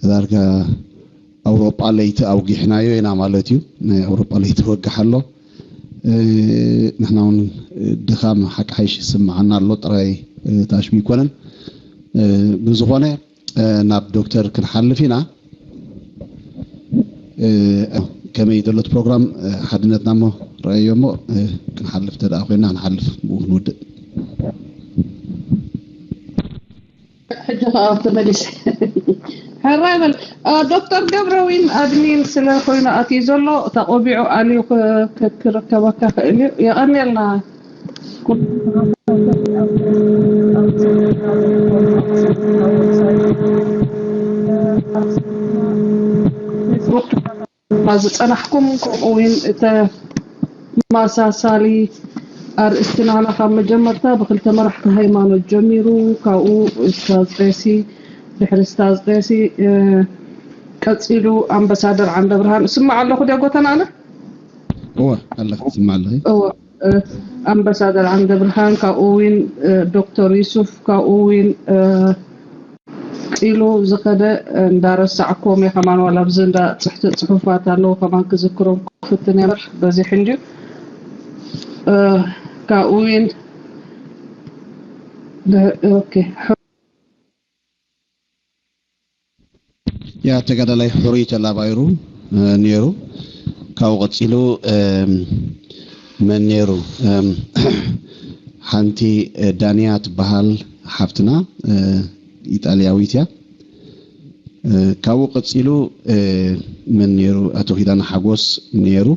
ዳርጋ ኣውሮጳ ለይቲ ኣውጊሕናዮ ኢና ማለት እዩ። ናይ ኣውሮጳ ለይቲ ወግሕ ኣሎ። ንሕና እውን ድኻም ሓቂ ሓይሽ ይስምዓና ኣሎ ጥራይ፣ ታሽሙ ይኮነን። ብዝኾነ ናብ ዶክተር ክንሓልፍ ኢና። ከመይ ዘሎ እቲ ፕሮግራም? ሓድነትና እሞ ረኣዮ እሞ ክንሓልፍ ተደኣ ኮይና ክንሓልፍ ብኡ ክንውድእ። ሕጂ ከዓ ተመሊሰ። ሕራይ በል። ዶክተር ገብረዊን ኣድሚን ስለ ኮይኑ ኣትዩ ዘሎ፣ ተቆቢዑ ኣልዩ ክርከበካ ክእል እዩ። የቐንየልና። ዝፀናሕኩም፣ ከምኡ እውን ተመሳሳሊ ኣርእስቲ ናህና ካብ መጀመርታ ብክልተ መራሕቲ ሃይማኖት ጀሚሩ፣ ካብኡ እስታዝ ቐሲ፣ ድሕሪ እስታዝ ቐሲ ቀፂሉ ኣምበሳደር ዓንደ ብርሃን። እስማዕ ኣለኹ ዶ ጎተና ኣለ? እወ ኣለኺ፣ እስማዕ ኣለኺ። እወ ኣምበሳደር ዓንደ ብርሃን፣ ካብኡ እውን ዶክተር ዩሱፍ፣ ካብኡ እውን ኢሉ ዝኸደ እንዳረሳዕኩም እየ። ከማን ዋላ ኣብዚ እንዳ ፅሕቲ ፅሑፋት ኣለዉ፣ ከማን ክዝክሮም ክፍትን እየ። በዚሕ እንድዩ። ካብኡ እውን ኦኬ። ያ ተጋዳላይ ሕሩይ ተላባይሩ ነይሩ። ካብኡ ቀፂሉ መን ነይሩ? ሓንቲ ዳንያ ትበሃል ሓፍትና፣ ኢጣልያዊት እያ። ካብኡ ቀፂሉ መን ነይሩ? ኣቶ ኪዳነ ሓጎስ ነይሩ።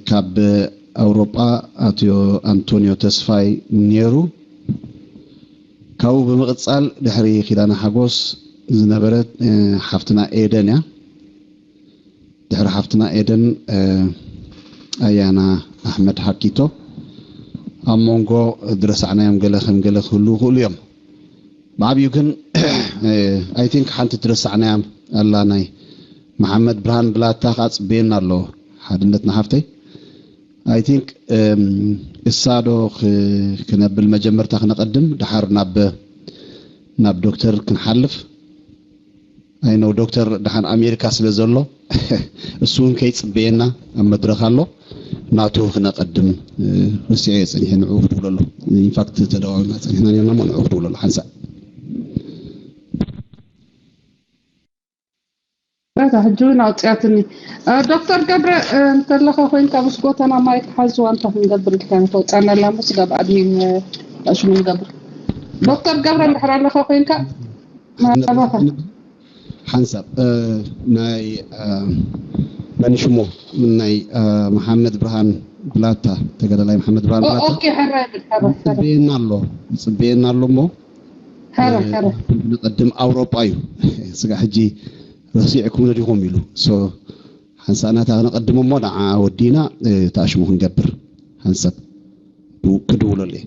ካብ ኣውሮጳ ኣቶ ኣንቶንዮ ተስፋይ ነይሩ። ካብኡ ብምቕፃል ድሕሪ ኪዳነ ሓጎስ ዝነበረት ሓፍትና ኤደን እያ። ድሕሪ ሓፍትና ኤደን ኣያና ኣሕመድ ሃኪቶ። ኣብ መንጎ ዝረሳዕናዮም ገለ ከም ገለ ክህልዉ ይኽእሉ እዮም። ብዓብዩ ግን ኣይ ቲንክ ሓንቲ ትረሳዕናያ ኣላ። ናይ መሓመድ ብርሃን ብላታ ከዓ ፅበየና ኣሎ። ሓድነት ንሓፍተይ ኣይ ቲንክ እሳ ዶ ክነብል መጀመርታ ክነቐድም፣ ድሓር ናብ ናብ ዶክተር ክንሓልፍ። ኣይ ኖ ዶክተር ድሓን ኣሜሪካ ስለ ዘሎ እሱ እውን ከይፅበየና ኣብ መድረኽ ኣሎ። ናቱ ክነቐድም ርስዐ እየ ፀኒሐ፣ ንዕኡ ክድውሎ ኣሎ። ኢንፋክት ተደዋዊልና ፀኒሕና ነርና እሞ ንዕኡ ክድውሎ ኣሎ ሓንሳእ። እታ ሕጂ እውን ኣውፅያትኒ። ዶክተር ገብረ እንተለኻ ኮይንካ ምስ ጎተና ማይክ ሓዝዋ፣ እንታይ ክንገብር ኢልካ ንተውፃና ኣላ ሞ ስጋብ ኣድሚን ኣሽሙ ንገብር። ዶክተር ገብረ እንድሕር ኣለኻ ኮይንካ ናባኻ ሓንሳብ ናይ መን ሽሞ ናይ መሓመድ ብርሃን ብላታ፣ ተጋዳላይ መሓመድ ብርሃን ብላታ ኦኬ። ሕራይ ብል ሕራይ ይፅበየና ኣሎ፣ ይፅበየና ኣሎ እሞ ሕራይ ሕራይ ንቐድም ኣውሮጳ እዩ። ስጋ ሕጂ ረሲዕኩም ነዲኹም ኢሉ ሓንሳእ ናታ ክነቐድም እሞ ንዓ ወዲና ተኣሽሙ ክንገብር ሓንሳብ ክድውለሉ እየ።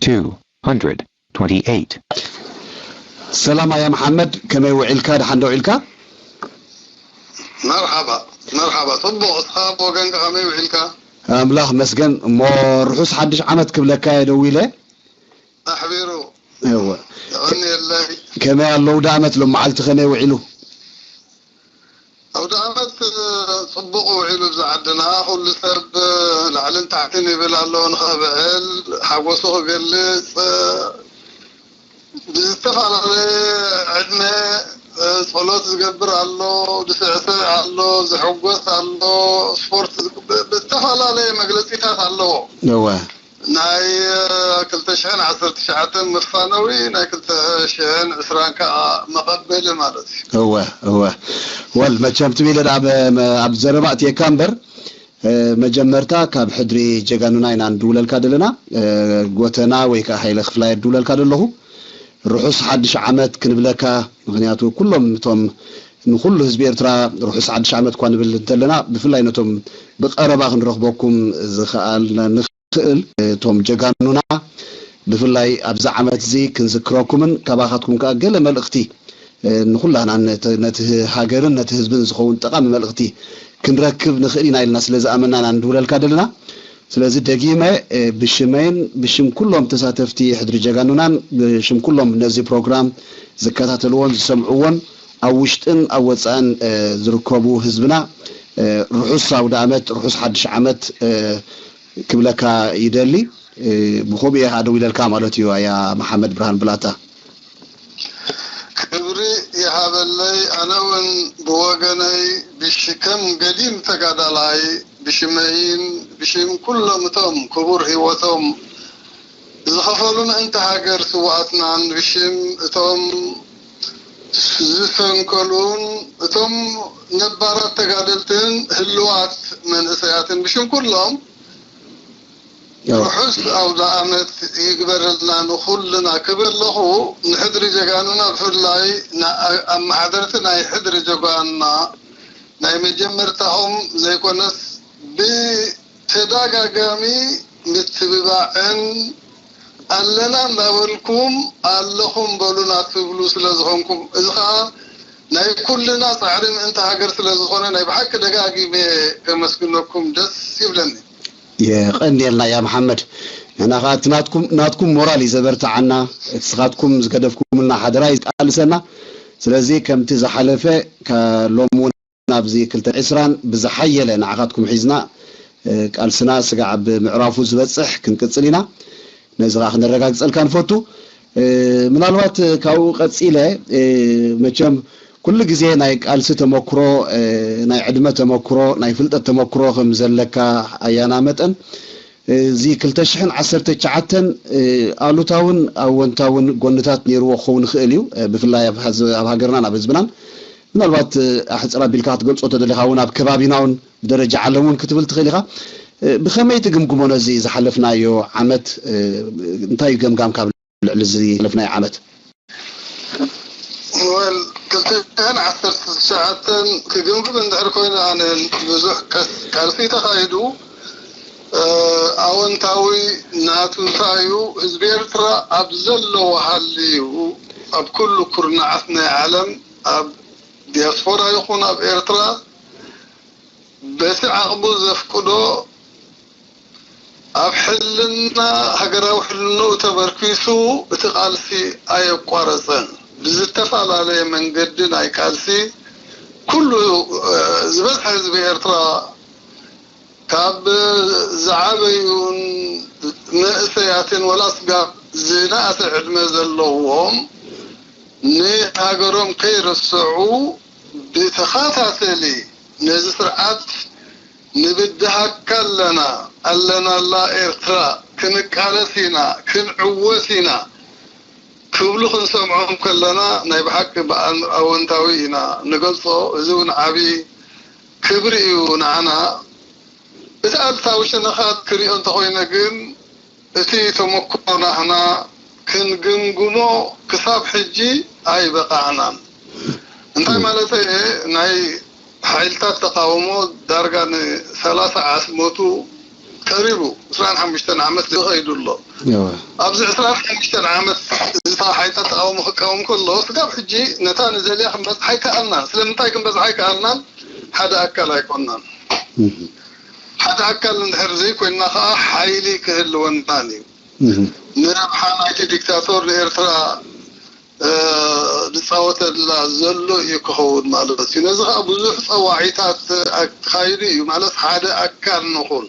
two hundred twenty-eight. ሰላም ኣያ መሓመድ፣ ከመይ ውዒልካ? ደሓን ዶ ውዒልካ? መርሓባ መርሓባ፣ ጽቡቕ። እስኻ ብወገንካ ከመይ ውዒልካ? ኣምላኽ መስገን። እሞ ርሑስ ሓድሽ ዓመት ክብለካ እየ ደዊለ። ኣሕቢሩ እወ የቐንየለይ። ከመይ ኣሎ ኣውደ ዓመት? ሎም መዓልቲ ከመይ ውዒሉ? ኣውደ ዓመት ጽቡቕ ውዒሉ። ብዛ ዓድና ኩሉ ሰብ ላዕልን ታሕትን ይብል ኣሎ። ንኸብዕል ሓጎሱ ክገልጽ ብዝተፈላለየ ዕድመ ጸሎት ዝገብር ኣሎ፣ ዝስዕስዕ ኣሎ፣ ዝሕጎስ ኣሎ፣ ስፖርት ብዝተፈላለየ መግለጺታት ኣለዎ። እወ ናይ ክልተ ሽሕን ዓሰርተ ትሽዓተን መፋነዊ ናይ ክልተ ሽሕን ዕስራን ከዓ መቐበሊ ማለት እዩ። እወ እወ ወል መቸም ትቢለ ደኣ ኣብ ዘረባ እትየካ እምበር መጀመርታ ካብ ሕድሪ ጀጋኑና ኢና ንድውለልካ ዘለና። ጎተና ወይ ከዓ ሃይለ ክፍላይ ድውለልካ ደለኹ። ርሑስ ሓድሽ ዓመት ክንብለካ፣ ምክንያቱ ኩሎም እቶም ንኩሉ ህዝቢ ኤርትራ ርሑስ ሓድሽ ዓመት እኳ ንብል እንተለና፣ ብፍላይ ነቶም ብቀረባ ክንረኽበኩም ዝኸኣልና ንኽእል እቶም ጀጋኑና፣ ብፍላይ ኣብዚ ዓመት እዚ ክንዝክረኩምን ካባኻትኩም ከኣ ገለ መልእኽቲ ንኩላህና ነቲ ሃገርን ነቲ ህዝብን ዝኸውን ጠቓሚ መልእኽቲ ክንረክብ ንኽእል ኢና ኢልና ስለ ዝኣመና ኢና ንድውለልካ ዘለና። ስለዚ ደጊመ ብሽመይን ብሽም ኩሎም ተሳተፍቲ ሕድሪ ጀጋኑናን ብሽም ኩሎም ነዚ ፕሮግራም ዝከታተልዎን ዝሰምዕዎን ኣብ ውሽጥን ኣብ ወፃእን ዝርከቡ ህዝብና ርሑስ ኣውደ ዓመት፣ ርሑስ ሓድሽ ዓመት ክብለካ ይደሊ። ብኸምኡ እየ ከዓ ደው ኢለልካ ማለት እዩ ኣያ መሓመድ ብርሃን ብላታ። ክብሪ ይሃበለይ። ኣነ እውን ብወገነይ ብሽከም ገዲም ተጋዳላይ ብሽመይን ብሽም ኩሎም እቶም ክቡር ህይወቶም ዝኸፈሉ ምእንቲ ሃገር ስውኣትናን ብሽም እቶም ዝሰንከሉን እቶም ነባራት ተጋደልትን ህልዋት መንእሰያትን ብሽም ኩሎም ርሑስ ኣውደ ዓመት ይግበረልና ንኹልና ክብል ኣለኹ። ንሕድሪ ጀጋኑና ብፍላይ ኣመሓደርቲ ናይ ሕድሪ ጀጋኑና ናይ መጀመርታኦም ዘይኮነስ ብተዳጋጋሚ ምትብባዕን ኣለና እንዳበልኩም ኣለኹም በሉና ትብሉ ስለ ዝኾንኩም እዚ ከዓ ናይ ኩልና ፃዕሪ ምእንቲ ሃገር ስለ ዝኾነ ናይ ብሓቂ ደጋጊመ ከመስግነኩም ደስ ይብለኒ። የቐንየልና እያ መሓመድ። ንሕና ከዓ እቲ ናትኩም ናትኩም ሞራል እዩ ዘበርትዓና፣ እቲ ስኻትኩም ዝገደፍኩምልና ሓደራ እዩ ዝቃልሰና። ስለዚ ከምቲ ዝሓለፈ ሎሚ እውን ኣብዚ ክልተ ዕስራን ብዝሓየለ ንዓኻትኩም ሒዝና ቃልስና ስጋዕ ኣብ ምዕራፉ ዝበፅሕ ክንቅፅል ኢና። ነዚ ከዓ ክነረጋግፀልካ ንፈቱ። ምናልባት ካብኡ ቀፂለ መቸም ኩሉ ግዜ ናይ ቃልሲ ተመክሮ፣ ናይ ዕድመ ተመክሮ፣ ናይ ፍልጠት ተመክሮ ከም ዘለካ ኣያና መጠን እዚ ክልተ ሽሕን ዓሰርተ ትሽዓተን ኣሉታውን ኣወንታውን ጎንታት ነይርዎ ክኸውን ይኽእል እዩ። ብፍላይ ኣብ ሃገርናን ኣብ ህዝብናን ምናልባት ኣሕፅር ኣቢልካ ክትገልፆ ተደሊኻ እውን ኣብ ከባቢና እውን ብደረጃ ዓለም እውን ክትብል ትኽእል ኢኻ። ብኸመይ ትግምግሞ ነዚ ዝሓለፍናዮ ዓመት? እንታይ እዩ ገምጋምካ ኣብ ልዕሊ እዚ ዝሓለፍናዮ ዓመት? ወል ክልተ ሽሕን ዓሰርተ ትሽዓተን ክግምግም እንድሕር ኮይኑ ኣነ ብዙሕ ቃልሲ ተኻይዱ ኣወንታዊ ናቱ እንታይ እዩ? ህዝቢ ኤርትራ ኣብ ዘለዎ ሃልዩ ኣብ ኩሉ ኩርናዓት ናይ ዓለም ኣብ ዲያስፖራ ይኹን ኣብ ኤርትራ በቲ ዓቕሙ ዘፍቅዶ ኣብ ሕልና ሃገራዊ ሕልንኡ ተመርኪሱ እቲ ቃልሲ ኣየቋረፀን። ብዝተፈላለየ መንገዲ ናይ ቃልሲ ኩሉ ዝበዝሐ ህዝቢ ኤርትራ ካብ ዝዓበዩን መንእሰያትን ወላ ስጋብ ዝነኣሰ ዕድመ ዘለዎም ንሃገሮም ከይረስዑ ብተኸታተሊ ነዚ ስርዓት ንብድሃካ ኣለና፣ ኣለናላ ኤርትራ፣ ክንቃለስ ኢና፣ ክንዕወት ኢና ክብሉ ክንሰምዖም ከለና ናይ ብሓቂ ብኣወንታዊ ኢና ንገልጾ። እዚ እውን ዓቢ ክብሪ እዩ ንዓና። እቲ ኣሉታዊ ሸነኻት ክሪኦ እንተኾይነ ግን እቲ ተመክሮ ናህና ክንግምግሞ ክሳብ ሕጂ ኣይበቃዕናን። እንታይ ማለተይ እየ? ናይ ሓይልታት ተቃውሞ ዳርጋ ንሰላሳ ዓመቱ ቀሪቡ ዕስራን ሓሙሽተን ዓመት ዝኸይዱ ኣሎ። ኣብዚ ዕስራን ሓሙሽተን ዓመት እዚ ሓይልታት ተቃውሞ ክቃወም ከሎ ስጋብ ሕጂ ነታ ንደልያ ክንበፅሓ ኣይከኣልናን። ስለምንታይ ክንበፅሓ ኣይከኣልናን? ሓደ ኣካል ኣይኮናን። ሓደ ኣካል እንድሕር ዘይኮይንና ከዓ ሓይሊ ክህልወናን እዩ። ንረብሓ ናይቲ ዲክታቶር ንኤርትራ ዝፃወተላ ዘሎ እዩ ክኸውን ማለት እዩ። ነዚ ከዓ ብዙሕ ፀዋዒታት ኣካይዱ እዩ ማለት ሓደ ኣካል ንኹን።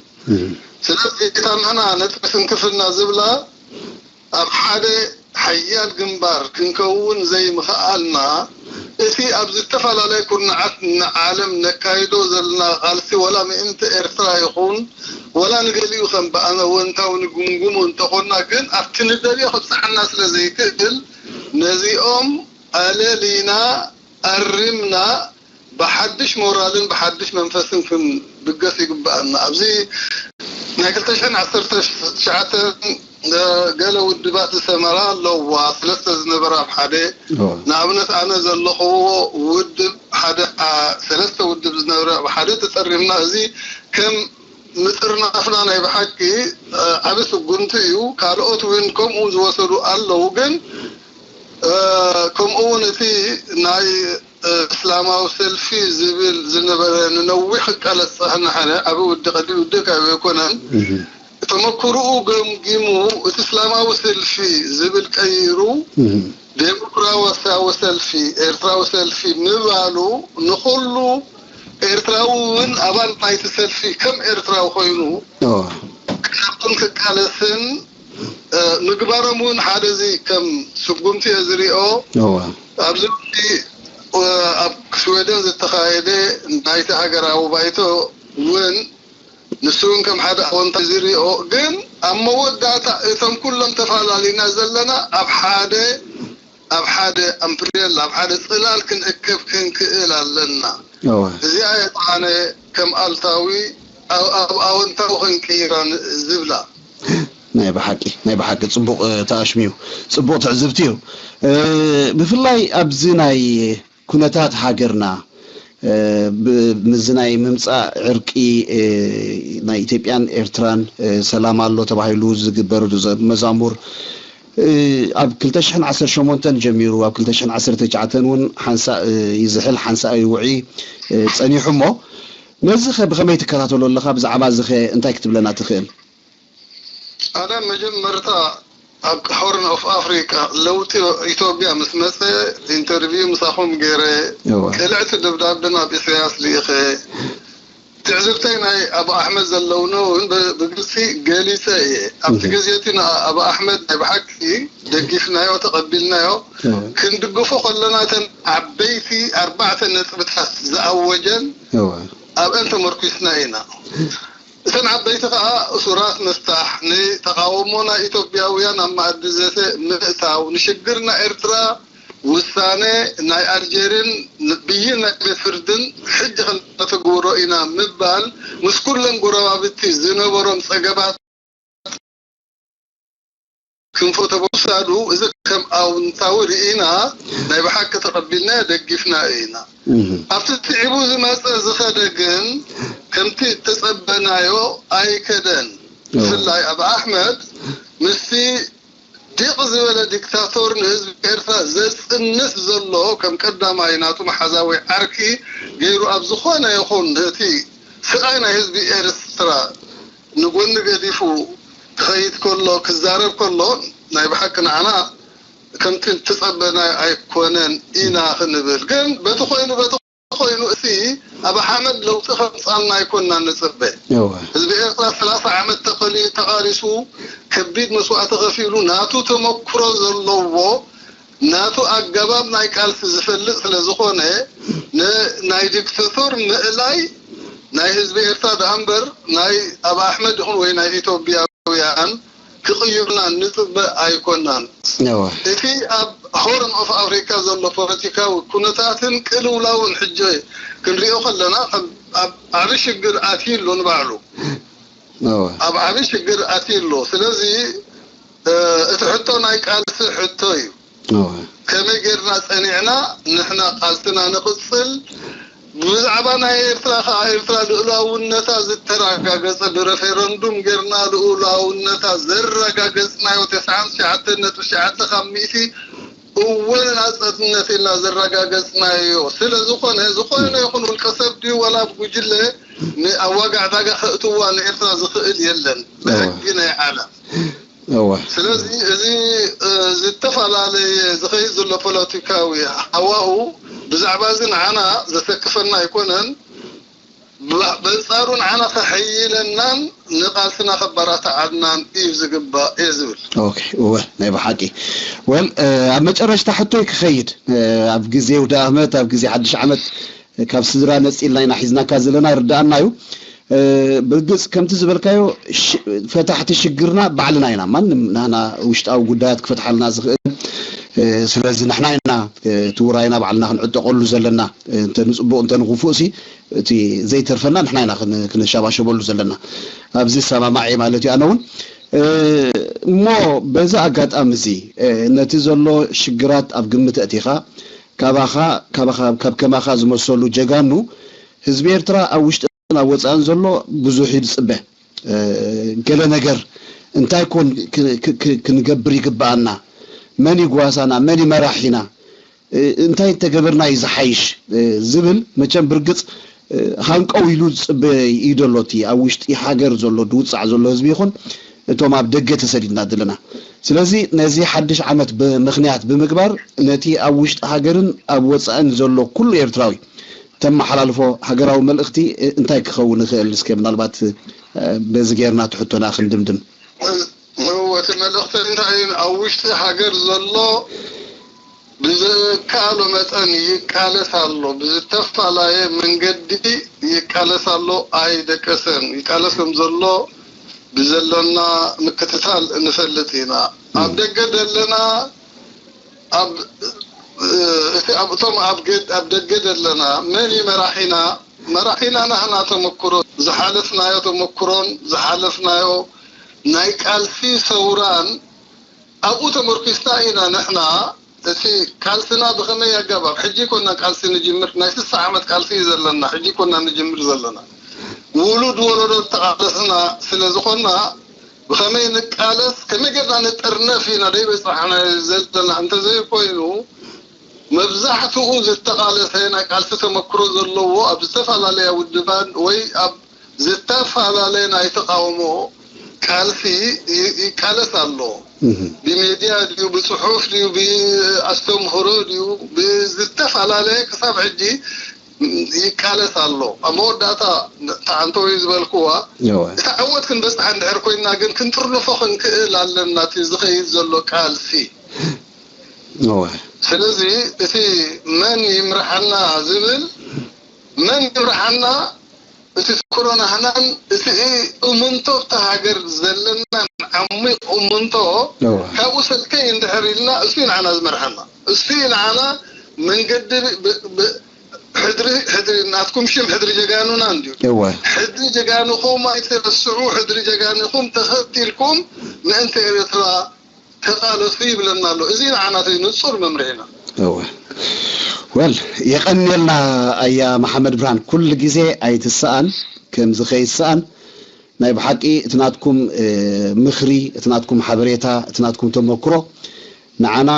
ስለዚ እታ ንሕና ነጥሪ ስንክፍና ዝብላ ኣብ ሓደ ሓያል ግንባር ክንከውን ዘይምኽኣልና እቲ ኣብ ዝተፈላለየ ኩርናዓት ንዓለም ነካይዶ ዘለና ቃልሲ ወላ ምእንቲ ኤርትራ ይኹን ወላ ንገሊኡ ከም ብኣወንታዊ ንግምግሞ እንተኾንና ግን ኣብቲ ንደልዮ ከብጽሓና ስለ ዘይክእል ነዚኦም ኣለሊና ኣሪምና ብሓድሽ ሞራልን ብሓድሽ መንፈስን ክንብገስ ይግበኣና። ኣብዚ ናይ ክልተ ሽሕን ዓሰርተ ትሽዓተን ገለ ውድባት ዝሰመራ ኣለዋ፣ ስለስተ ዝነበራ ኣብ ሓደ። ንኣብነት ኣነ ዘለኹዎ ውድብ ሓደ ሰለስተ ውድብ ዝነበረ ኣብ ሓደ ተጸሪምና። እዚ ከም ምጥርናፍና ናይ ብሓቂ ዓቢ ስጉምቲ እዩ። ካልኦት እውን ከምኡ ዝወሰዱ ኣለዉ። ግን ከምኡ እውን እቲ ናይ እስላማዊ ሰልፊ ዝብል ዝነበረ ንነዊሕ ክቃለስ ዝጸንሐ ዓቢ ውድብ፣ ቀሊል ውድብ ካብ ኣይኮነን። ተመክሮኡ ገምጊሙ እቲ እስላማዊ ሰልፊ ዝብል ቀይሩ ዴሞክራሲያዊ ሰልፊ፣ ኤርትራዊ ሰልፊ ምባሉ ንኹሉ ኤርትራዊ እውን ኣባል ናይቲ ሰልፊ ከም ኤርትራዊ ኮይኑ ክሓቱን ክቃለስን ምግባሮም እውን ሓደ እዚ ከም ስጉምቲ እየ ዝሪኦ። ኣብዚ ኣብ ስዌደን ዝተኻየደ ናይቲ ሃገራዊ ባይቶ እውን ንሱ እውን ከም ሓደ ኣወንታ ዝሪኦ፣ ግን ኣብ መወዳእታ እቶም ኩሎም ተፈላለና ዘለና ኣብ ሓደ ኣብ ሓደ ኣምፕሬላ ኣብ ሓደ ጽላል ክንእከብ ክንክእል ኣለና። እዚኣ እየ ኣነ ከም ኣልታዊ ኣብ ኣወንታዊ ክንቅይራ ዝብላ። ናይ ብሓቂ ናይ ብሓቂ ጽቡቕ ተኣሽምዩ፣ ጽቡቕ ትዕዝብቲ እዩ። ብፍላይ ኣብዚ ናይ ኩነታት ሃገርና፣ ምስዚ ናይ ምምጻእ ዕርቂ ናይ ኢትዮጵያን ኤርትራን፣ ሰላም ኣሎ ተባሂሉ ዝግበር መዛሙር ኣብ ክልተ ሽሕን ዓሰርተ ሸሞንተን ጀሚሩ ኣብ ክልተ ሽሕን ዓሰርተ ትሽዓተን እውን ሓንሳእ ይዝሕል ሓንሳእ ይውዒ ጸኒሑ እሞ፣ ነዚ ኸ ብኸመይ ትከታተሎ ኣለኻ? ብዛዕባ እዚ ኸ እንታይ ክትብለና ትኽእል? ኣነ መጀመርታ ኣብ ሆርን ኦፍ ኣፍሪካ ለውጢ ኢትዮጵያ ምስ መፀ ኢንተርቪው ምሳኹም ገይረ ቅልዕቲ ደብዳበ ናብ ኢሳያስ ልኢኸ ትዕዝብተይ ናይ ኣቡ ኣሕመድ ዘለውኖ እውን ብግልፂ ገሊፀ እየ። ኣብቲ ግዜ እቲ ኣቡ ኣሕመድ ናይ ብሓቂ ደጊፍናዮ ተቐቢልናዮ። ክንድግፎ ከለና እተን ዓበይቲ ኣርባዕተ ነጥብታት ዝኣወጀን ኣብአን ተመርኩስና ኢና። እተን ዓበይቲ ከኣ እሱራት ምፍታሕ፣ ንተቓውሞ ናይ ኢትዮጵያውያን ኣብ መኣዲ ዘተ ምእታው፣ ንሽግር ናይ ኤርትራ ውሳነ ናይ ኣልጀርን ብይን ናይ ቤት ፍርድን ሕጂ ከነተግብሮ ኢና ምባል፣ ምስ ኩለን ጎረባብቲ ዝነበሮም ጸገማት ክንፈቶ ምውሳዱ፣ እዚ ከም ኣውንታዊ ርኢና ናይ ብሓቂ ተቐቢልናዮ ደጊፍናዮ ኢና። ኣብቲ ስዒቡ ዝመጸ ዝኸደ ግን ከምቲ እተጸበናዮ ኣይከደን። ብፍላይ ኣብ ኣሕመድ ምስቲ ዲቕ ዝበለ ዲክታቶር ንህዝቢ ኤርትራ ዘጽንት ዘሎ ከም ቀዳማይ ናቱ መሓዛዊ ዓርኪ ገይሩ ኣብ ዝኾነ ይኹን እቲ ስቓይ ናይ ህዝቢ ኤርትራ ንጎኒ ገዲፉ ክኸይድ ከሎ ክዛረብ ከሎ ናይ ብሓቂ ንዓና ከምቲ እተጸበናዮ ኣይኮነን ኢና ክንብል ግን በቲ ኮይኑ በቲ ኮይኑ እቲ ኣብ ሓመድ ለውጢ ከምጻልና ኣይኮንና ንጽበ። ህዝቢ ኤርትራ ሰላሳ ዓመት ተቐሊ ተቓሊሱ ከቢድ መስዋእቲ ከፊሉ ናቱ ተመክሮ ዘለዎ ናቱ ኣገባብ ናይ ቃልሲ ዝፈልጥ ስለ ዝኾነ ናይ ዲክተቶር ምእላይ ናይ ህዝቢ ኤርትራ ደኣ እምበር ናይ ኣብ ኣሕመድ ይኹን ወይ ናይ ኢትዮጵያውያን ክቕይሩና ንጽበ ኣይኮናን። እቲ ኣብ ሆርን ኦፍ ኣፍሪካ ዘሎ ፖለቲካዊ ኩነታትን ቅልውላውን ሕጂ ክንሪኦ ከለና ኣብ ዓቢ ሽግር ኣትዩ ኣሎ ንባዕሉ ኣብ ዓቢ ሽግር ኣትዩ ኣሎ። ስለዚ እቲ ሕቶ ናይ ቃልሲ ሕቶ እዩ። ከመይ ጌርና ጸኒዕና ንሕና ቃልስና ንቕጽል? ብዛዕባ ናይ ኤርትራ ከኣ ኤርትራ ልኡላውነታ ዝተረጋገጸ ብረፌረንዱም ጌርና ልኡላውነታ ዘረጋገጽናዮ ተስዓን ትሽዓተን ነጥቢ ትሽዓተ ካብ ሚእቲ እወ ናጽነት ኢልና ዘረጋገጽናዮ ስለ ዝኾነ ዝኾነ ይኹን ውልቀ ሰብ ድዩ ዋላ ኣብ ጉጅለ ንኣዋጋዕ ዕዳጋ ከእትዋ ንኤርትራ ዝኽእል የለን ብሕጊ ናይ ዓለም። ስለዚ እዚ ዝተፈላለየ ዝኸይድ ዘሎ ፖለቲካዊ ሃዋሁ ብዛዕባ እዚ ንዓና ዘሰክፈና ኣይኮነን። በንጻሩ ንዓና ከሐይለናን ንቃልስና ከባራታዓልናን እዩ ዝግባእ እየ ዝብል። ኦኬ እወ ናይ ብሓቂ ወል ኣብ መጨረሽታ ሕቶይ ክኸይድ ኣብ ግዜ ውደ ኣመት ኣብ ግዜ ሓድሽ ዓመት ካብ ስድራ ነጺልና ኢና ሒዝናካ ዘለና ይርዳኣና እዩ። ብርግጽ ከምቲ ዝበልካዮ ፈታሕቲ ሽግርና ባዕልና ኢና። ማንም ናና ውሽጣዊ ጉዳያት ክፈትሓልና ዝኽእል ስለዚ ንሕና ኢና እቲ ውራይና ባዕልና ክንዕጠቐሉ ዘለና እንተ ንጽቡቕ እንተ ንኽፉእ ሲ እቲ ዘይተርፈና ንሕና ኢና ክንሸባሸበሉ ዘለና። ኣብዚ ሰማማዕ እየ ማለት እዩ ኣነ እውን እሞ በዚ ኣጋጣሚ እዚ ነቲ ዘሎ ሽግራት ኣብ ግምት ኣእቲኻ ካባኻ ካብ ከማኻ ዝመሰሉ ጀጋኑ ህዝቢ ኤርትራ ኣብ ውሽጥን ኣብ ወፃእን ዘሎ ብዙሕ እዩ ዝፅበ። ገለ ነገር እንታይ ኮን ክንገብር ይግበኣና? መን ይጓሳና? መን ይመራሒና? እንታይ እንተገበርና እዩ ዝሓይሽ ዝብል መቸም ብርግጽ ሃንቀው ኢሉ ዝጽበ እዩ ዘሎ። እቲ ኣብ ውሽጢ ሃገር ዘሎ ድውጻዕ ዘሎ ህዝቢ ይኹን እቶም ኣብ ደገ ተሰዲድና ዘለና። ስለዚ ነዚ ሓድሽ ዓመት ብምኽንያት ብምግባር ነቲ ኣብ ውሽጢ ሃገርን ኣብ ወጻእን ዘሎ ኩሉ ኤርትራዊ ተመሓላልፎ ሃገራዊ መልእኽቲ እንታይ ክኸውን ይኽእል? እስከ ምናልባት በዚ ጌርና ትሕቶና ክንድምድም። እቲ መልእኽቲ እንታይ እዩ? ኣብ ውሽጢ ሃገር ዘሎ ብዝከኣሎ መጠን ይቃለስ ኣሎ። ብዝተፈላለየ መንገዲ ይቃለስ ኣሎ። ኣይደቀሰን። ይቃለስ ከም ዘሎ ብዘሎና ምክትታል ንፈልጥ ኢና። ኣብ ደገ ዘለና ኣብ እቲ ኣብቶም ኣብ ገድ ኣብ ደገ ዘለና መን እዩ መራሒና? መራሒና ናህና ተመክሮ ዝሓለፍናዮ ተመክሮን ዝሓለፍናዮ ናይ ቃልሲ ሰውራን ኣብኡ ተመርኪስና ኢና ንሕና እቲ ቃልስና ብኸመይ ኣገባብ ሕጂ ኮና ቃልሲ ንጅምር ናይ ስሳ ዓመት ቃልሲ እዩ ዘለና ሕጂ ኮና ንጅምር ዘለና ውሉድ ወለዶ ተቃለስና ስለ ዝኾና ብኸመይ ንቃለስ ከመይ ጌርና ንጥርነፍ ኢና ደይበፃሕና ዘለና እንተዘይኮይኑ መብዛሕትኡ ዝተቓለሰ ናይ ቃልሲ ተመክሮ ዘለዎ ኣብ ዝተፈላለያ ውድባን ወይ ኣብ ዝተፈላለየ ናይ ተቃውሞ ቃልሲ ይቃለስ ኣሎ። ብሜድያ ድዩ ብፅሑፍ ድዩ ብኣስተምህሮ ድዩ ብዝተፈላለየ ክሳብ ሕጂ ይቃለስ ኣሎ። ኣብ መወዳእታ ተዓንተወዩ ዝበልክዋ እታ ዕወት ክንበፅሓ እንድሕር ኮይንና ግን ክንጥርንፎ ክንክእል ኣለና እቲ ዝኸይድ ዘሎ ቃልሲ። ስለዚ እቲ መን ይምርሓና ዝብል መን ይምርሓና እቲ ተመክሮ ናህናን እቲ እምንቶ ኣብታ ሃገር ዘለናን ዓሚቕ እምንቶ ካብኡ ሰልከይ እንድሕር ኢልና እሱ እዩ ንዓና ዝመርሓና። እሱ እዩ ንዓና መንገዲ ሕድሪ ሕድሪ ናትኩም ሽም ሕድሪ ጀጋኑና እንድዩ። ሕድሪ ጀጋኑኹም ኣይትረስዑ። ሕድሪ ጀጋኑኹም ተኸቲልኩም ምእንቲ ኤርትራ ተቓለሱ ይብለና ኣሎ። እዚ ንዓና እቲ ንጹር መምርሒና። እወ ወል የቐንየልና ኣያ መሓመድ ብርሃን ኩሉ ግዜ ኣይትሰኣን ከምዚ ከይሰኣን ናይ ብሓቂ እቲ ናትኩም ምኽሪ እቲ ናትኩም ሓበሬታ እቲ ናትኩም ተመክሮ ንዓና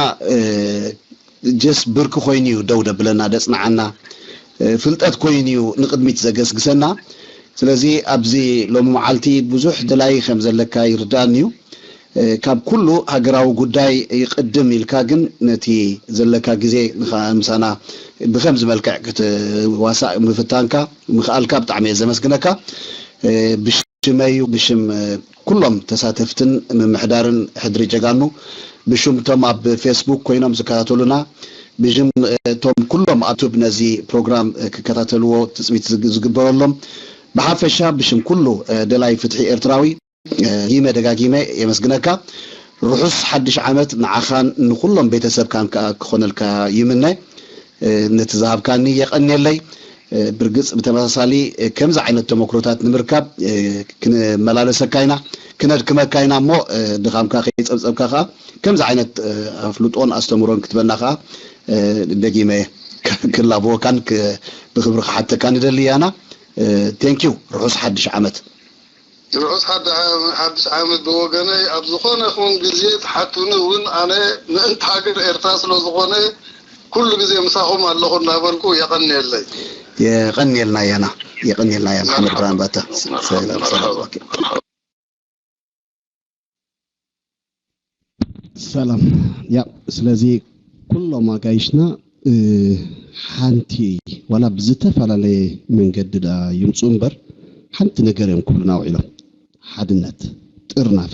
ጀስ ብርኪ ኮይኑ እዩ ደው ደብለና ደፅንዓና ፍልጠት ኮይኑ እዩ ንቕድሚት ዘገስግሰና። ስለዚ ኣብዚ ሎሚ መዓልቲ ብዙሕ ደላይ ከም ዘለካ ይርዳእኒ እዩ። ካብ ኩሉ ሃገራዊ ጉዳይ ይቕድም ኢልካ ግን ነቲ ዘለካ ግዜ ምሳና ብከምዚ መልክዕ ክትዋሳእ ምፍታንካ ምኽኣልካ ብጣዕሚ እየ ዘመስግነካ። ብሽመይ ብሽም ኩሎም ተሳተፍትን ምምሕዳርን ሕድሪ ጀጋኑ ብሽም እቶም ኣብ ፌስቡክ ኮይኖም ዝከታተሉና ብሽም እቶም ኩሎም ኣብ ዩቱብ ነዚ ፕሮግራም ክከታተልዎ ትፅቢት ዝግበረሎም ብሓፈሻ ብሽም ኩሉ ደላይ ፍትሒ ኤርትራዊ ደጋጊመ ደጋጊመ የመስግነካ። ርሑስ ሓድሽ ዓመት ንዓኻን ንኹሎም ቤተሰብካን ከዓ ክኾነልካ ይምነ። ነቲ ዝሃብካኒ የቐንየለይ። ብርግጽ ብተመሳሳሊ ከምዚ ዓይነት ተመክሮታት ንምርካብ ክንመላለሰካ ኢና፣ ክነድክመካ ኢና እሞ ድኻምካ ከይጸብጸብካ ከዓ ከምዚ ዓይነት ኣፍልጦን ኣስተምሮን ክትበና ከዓ ደጊመ ክላበወካን ብክብሪ ክሓተካ ንደሊ ያና። ቴንኪዩ። ርሑስ ሓድሽ ዓመት። ርሑስ ሓድሽ ዓመት ብወገነይ ኣብ ዝኾነ ኹን ግዜ ትሓቱኒ እውን ኣነ ምእንቲ ሃገር ኤርትራ ስለ ዝኾነ ኩሉ ግዜ ምሳኹም ኣለኹ እናበልኩ የቐንየለይ። የቐንየልና ያና የቐንየልና ያ መሓመድ ብርሃን ባታ። ሰላም ሰላም። ሰላም ያ ስለዚ ኩሎም ኣጋይሽና ሓንቲ ዋላ ብዝተፈላለየ መንገዲ ዳ ይምፁ እምበር ሓንቲ ነገር እዮም ክብሉና ውዒሎም ሓድነት ጥርናፈ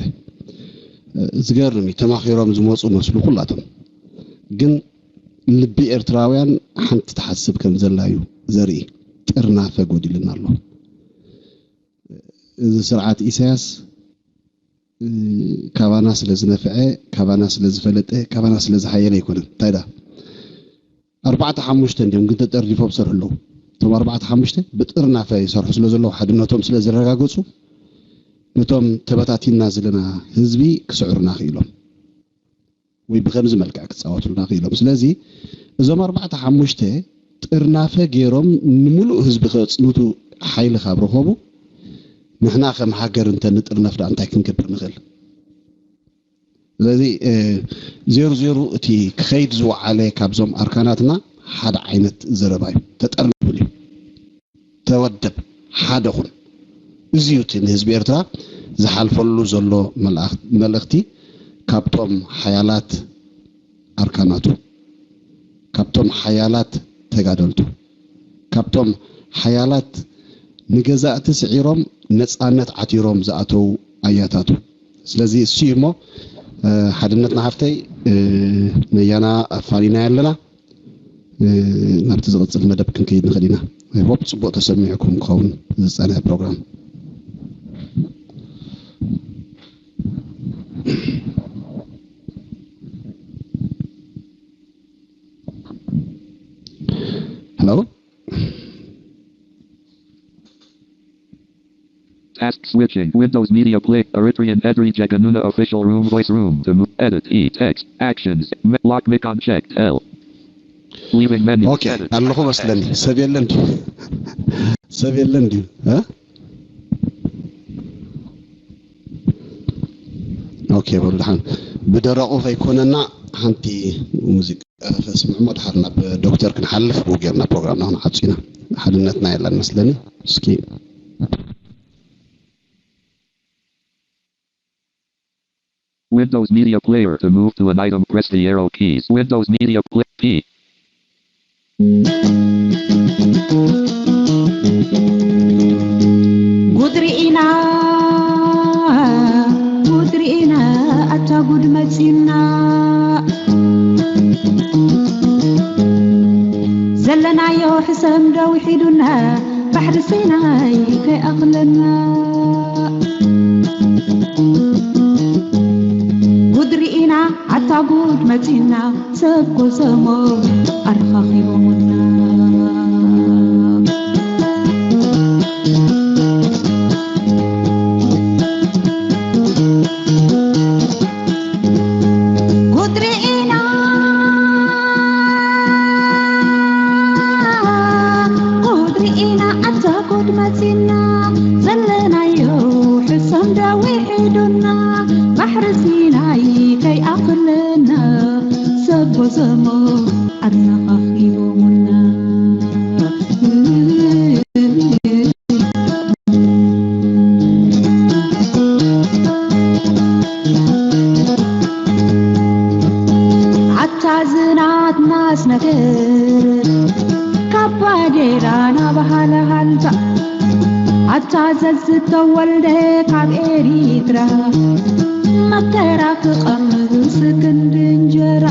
ዝገርም እዩ ተማኺሮም ዝመፁ መስሉ ኩላቶም ግን ልቢ ኤርትራውያን ሓንቲ ትሓስብ ከም ዘላ እዩ ዘርኢ ጥርናፈ ጎዲልና ኣሎ እዚ ስርዓት ኢሳያስ ካባና ስለ ዝነፍዐ፣ ካባና ስለ ዝፈለጠ፣ ካባና ስለ ዝሓየለ ኣይኮነን። እንታይ ደኣ ኣርባዕተ ሓሙሽተ እንድዮም ግን ተጠርኒፎም ዝሰርሑ ኣለዉ። እቶም ኣርባዕተ ሓሙሽተ ብጥርናፈ ይሰርሑ ስለ ዘለዉ፣ ሓድነቶም ስለ ዘረጋገጹ፣ ነቶም ተበታቲንና ዘለና ህዝቢ ክስዕሩና ክኢሎም። ወይ ብኸምዚ መልክዕ ክፃወቱልና ክኢሎም። ስለዚ እዞም ኣርባዕተ ሓሙሽተ ጥርናፈ ገይሮም ንምሉእ ህዝቢ ከፅንቱ ሓይሊ ካብ ረኸቡ ንሕና ከም ሃገር እንተ ንጥርነፍ ደኣ እንታይ ክንገብር ንኽእል? ስለዚ ዜሩ ዜሩ እቲ ክኸይድ ዝወዓለ ካብዞም ኣርካናትና ሓደ ዓይነት ዘረባ እዩ። ተጠርንፉል እዩ። ተወደብ፣ ሓደ ኩን። እዚ እዩ እቲ ንህዝቢ ኤርትራ ዝሓልፈሉ ዘሎ መልእኽቲ ካብቶም ሓያላት ኣርካናቱ፣ ካብቶም ሓያላት ተጋደልቱ፣ ካብቶም ሓያላት ንገዛእቲ ስዒሮም ነጻነት ዓቲሮም ዝኣተዉ ኣያታቱ። ስለዚ እሱ እዩ እሞ ሓድነትና ሓፍተይ፣ ነያና ኣፋኒና ኣለና። ናብቲ ዝቕጽል መደብ ክንከይድ ንኽእል ኢና። I hope ጽቡቕ ተሰሚዕኩም ክኸውን ዝጸንሐ ፕሮግራም። Hello? Task switching. Windows Media Play. Eritrean Edri Jeganuna Official Room. Voice Room. To move. Edit. E. Text. Actions. Me- lock mic on checked. L. Leaving menu. Okay. Edit. ኣለኹ መስለኒ። ሰብ የለን ድዩ? ሰብ የለን ድዩ? እ? Okay፣ በሉ ደሓን። ብደረቑ ከይኮነና ሓንቲ ሙዚቃ ከስምዕ እሞ ድሓር ናብ ዶክተር ክንሓልፍ ብኡ ጌርና ፕሮግራምና ክንዓጹ ኢና። ሓድነትና የላን መስለኒ። እስኪ Windows Media Player. To move to an item, press the arrow keys. Windows Media Player. P. ጉድ ርኢና፣ ጉድ ርኢና፣ ኣታ ጉድ መጺና። ዘለናዮ ሕሰም ዶ ውሒዱና፣ ባሕሪ ሲናይ ከይኣኽለና። ጉድ ርኢና፣ ኣታ ጉድ መጺና፣ ሰብ ጎሰሞ ኣረኻኺቦምና። ጉድ ርኢና፣ ጉድ ርኢና፣ ኣታ ጉድ መጺና፣ ዘለናዮ ሕሰም ዶ ውሒዱና፣ ባሕሪ ሲናይ ከይኣኽለና፣ ሰብ ጎሰሞ ኣረኻኺቦምና። ኣታ ዝናትናስ ነገር፣ ካብ ባዴራ ናብ ሃልሃልታ፣ ኣታ ዘዝተወልደ ካብ ኤሪትራ፣ መከራ ክቐምስ ክንዲ እንጀራ።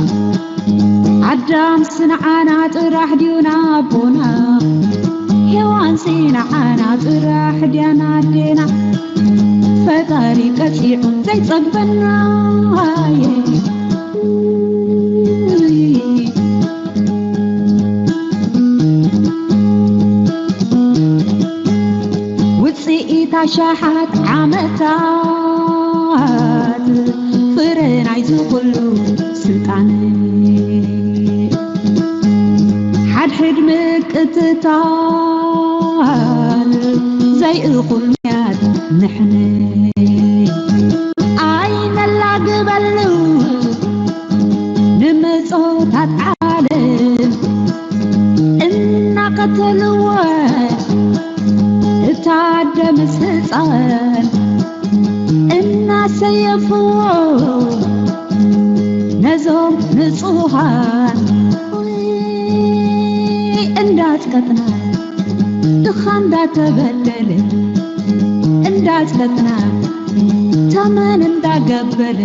ኣዳምስ ንዓና ጥራሕ ድዩ ናቦና? ሄዋንሲ ንዓና ጥራሕ ድያ ናዴና? ፈጣሪ ቀጺዑ ዘይጸበና። ውጽኢት ኣሽሓት ዓመታት ፍረ ናይዚ ኩሉ ስልጣን፣ ሓድሕድ ምቅትታል ዘይእኹል ምኽንያት ንሕነ ኣይነላግበሉ ንምጾታት ዓለም እናቐተልዎ እታ ኣደ ምስ ህጻን እናሰየፍዎ ነዞም ንጹሃን እንዳጽቀጥና ድኻ እንዳተበደለ እንዳጽቀጥና ተመን እንዳገበለ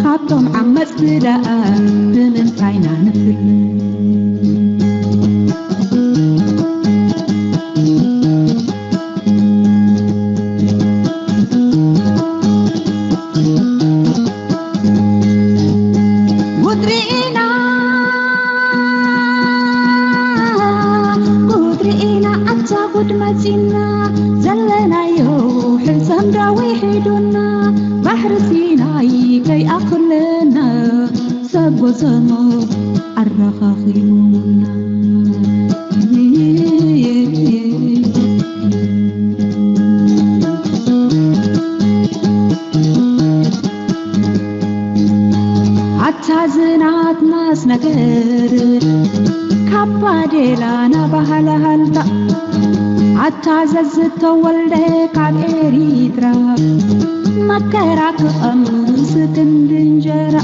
ካብቶም ዓመጽቲ ደኣ ብምንታይና ንፍለ? ጉድ ርኢና፣ ጉድ ርኢና፣ ኣታ ጉድ መጺና፣ ዘለናዮ ሕሰም ዶ ውሒዱና፣ ባሕሪ ሲናይ ከይኣኽለና፣ ሰብ ጎሰሞ ኣረኻኺቡና። ሳዝናትናስ ነገር ካብ ባዴላ ናብ ሃልሃልታ ኣታ ዘዝተወልደ ካብ ኤሪትራ መከራ ክቐምስ ክንዲ እንጀራ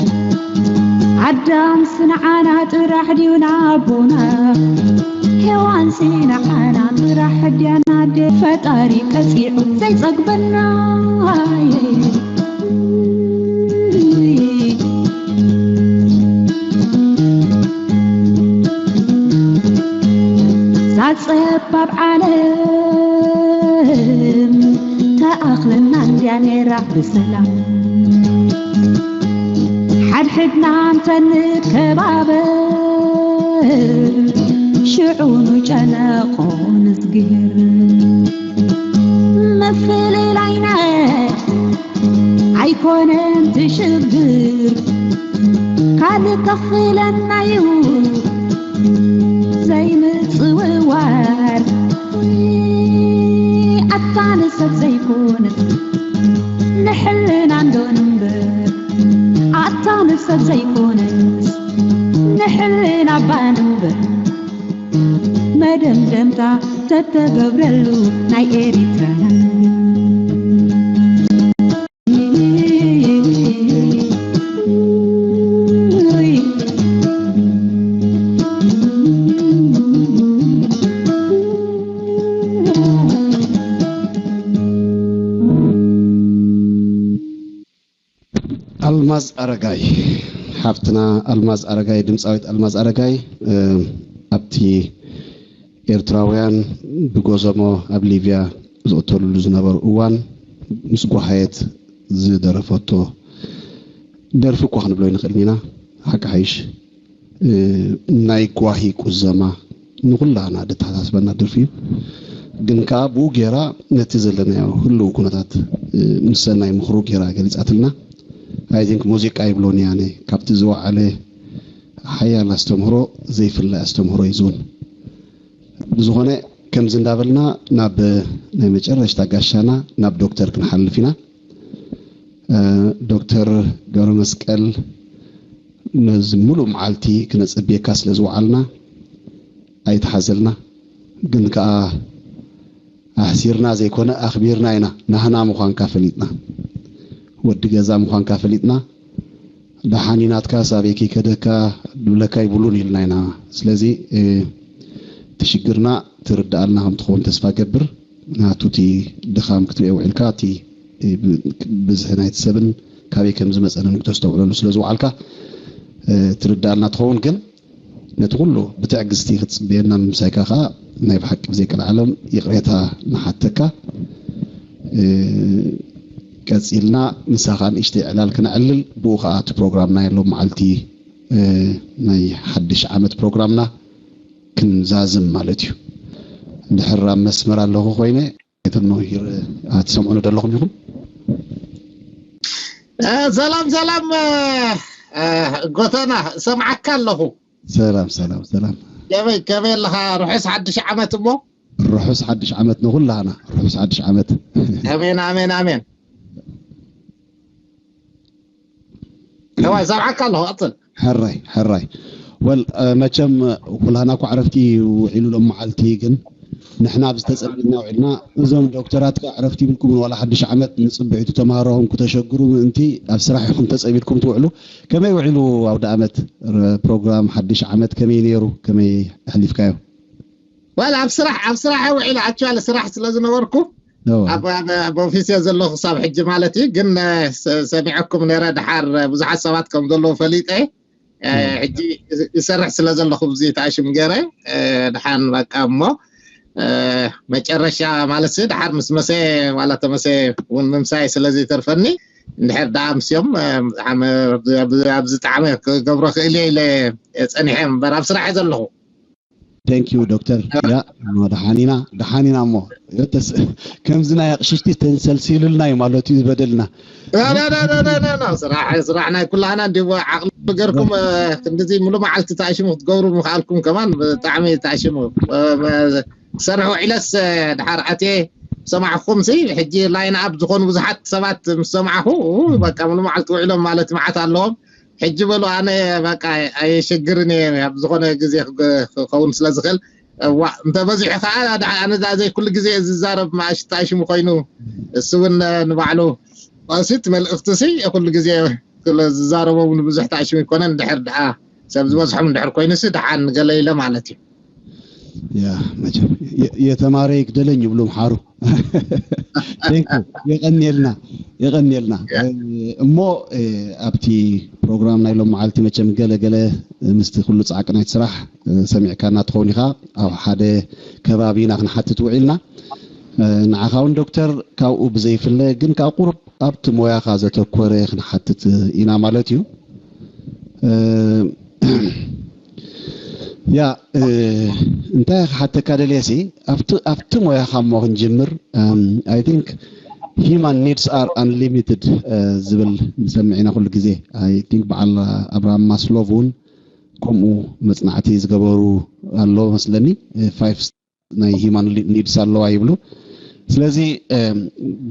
ኣዳምስ ንዓና ጥራሕ ድዩ ናቦና ሄዋንሲ ንዓና ጥራሕ ድያና ደ ፈጣሪ ቀፂዑ ዘይፀግበና ዛጸባብ ዓለም ተኣኽለና እንድያ ነይራ ብሰላም ሓድሕድና እንተንከባበር ሽዑ ንጨነቆ ንዝግር ምፍልላይና ኣይኮነን ትሽግር ካልእ ከኽፍለናዩ ዘይምጽውዋር ኣታ ንሰብ ዘይኮነስ ንሕልና እንዶ ንንበር ኣታ ንሰብ ዘይኮነስ ንሕልና ባንበር መደምደምታ ተተገብረሉ ናይ ኤሪትራ ኣልማዝ ኣረጋይ ሓፍትና ኣልማዝ ኣረጋይ ድምፃዊት ኣልማዝ ኣረጋይ ኣብቲ ኤርትራውያን ብጎዘሞ ኣብ ሊብያ ዝቕተሉሉ ዝነበሩ እዋን ምስ ጓሃየት ዝደረፈቶ ደርፊ እኳ ክንብሎ ይንኽእል ኢና ሓቂ ሓይሽ ናይ ጓሂ ቁዘማ ንኹላና ደተሓሳስበና ደርፊ እዩ። ግን ከዓ ብኡ ገይራ ነቲ ዘለናዮ ህልው ኩነታት ምስ ሰናይ ምኽሩ ገይራ ገሊፃትልና። I think ሙዚቃ ይብሎን እየ ኣነ ካብቲ ዝወዓለ ሓያል ኣስተምህሮ ዘይፍለ ኣስተምህሮ እዩ ዝውን። ብዝኾነ ከምዚ እንዳበልና ናብ ናይ መጨረሽታ ጋሻና ናብ ዶክተር ክንሓልፍ ኢና። ዶክተር ገብረ መስቀል ነዚ ሙሉእ መዓልቲ ክነጸብየካ ስለ ዝወዓልና ኣይትሓዘልና። ግን ከኣ ኣሕሲርና ዘይኮነ ኣኽቢርና ኢና። ናህና ምዃንካ ፈሊጥና፣ ወዲ ገዛ ምዃንካ ፈሊጥና። ደሓን እዩ ናትካ ሳቤኪ ከደካ ድብለካ ይብሉን ኢልና ኢና። ስለዚ እቲ ሽግርና ትርድኣልና ከም ትኸውን ተስፋ ገብር። ናቱ እቲ ድኻም ክትሪኦ ውዒልካ እቲ ብዝሒ ናይቲ ሰብን ካበይ ከም ዝመፀንን ክተስተውዕለሉ ስለ ዝወዓልካ ትርድኣልና ትኸውን። ግን ነቲ ኩሉ ብትዕግስቲ ክትፅበየና ምምሳይካ ከዓ ናይ ብሓቂ ብዘይ ቀልዓለም ይቕሬታ ንሓተካ። ቀፂልና ምሳኻ ንእሽተይ ዕላል ክነዕልል ብኡ ከዓ እቲ ፕሮግራምና የሎም መዓልቲ ናይ ሓድሽ ዓመት ፕሮግራምና ክንዛዝም ማለት እዩ። እንድሕር ኣብ መስመር ኣለኹ ኮይነ ኣይተኖ ሂር ኣትሰምዑኒ ደለኹም ኢኹም። ሰላም ሰላም ጎተና ሰምዓካ ኣለኹ። ሰላም ሰላም ሰላም። ከመይ ከመይ ኣለኻ? ርሑስ ሓድሽ ዓመት እሞ። ርሑስ ሓድሽ ዓመት ንኹላህና። ርሑስ ሓድሽ ዓመት። ኣሜን ኣሜን ኣሜን። እዋይ ሰምዓካ ኣለኹ ቀጽል። ሕራይ ሕራይ። ወል መቸም ኩላህና እኮ ዕረፍቲ ውዒሉ ሎም መዓልቲ ግን ንሕና ኣብዚ ተጸሚድና ውዒልና እዞም ዶክተራት ከ ዕረፍቲ ይብልኩምን ዋላ ሓድሽ ዓመት ንጽብዒቱ ተማሃሮኹም ክተሸግሩ ምእንቲ ኣብ ስራሕ ኢኹም ተጸሚድኩም ትውዕሉ። ከመይ ውዒሉ ኣውደ ኣመት ፕሮግራም ሓድሽ ዓመት ከመይ ነይሩ ከመይ ኣሕሊፍካዮ? ዋላ ኣብ ስራሕ ኣብ ስራሕ ውዒለ ኣክቹዋሊ ስራሕ ስለ ዝነበርኩ ኣብ ኦፊስ እየ ዘለኹ ክሳብ ሕጂ ማለት እዩ። ግን ሰሚዐኩም ነረ ድሓር ብዙሓት ሰባት ከም ዘለዉ ፈሊጠ ሕጂ ይሰርሕ ስለ ዘለኹ ብዚ ተኣሽም ገረ ድሓን በቃ እሞ መጨረሻ ማለት ድሓር ምስ መሰ ዋላ ተመሰ እውን ምምሳይ ስለ ዘይተርፈኒ እንድሕር ደኣ ኣምስዮም ኣብዚ ጣዕሚ ክገብሮ ክእል እየ ኢለ ፀኒሐ እምበር ኣብ ስራሕ እየ ዘለኹ። Thank you ዶክተር። ያ ደሓን ኢና ደሓን ኢና እሞ ከምዚ ናይ ኣቕሽሽቲ ተንሰልሲሉልና እዩ ማለት እዩ ዝበደልና። ስራሕ ስራሕ ናይ ኩላህና እንዲ ዓቕሊ ገርኩም ክንድዚ ሙሉ መዓልቲ ተኣሽሙ ክትገብሩ ምኽኣልኩም ከማን ብጣዕሚ ተኣሽሙ ክሰርሕ ውዒለስ ድሓር ኣትየ ሰማዕኹም ሲ ሕጂ ላይን ኣፕ ዝኾኑ ብዙሓት ሰባት ምስ ሰማዕኹ በቃ ሙሉ መዓልቲ ውዒሎም ማለት መዓት ኣለዎም። ሕጂ በሉ ኣነ በቃ ኣየሸግርን እየ ኣብ ዝኾነ ግዜ ክኸውን ስለ ዝኽእል እዋ እንተ በዚሑ ከዓ ኣነ ዳ ዘይ ኩሉ ግዜ ዝዛረብ ማእሽታሽሙ ኮይኑ እሱ እውን ንባዕሉ ቋሲት መልእኽቲ ሲ ኩሉ ግዜ ዝዛረቦ እውን ብዙሕ ታሽሙ ይኮነ እንድሕር ደኣ ሰብ ዝበዝሖም እንድሕር ኮይኑ ሲ ደሓን ገለ ኢለ ማለት እዩ ያ መቸም የተማረ ይግደለኝ ይብሉ ምሓሩ የቀንየልና የቀንየልና እሞ ኣብቲ ፕሮግራም ናይ ሎም መዓልቲ መቸም ገለ ገለ ምስቲ ኩሉ ፃዕቂ ናይቲ ስራሕ ሰሚዕካና ትኸውን ኢኻ ኣብ ሓደ ከባቢ ኢና ክንሓትት ውዒልና ንዓኻ እውን ዶክተር ካብኡ ብዘይፍለ ግን ካብ ቁሩብ ኣብቲ ሞያኻ ዘተኮረ ክንሓትት ኢና ማለት እዩ ያ እንታይ ክሓተካ ደልየ ሲ ኣብቲ ሞያኻ እሞ ክንጅምር I think human needs are unlimited ዝብል ንሰምዕ ኢና ኩሉ ግዜ I think በዓል ኣብርሃም ማስሎቭ እውን ከምኡ መፅናዕቲ ዝገበሩ ኣሎ መስለኒ five ናይ human needs ኣለዋ ይብሉ ስለዚ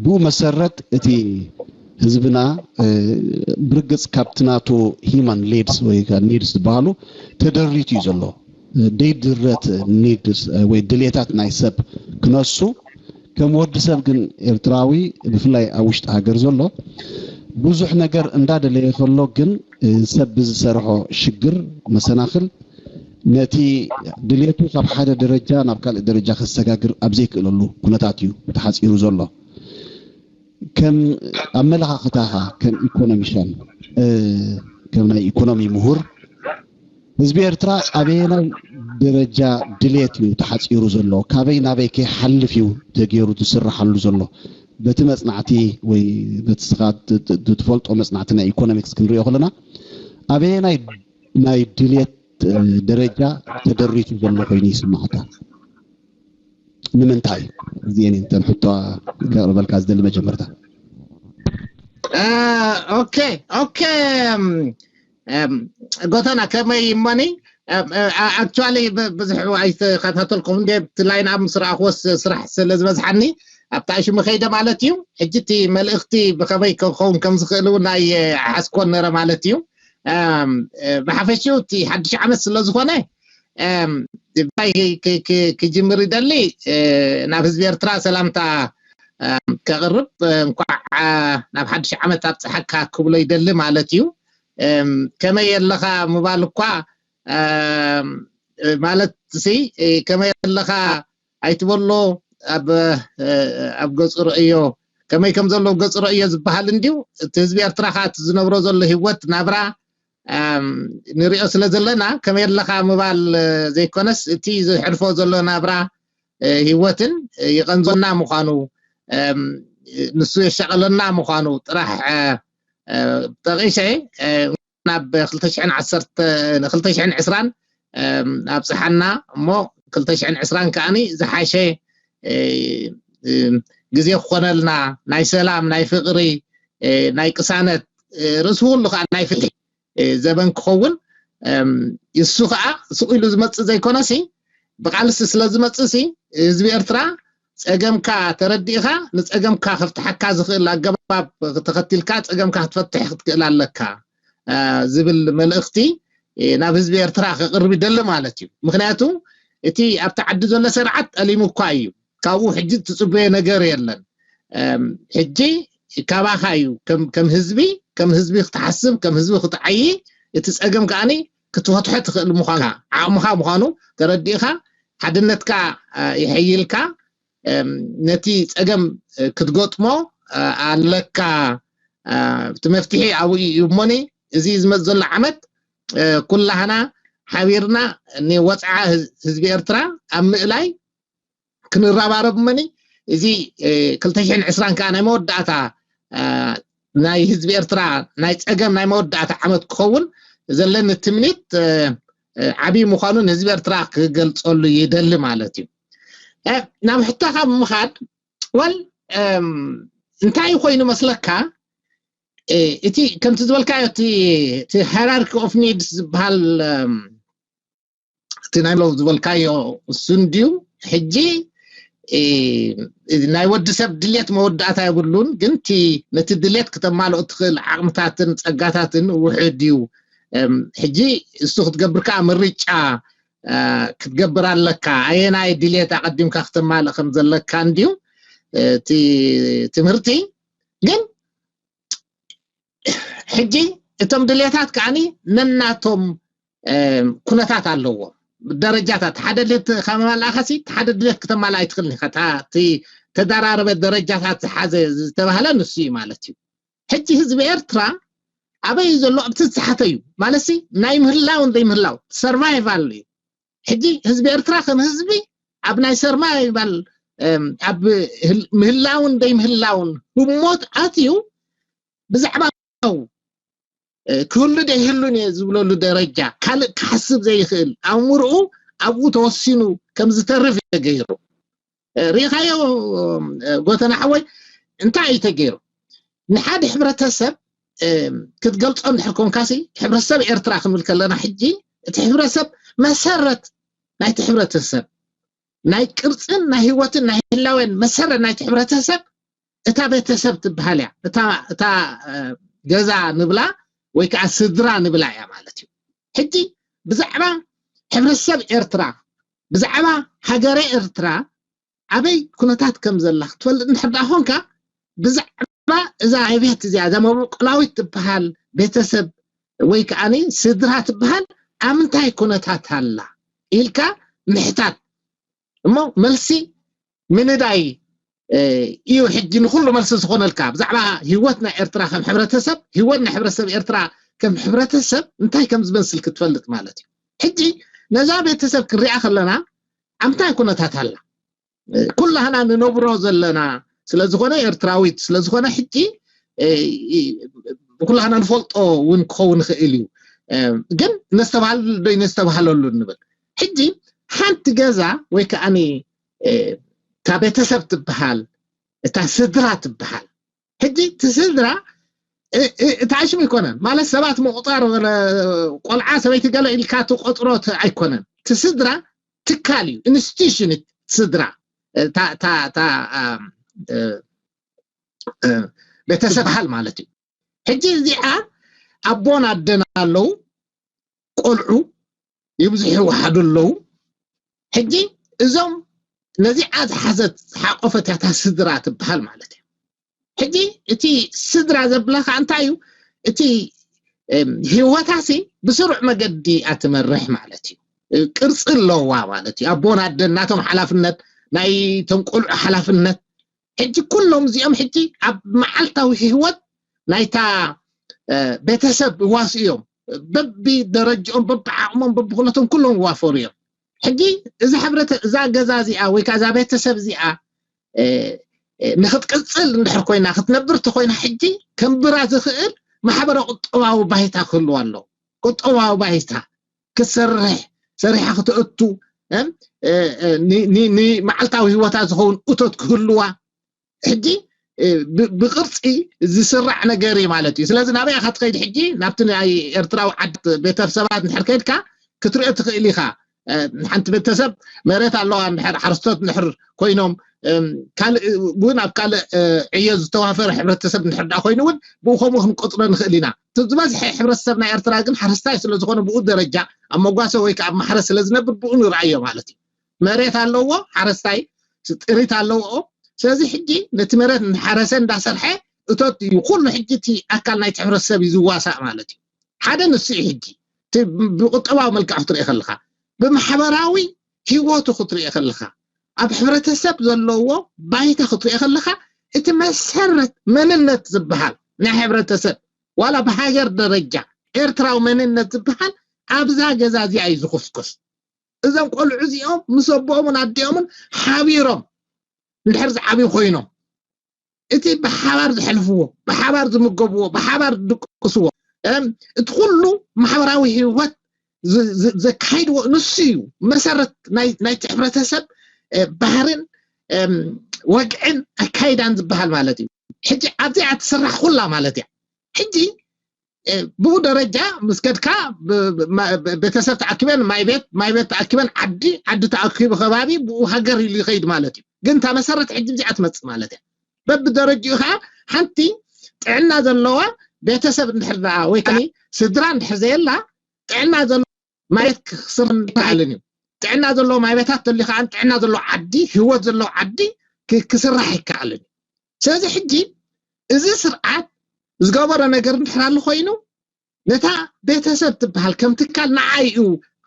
ብኡ መሰረት እቲ ህዝብና ብርግፅ ካብቲ ናቱ human needs ወይ needs ዝበሃሉ ተደሪቱ እዩ ዘሎ ደይድረት needs ወይ ድሌታት ናይ ሰብ ክነሱ ከም ወዲ ሰብ ግን ኤርትራዊ ብፍላይ ኣብ ውሽጢ ሃገር ዘሎ ብዙሕ ነገር እንዳደለየ ከሎ ግን ሰብ ብዝሰርሖ ሽግር መሰናኽል ነቲ ድሌቱ ካብ ሓደ ደረጃ ናብ ካልእ ደረጃ ከሰጋግር ኣብ ዘይክእለሉ ኩነታት እዩ ተሓፂሩ ዘሎ ከም ኣመለኻኽታኻ ከም ኢኮኖሚሻን ከም ናይ ኢኮኖሚ ምሁር ህዝቢ ኤርትራ ኣበየናይ ደረጃ ድሌት እዩ ተሓፂሩ ዘሎ ካበይ ናበይ ከይሓልፍ እዩ ተገይሩ ዝስራሓሉ ዘሎ በቲ መፅናዕቲ ወይ በቲ ስኻ ትፈልጦ መፅናዕቲ ናይ ኢኮኖሚክስ ክንሪኦ ከለና ኣበየናይ ናይ ድሌት ደረጃ ተደሪቱ ዘሎ ኮይኑ ይስማዓካ ንምንታይ እዚአን እንተን ሕቶ ከቕርበልካ ዝደሊ መጀመርታ ኦኬ ኦኬ ጎተና ከመይ እሞኒ actually ብዙሕ ኣይተኸታተልኩም እንደ እቲ ላይን ኣብ ምስ ረኣኽዎስ ስራሕ ስለ ዝበዝሓኒ ኣብታ ሽሙ ከይደ ማለት እዩ ሕጂ እቲ መልእኽቲ ብኸመይ ክኸውን ከም ዝኽእል እውን ኣይሓስኮን ነረ ማለት እዩ ብሓፈሽኡ እቲ ሓድሽ ዓመት ስለ ዝኾነ እንታይ ክጅምር ይደሊ ናብ ህዝቢ ኤርትራ ሰላምታ ከቕርብ እንኳዕ ናብ ሓድሽ ዓመት ኣብፀሓካ ክብሎ ይደሊ ማለት እዩ ከመይ የለኻ ምባል እኳ ማለት ሲ ከመይ ኣለኻ ኣይትበሎ ኣብ ኣብ ገፁ ርእዮ ከመይ ከም ዘሎ ገፁ ርእዮ ዝበሃል እንድዩ እቲ ህዝቢ ኤርትራ ከዓ እቲ ዝነብሮ ዘሎ ህወት ናብራ ንሪኦ ስለ ዘለና ከመይ ኣለኻ ምባል ዘይኮነስ እቲ ዝሕልፎ ዘሎ ናብራ ህይወትን ይቐንዞና ምዃኑ ንሱ የሻቐለና ምዃኑ ጥራሕ ጠቒሰ ናብ ክልተ ሽሕን ዓሰርተ ክልተ ሽሕን ዕስራን ኣብፅሓና እሞ ክልተ ሽሕን ዕስራን ከዓኒ ዝሓሸ ግዜ ክኾነልና ናይ ሰላም ናይ ፍቕሪ ናይ ቅሳነት ርእሲ ኩሉ ከዓ ናይ ፍትሒ ዘበን ክኸውን እሱ ከዓ ስቕ ኢሉ ዝመፅእ ዘይኮነሲ ብቃልሲ ስለ ዝመፅእ ሲ ህዝቢ ኤርትራ ፀገምካ ተረዲእኻ ንፀገምካ ከፍትሓካ ዝኽእል ኣገባብ ተኸቲልካ ፀገምካ ክትፈትሕ ክትክእል ኣለካ ዝብል መልእኽቲ ናብ ህዝቢ ኤርትራ ከቕርብ ይደሊ ማለት እዩ ምክንያቱ እቲ ኣብቲ ዓዲ ዘሎ ስርዓት ጠሊሙ እኳ እዩ ካብኡ ሕጂ ትፅበዮ ነገር የለን ሕጂ ካባኻ እዩ ከም ህዝቢ ከም ህዝቢ ክትሓስብ ከም ህዝቢ ክትዓይ እቲ ፀገም ከዓኒ ክትፈትሖ ትኽእል ምዃንካ ዓቕምኻ ምዃኑ ተረዲእኻ ሓድነትካ ይሐይልካ ነቲ ፀገም ክትገጥሞ ኣለካ እቲ መፍትሒ ኣብኡ እዩ እሞኒ እዚ ዝመፅ ዘሎ ዓመት ኩላህና ሓቢርና ንወፅዓ ህዝቢ ኤርትራ ኣብ ምእላይ ክንረባረብ መኒ እዚ ክልተ ሽሕን ዕስራን ከዓ ናይ መወዳእታ ናይ ህዝቢ ኤርትራ ናይ ፀገም ናይ መወዳእታ ዓመት ክኸውን ዘለኒ ትምኒት ዓብዪ ምዃኑ ንህዝቢ ኤርትራ ክገልፀሉ ይደሊ ማለት እዩ ናብ ሕቶኻ ብምኻድ ወል እንታይ ኮይኑ መስለካ እቲ ከምቲ ዝበልካዮ እቲ ሃይራርኪ ኦፍ ኒድስ ዝበሃል እቲ ናይ ሎ ዝበልካዮ እሱን ድዩ ሕጂ እ፣ ናይ ወዲ ሰብ ድሌት መወዳእታ የብሉን፣ ግን እቲ፣ ነቲ ድሌት ክተማልኦ እትኽእል ዓቕምታትን ጸጋታትን ውሑድ እዩ። እም፣ ሕጂ እሱ ክትገብር ከኣ ምርጫ፣ እ፣ ክትገብር ኣለካ። ኣየናይ ድሌት ኣቐዲምካ ክተማልእ ከም ዘለካ እንድዩ፣ እ፣ እቲ ትምህርቲ። ግን ሕጂ እቶም ድሌታት ከዓኒ ነናቶም፣ እም፣ ኩነታት ኣለዎም። ደረጃታት፣ ሓደ ድሌት ከማልኣኻሲ፣ ሓደ ድሌት ክተማልእ ኣይትኽእልን ኢኻ። እታ፣ እቲ ተደራረበ ደረጃታት ዝሓዘ ዝተባህለ ንሱ እዩ ማለት እዩ። ሕጂ ህዝቢ ኤርትራ ኣበይ እዩ ዘሎ? ኣብቲ ዝተሓተ እዩ። ማለትሲ ናይ ምህላውን ዘይምህላው፣ ሰርቫይቫል እዩ። ሕጂ ህዝቢ ኤርትራ ከም ህዝቢ ኣብ ናይ ሰርቫይቫል፣ እም፣ ኣብ ህል-፣ ምህላውን ዘይምህላውን ህሞት ኣትዩ፣ ብዛዕባ እ፣ ክህሉ ዶ ይህሉን እየ ዝብለሉ ደረጃ፣ ካልእ ክሓስብ ዘይኽእል ኣእምርኡ ኣብኡ ተወሲኑ ከም ዝተርፍ እዩ ገይሩ። እ፣ ርኢኻዮ፣ እ፣ ጎተና ሓወይ፣ እንታይ እዩ ተገይሩ? ንሓደ ሕብረተሰብ፣ እ፣ ክትገልጾ እንድሕር ኮንካሲ፣ ሕብረተሰብ ኤርትራ ክንብል ከለና ሕጂ፣ እቲ ሕብረተሰብ፣ መሰረት ናይቲ ሕብረተሰብ፣ ናይ ቅርጽን ናይ ህይወትን ናይ ህላዌን መሰረት ናይቲ ሕብረተሰብ እታ ቤተሰብ ትበሃል እያ። እታ፣ እታ፣ እ፣ ገዛ ንብላ ወይ ከኣ ስድራ ንብላ እያ ማለት እዩ። ሕጂ ብዛዕባ ሕብረተሰብ ኤርትራ፣ ብዛዕባ ሃገረ ኤርትራ ኣበይ ኩነታት ከም ዘላ ክትፈልጥ እንድሕር ደኣ ኾንካ፣ ብዛዕባ እዛ ቤት እዚኣ፣ እዛ መበቆላዊት ትበሃል ቤተሰብ ወይ ከኣኒ ስድራ ትበሃል ኣብ ምንታይ ኩነታት ኣላ ኢልካ ምሕታት እሞ፣ መልሲ ምንዳይ፣ እ፣ እዩ ሕጂ ንኹሉ መልሲ ዝኾነልካ። ብዛዕባ ህይወት ናይ ኤርትራ ከም ሕብረተሰብ፣ ህይወት ናይ ሕብረተሰብ ኤርትራ ከም ሕብረተሰብ እንታይ ከም ዝመስል ክትፈልጥ ማለት እዩ። ሕጂ ነዛ ቤተሰብ ክንሪኣ ከለና ኣብ ምንታይ ኩነታት ኣላ? እ፣ ኩላህና ንነብሮ ዘለና ስለ ዝኾነ፣ ኤርትራዊት ስለ ዝኾነ፣ ሕጂ፣ እ፣ እ፣ ኩላህና ንፈልጦ እውን ክኸውን ይኽእል እዩ። እ፣ ግን ነስተባህለሉ ዶ ነስተባህለሉ ንብል። ሕጂ ሓንቲ ገዛ ወይ ከኣኒ፣ እ፣ እታ ቤተሰብ ትበሃል፣ እታ ስድራ ትበሃል። ሕጂ እቲ ስድራ፣ እ፣ እ፣ እቲ ኣሽሙ ኣይኮነን። ማለት ሰባት ምቑጻር፣ ወለ ቆልዓ ሰበይቲ ገለ ኢልካ ትቆጽሮ ት-፣ ኣይኮነን። እቲ ስድራ ትካል እዩ፣ ኢንስቲትዩሽን እዩ ስድራ። እታ፣ እታ፣ እታ፣ ኣም፣ እ፣ እ፣ ቤተሰብ በሃል ማለት እዩ። ሕጂ እዚኣ ኣቦን ኣደን ኣለዉ፣ ቆልዑ ይብዝሑ ይወሓዱ ኣለዉ። ሕጂ እዞም ነዚኣ ዝሓዘት ዝሓቆፈት እያ እታ ስድራ ትበሃል ማለት እዩ። ሕጂ እቲ ስድራ ዘብለኻ እንታይ እዩ? እቲ፣ እም፣ ህይወታሲ ብስሩዕ መገዲ እያ ትመርሕ ማለት እዩ። ቅርጺ ኣለዋ ማለት እዩ። ኣቦን ኣደን ናቶም ሓላፍነት፣ ናይቶም ቆልዑ ሓላፍነት። ሕጂ ኩሎም እዚኦም ሕጂ ኣብ መዓልታዊ ህይወት ናይታ፣ እ፣ ቤተሰብ ይዋስኡ እዮም። በቢ ደረጃኦም፣ በቢ ዓቕሞም፣ በቢ ኩነቶም ኩሎም ይዋፈሩ እዮም። ሕጂ እዛ ሕብረተ-፣ እዛ ገዛ እዚኣ ወይ ከኣ እዛ ቤተሰብ እዚኣ፣ እ፣ እ፣ ንኽትቅጽል እንድሕር ኮይና፣ ክትነብር ተኾይና፣ ሕጂ ከንብራ ዝኽእል ማሕበረ ቁጠባዊ ባይታ ክህልዋ ኣለዎ። ቁጠባዊ ባይታ ክትሰርሕ፣ ሰሪሓ ክትእቱ፣ እም፣ እ፣ እ፣ ኒ-፣ ኒ-፣ ንመዓልታዊ ህይወታ ዝኸውን እቶት ክህልዋ፣ ሕጂ፣ እ፣ ብ-፣ ብቅርጺ ዝስራዕ ነገር እዩ ማለት እዩ። ስለዚ ናበይ ኢኻ ትኸይድ? ሕጂ ናብቲ ናይ ኤርትራዊ ዓድ ቤተሰባት እንድሕር ከይድካ ክትሪኦ ትኽእል ኢኻ። እ፣ ሓንቲ ቤተሰብ መሬት ኣለዋ እንድሕር፣ ሓረስቶት እንድሕር ኮይኖም፣ እም፣ ካልእ እውን ኣብ ካልእ፣ እ፣ ዕዮ ዝተዋፈረ ሕብረተሰብ እንድሕር ደኣ ኮይኑ እውን ብኡ ከምኡ ክንቆጽሮ ንኽእል ኢና። እቲ ዝበዝሐ ሕብረተሰብ ናይ ኤርትራ ግን ሓረስታይ ስለ ዝኾነ ብኡ ደረጃ ኣብ መጓሰ ወይ ከኣ ኣብ ማሕረስ ስለ ዝነብር ብኡ ንርኣዮ ማለት እዩ። መሬት ኣለዎ ሓረስታይ፣ ጥሪት ኣለዎ። ስለዚ ሕጂ ነቲ መሬት እንዳሓረሰ እንዳሰርሐ እቶት እዩ። ኩሉ ሕጂ እቲ ኣካል ናይቲ ሕብረተሰብ እዩ ዝዋሳእ ማለት እዩ። ሓደ ንሱ እዩ። ሕጂ እቲ ብቁጠባዊ መልክዕ ክትሪኦ ከለኻ፣ ብማሕበራዊ ህይወቱ ክትሪኦ ከለኻ፣ ኣብ ሕብረተሰብ ዘለዎ ባይታ ክትሪኦ ከለኻ፣ እቲ መሰረት መንነት ዝበሃል ናይ ሕብረተሰብ ዋላ ብሃገር ደረጃ ኤርትራዊ መንነት ዝበሃል ኣብዛ ገዛ እዚኣ እዩ ዝኹስኩስ። እዞም ቆልዑ እዚኦም ምስ ኣቦኦምን ኣዲኦምን ሓቢሮም እንድሕር ዝዓብዩ ኮይኖም፣ እቲ ብሓባር ዘሕልፍዎ፣ ብሓባር ዝምገብዎ፣ ብሓባር ዝድቅስዎ፣ እም፣ እቲ ኩሉ ማሕበራዊ ህይወት ዝ-፣ ዝ-፣ ዘካይድዎ ንሱ እዩ። መሰረት ናይ፣ ናይቲ ሕብረተሰብ፣ እ፣ ባህርን፣ እም፣ ወግዕን ኣካይዳን ዝበሃል ማለት እዩ። ሕጂ ኣብዚኣ ትስራሕ ኩላ ማለት እያ። ሕጂ፣ እ፣ ብኡ ደረጃ ምስ ከድካ ብ-፣ ብ-፣ ማ-፣ ብ-፣ ቤተሰብ ተኣኪበን ማይ ቤት፣ ማይ ቤት ተኣኪበን ዓዲ፣ ዓዲ ተኣኪቡ ከባቢ፣ ብኡ ሃገር ኢሉ ይኸይድ ማለት እዩ። ግን እታ መሰረት ሕጂ እዚኣ ትመፅእ ማለት እያ። በብደረጅኡ ከዓ ሓንቲ ጥዕና ዘለዋ ቤተሰብ እንድሕር ደኣ ወይ ከዓ ስድራ እንድሕር ዘየላ ጥዕና ዘለዎ ማይ ቤት ክስራሕ ኣይከኣልን እዩ። ጥዕና ዘለዎ ማይ ቤታት ተልዩ ከዓ ጥዕና ዘለዎ ዓዲ፣ ህይወት ዘለዎ ዓዲ ክ- ክስራሕ ኣይከኣልን እዩ። ስለዚ ሕጂ እዚ ስርዓት ዝገበሮ ነገር እንድሕር ኣሎ ኮይኑ ነታ ቤተሰብ ትበሃል ከም ትካል ንዓይ እዩ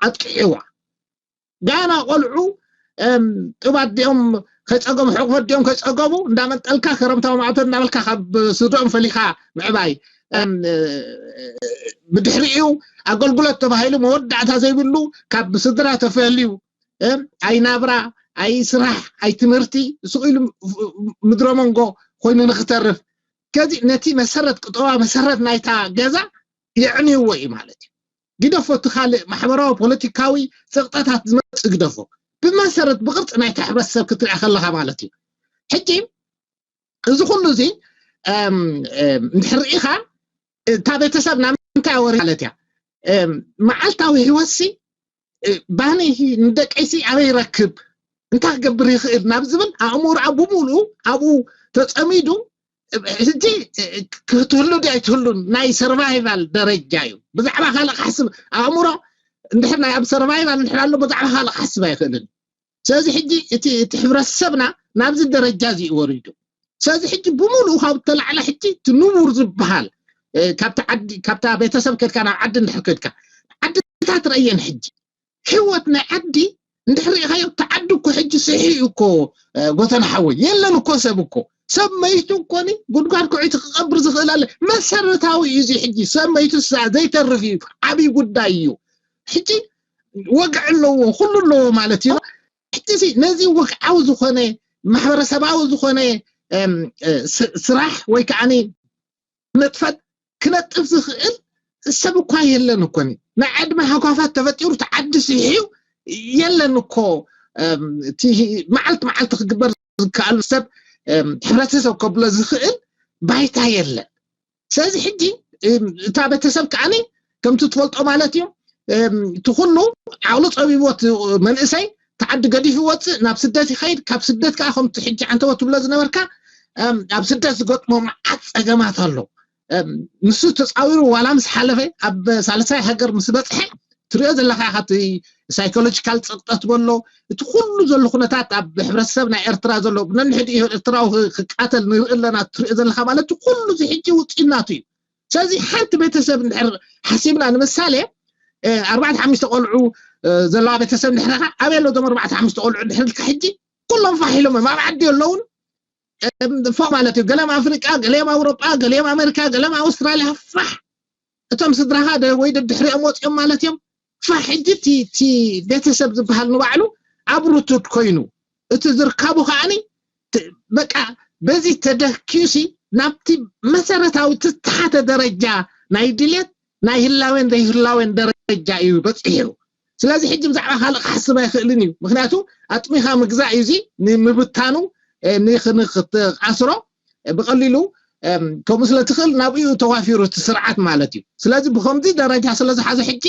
ኣጥቂዕዋ። ጋና ቆልዑ ጡብ ኣዲኦም ከይፀገሙ ሕቑፎ ኣዲኦም ከይፀገሙ እንዳመንጠልካ ከረምታዊ ማዕተብ እንዳበልካ ካብ ስድኦም ፈሊኻ ምዕባይ። ብድሕሪኡ ኣገልግሎት ተባሂሉ መወዳእታ ዘይብሉ ካብ ስድራ ተፈልዩ ኣይናብራ ኣይስራሕ ኣይትምህርቲ ስቕ ኢሉ ምድረ መንጎ ኮይኑ ንክተርፍ ከዚ ነቲ መሰረት ቅጠባ መሰረት ናይታ ገዛ የዕንይዎ እዩ ማለት እዩ። ግደፎ እቲ ካልእ ማሕበራዊ ፖለቲካዊ ፀቕጠታት ዝመፅእ ግደፎ ብመሰረት ብቅርፂ ናይቲ ሕብረተሰብ ክትሪኣ ከለካ ማለት እዩ። ሕጂ እዚ ኩሉ እዚ እንድሕር ርኢኻ እታ ቤተሰብ ናብ ምንታይ ኣወሪ ማለት እያ። መዓልታዊ ህይወትሲ ባኒ ንደቀይሲ ኣበይ ይረክብ እንታይ ክገብር ይኽእል ናብ ዝብል ኣእምሮኣ ብምሉኡ ኣብኡ ተፀሚዱ ሕጂ ክትህሉ ድያ ኣይትህሉን ናይ ሰርቫይቫል ደረጃ እዩ። ብዛዕባ ካልእ ክሓስብ ኣእምሮ እንድሕር ናይ ኣብ ሰርቫይቫል እንድሕር ኣሎ ብዛዕባ ካልእ ክሓስብ ኣይኽእልን። ስለዚ ሕጂ እቲ እቲ ሕብረተሰብና ናብዚ ደረጃ እዚ እዩ ወሪዱ። ስለዚ ሕጂ ብምሉኡ ካብ እተላዕለ ሕጂ እቲ ንቡር ዝበሃል ካብቲ ዓዲ ካብታ ቤተሰብ ከድካ ናብ ዓዲ እንድሕር ከድካ ዓድታት ረእየን ሕጂ ህይወት ናይ ዓዲ እንድሕር ርኢኻዮ እቲ ዓዲ እኮ ሕጂ ስሒ እዩ እኮ ጎተና ሓወይ የለን እኮ ሰብ እኮ ሰብ መይቱ እኮኒ ጉድጓድ ኩዒቱ ክቐብር ዝኽእል ኣለ። መሰረታዊ እዩ እዚ ሕጂ ሰብ መይቱ ሳ ዘይተርፍ እዩ ዓብዪ ጉዳይ እዩ። ሕጂ ወግዒ ኣለዎ ኩሉ ኣለዎ ማለት እዩ። ሕጂ እዚ ነዚ ወግዓዊ ዝኾነ ማሕበረሰባዊ ዝኾነ ስራሕ ወይ ከዓ ንጥፈት ክነጥፍ ዝኽእል ሰብ እኳ የለን እኮ ናይ ዕድመ ሃጓፋት ተፈጢሩ ተዓዲ ስሒዩ የለን እኮ መዓልቲ መዓልቲ ክግበር ዝከኣሉ ሰብ ሕብረተሰብ ከብሎ ዝኽእል ባይታ የለን። ስለዚ ሕጂ እታ ቤተሰብ ከዓኒ ከምቲ ትፈልጦ ማለት እዩ እቲ ኩሉ ዓቕሉ ፀቢቦት መንእሰይ ተዓዲ ገዲፉ ይወፅእ ናብ ስደት ይኸይድ ካብ ስደት ከዓ ከምቲ ሕጂ ዓንተወ ትብሎ ዝነበርካ ኣብ ስደት ዝገጥሞ መዓት ፀገማት ኣሎ። ንሱ ተፃዊሩ ዋላ ምስ ሓለፈ ኣብ ሳልሳይ ሃገር ምስ በፅሐ ትሪኦ ዘለካ ኢካ እቲ ሳይኮሎጂካል ፀቕጠት በሎ እቲ ኩሉ ዘሎ ኩነታት ኣብ ሕብረተሰብ ናይ ኤርትራ ዘሎ ነንሕድኡ ኤርትራዊ ክቃተል ንርኢ ኣለና ትሪኦ ዘለካ ማለት እቲ ኩሉ እዚ ሕጂ ውፅኢናቱ እዩ። ስለዚ ሓንቲ ቤተሰብ እንድሕር ሓሲብና ንምሳሌ ኣርባዕተ ሓሙሽተ ቆልዑ ዘለዋ ቤተሰብ እንድሕር ኢካ ኣበይ ኣሎ እዞም ኣርባዕተ ሓሙሽተ ቆልዑ እንድሕር ኢልካ ሕጂ ኩሎም ፋሕ ኢሎም እዮም ኣብ ዓዲ ኣለውን ፎቅ ማለት እዩ። ገለም ኣፍሪቃ፣ ገሊኦም ኣውሮጳ፣ ገሊኦም ኣሜሪካ፣ ገሊኦም ኣውስትራሊያ ፋሕ እቶም ስድራኻ ወይ ደድሕሪኦም ወፂኦም ማለት እዮም። ፋሕ ሕጂ እቲ ቤተሰብ ዝበሃል ንባዕሉ ኣብ ርቱድ ኮይኑ እቲ ዝርካቡ ከዓኒ በቃ በዚ ተደኪዩሲ ናብቲ መሰረታዊ ትተሓተ ደረጃ ናይ ድልየት ናይ ህላዌን ዘይህላዌን ደረጃ እዩ በፂሑ። ስለዚ ሕጂ ብዛዕባ ካልእ ክሓስብ ኣይኽእልን እዩ። ምክንያቱ ኣጥሚኻ ምግዛእ እዩ እዚ ንምብታኑ ንክትኣስሮ ብቀሊሉ ከምኡ ስለ ትኽእል ናብኡ ተዋፊሩ እቲ ስርዓት ማለት እዩ። ስለዚ ብከምዚ ደረጃ ስለ ዝሓዞ ሕጂ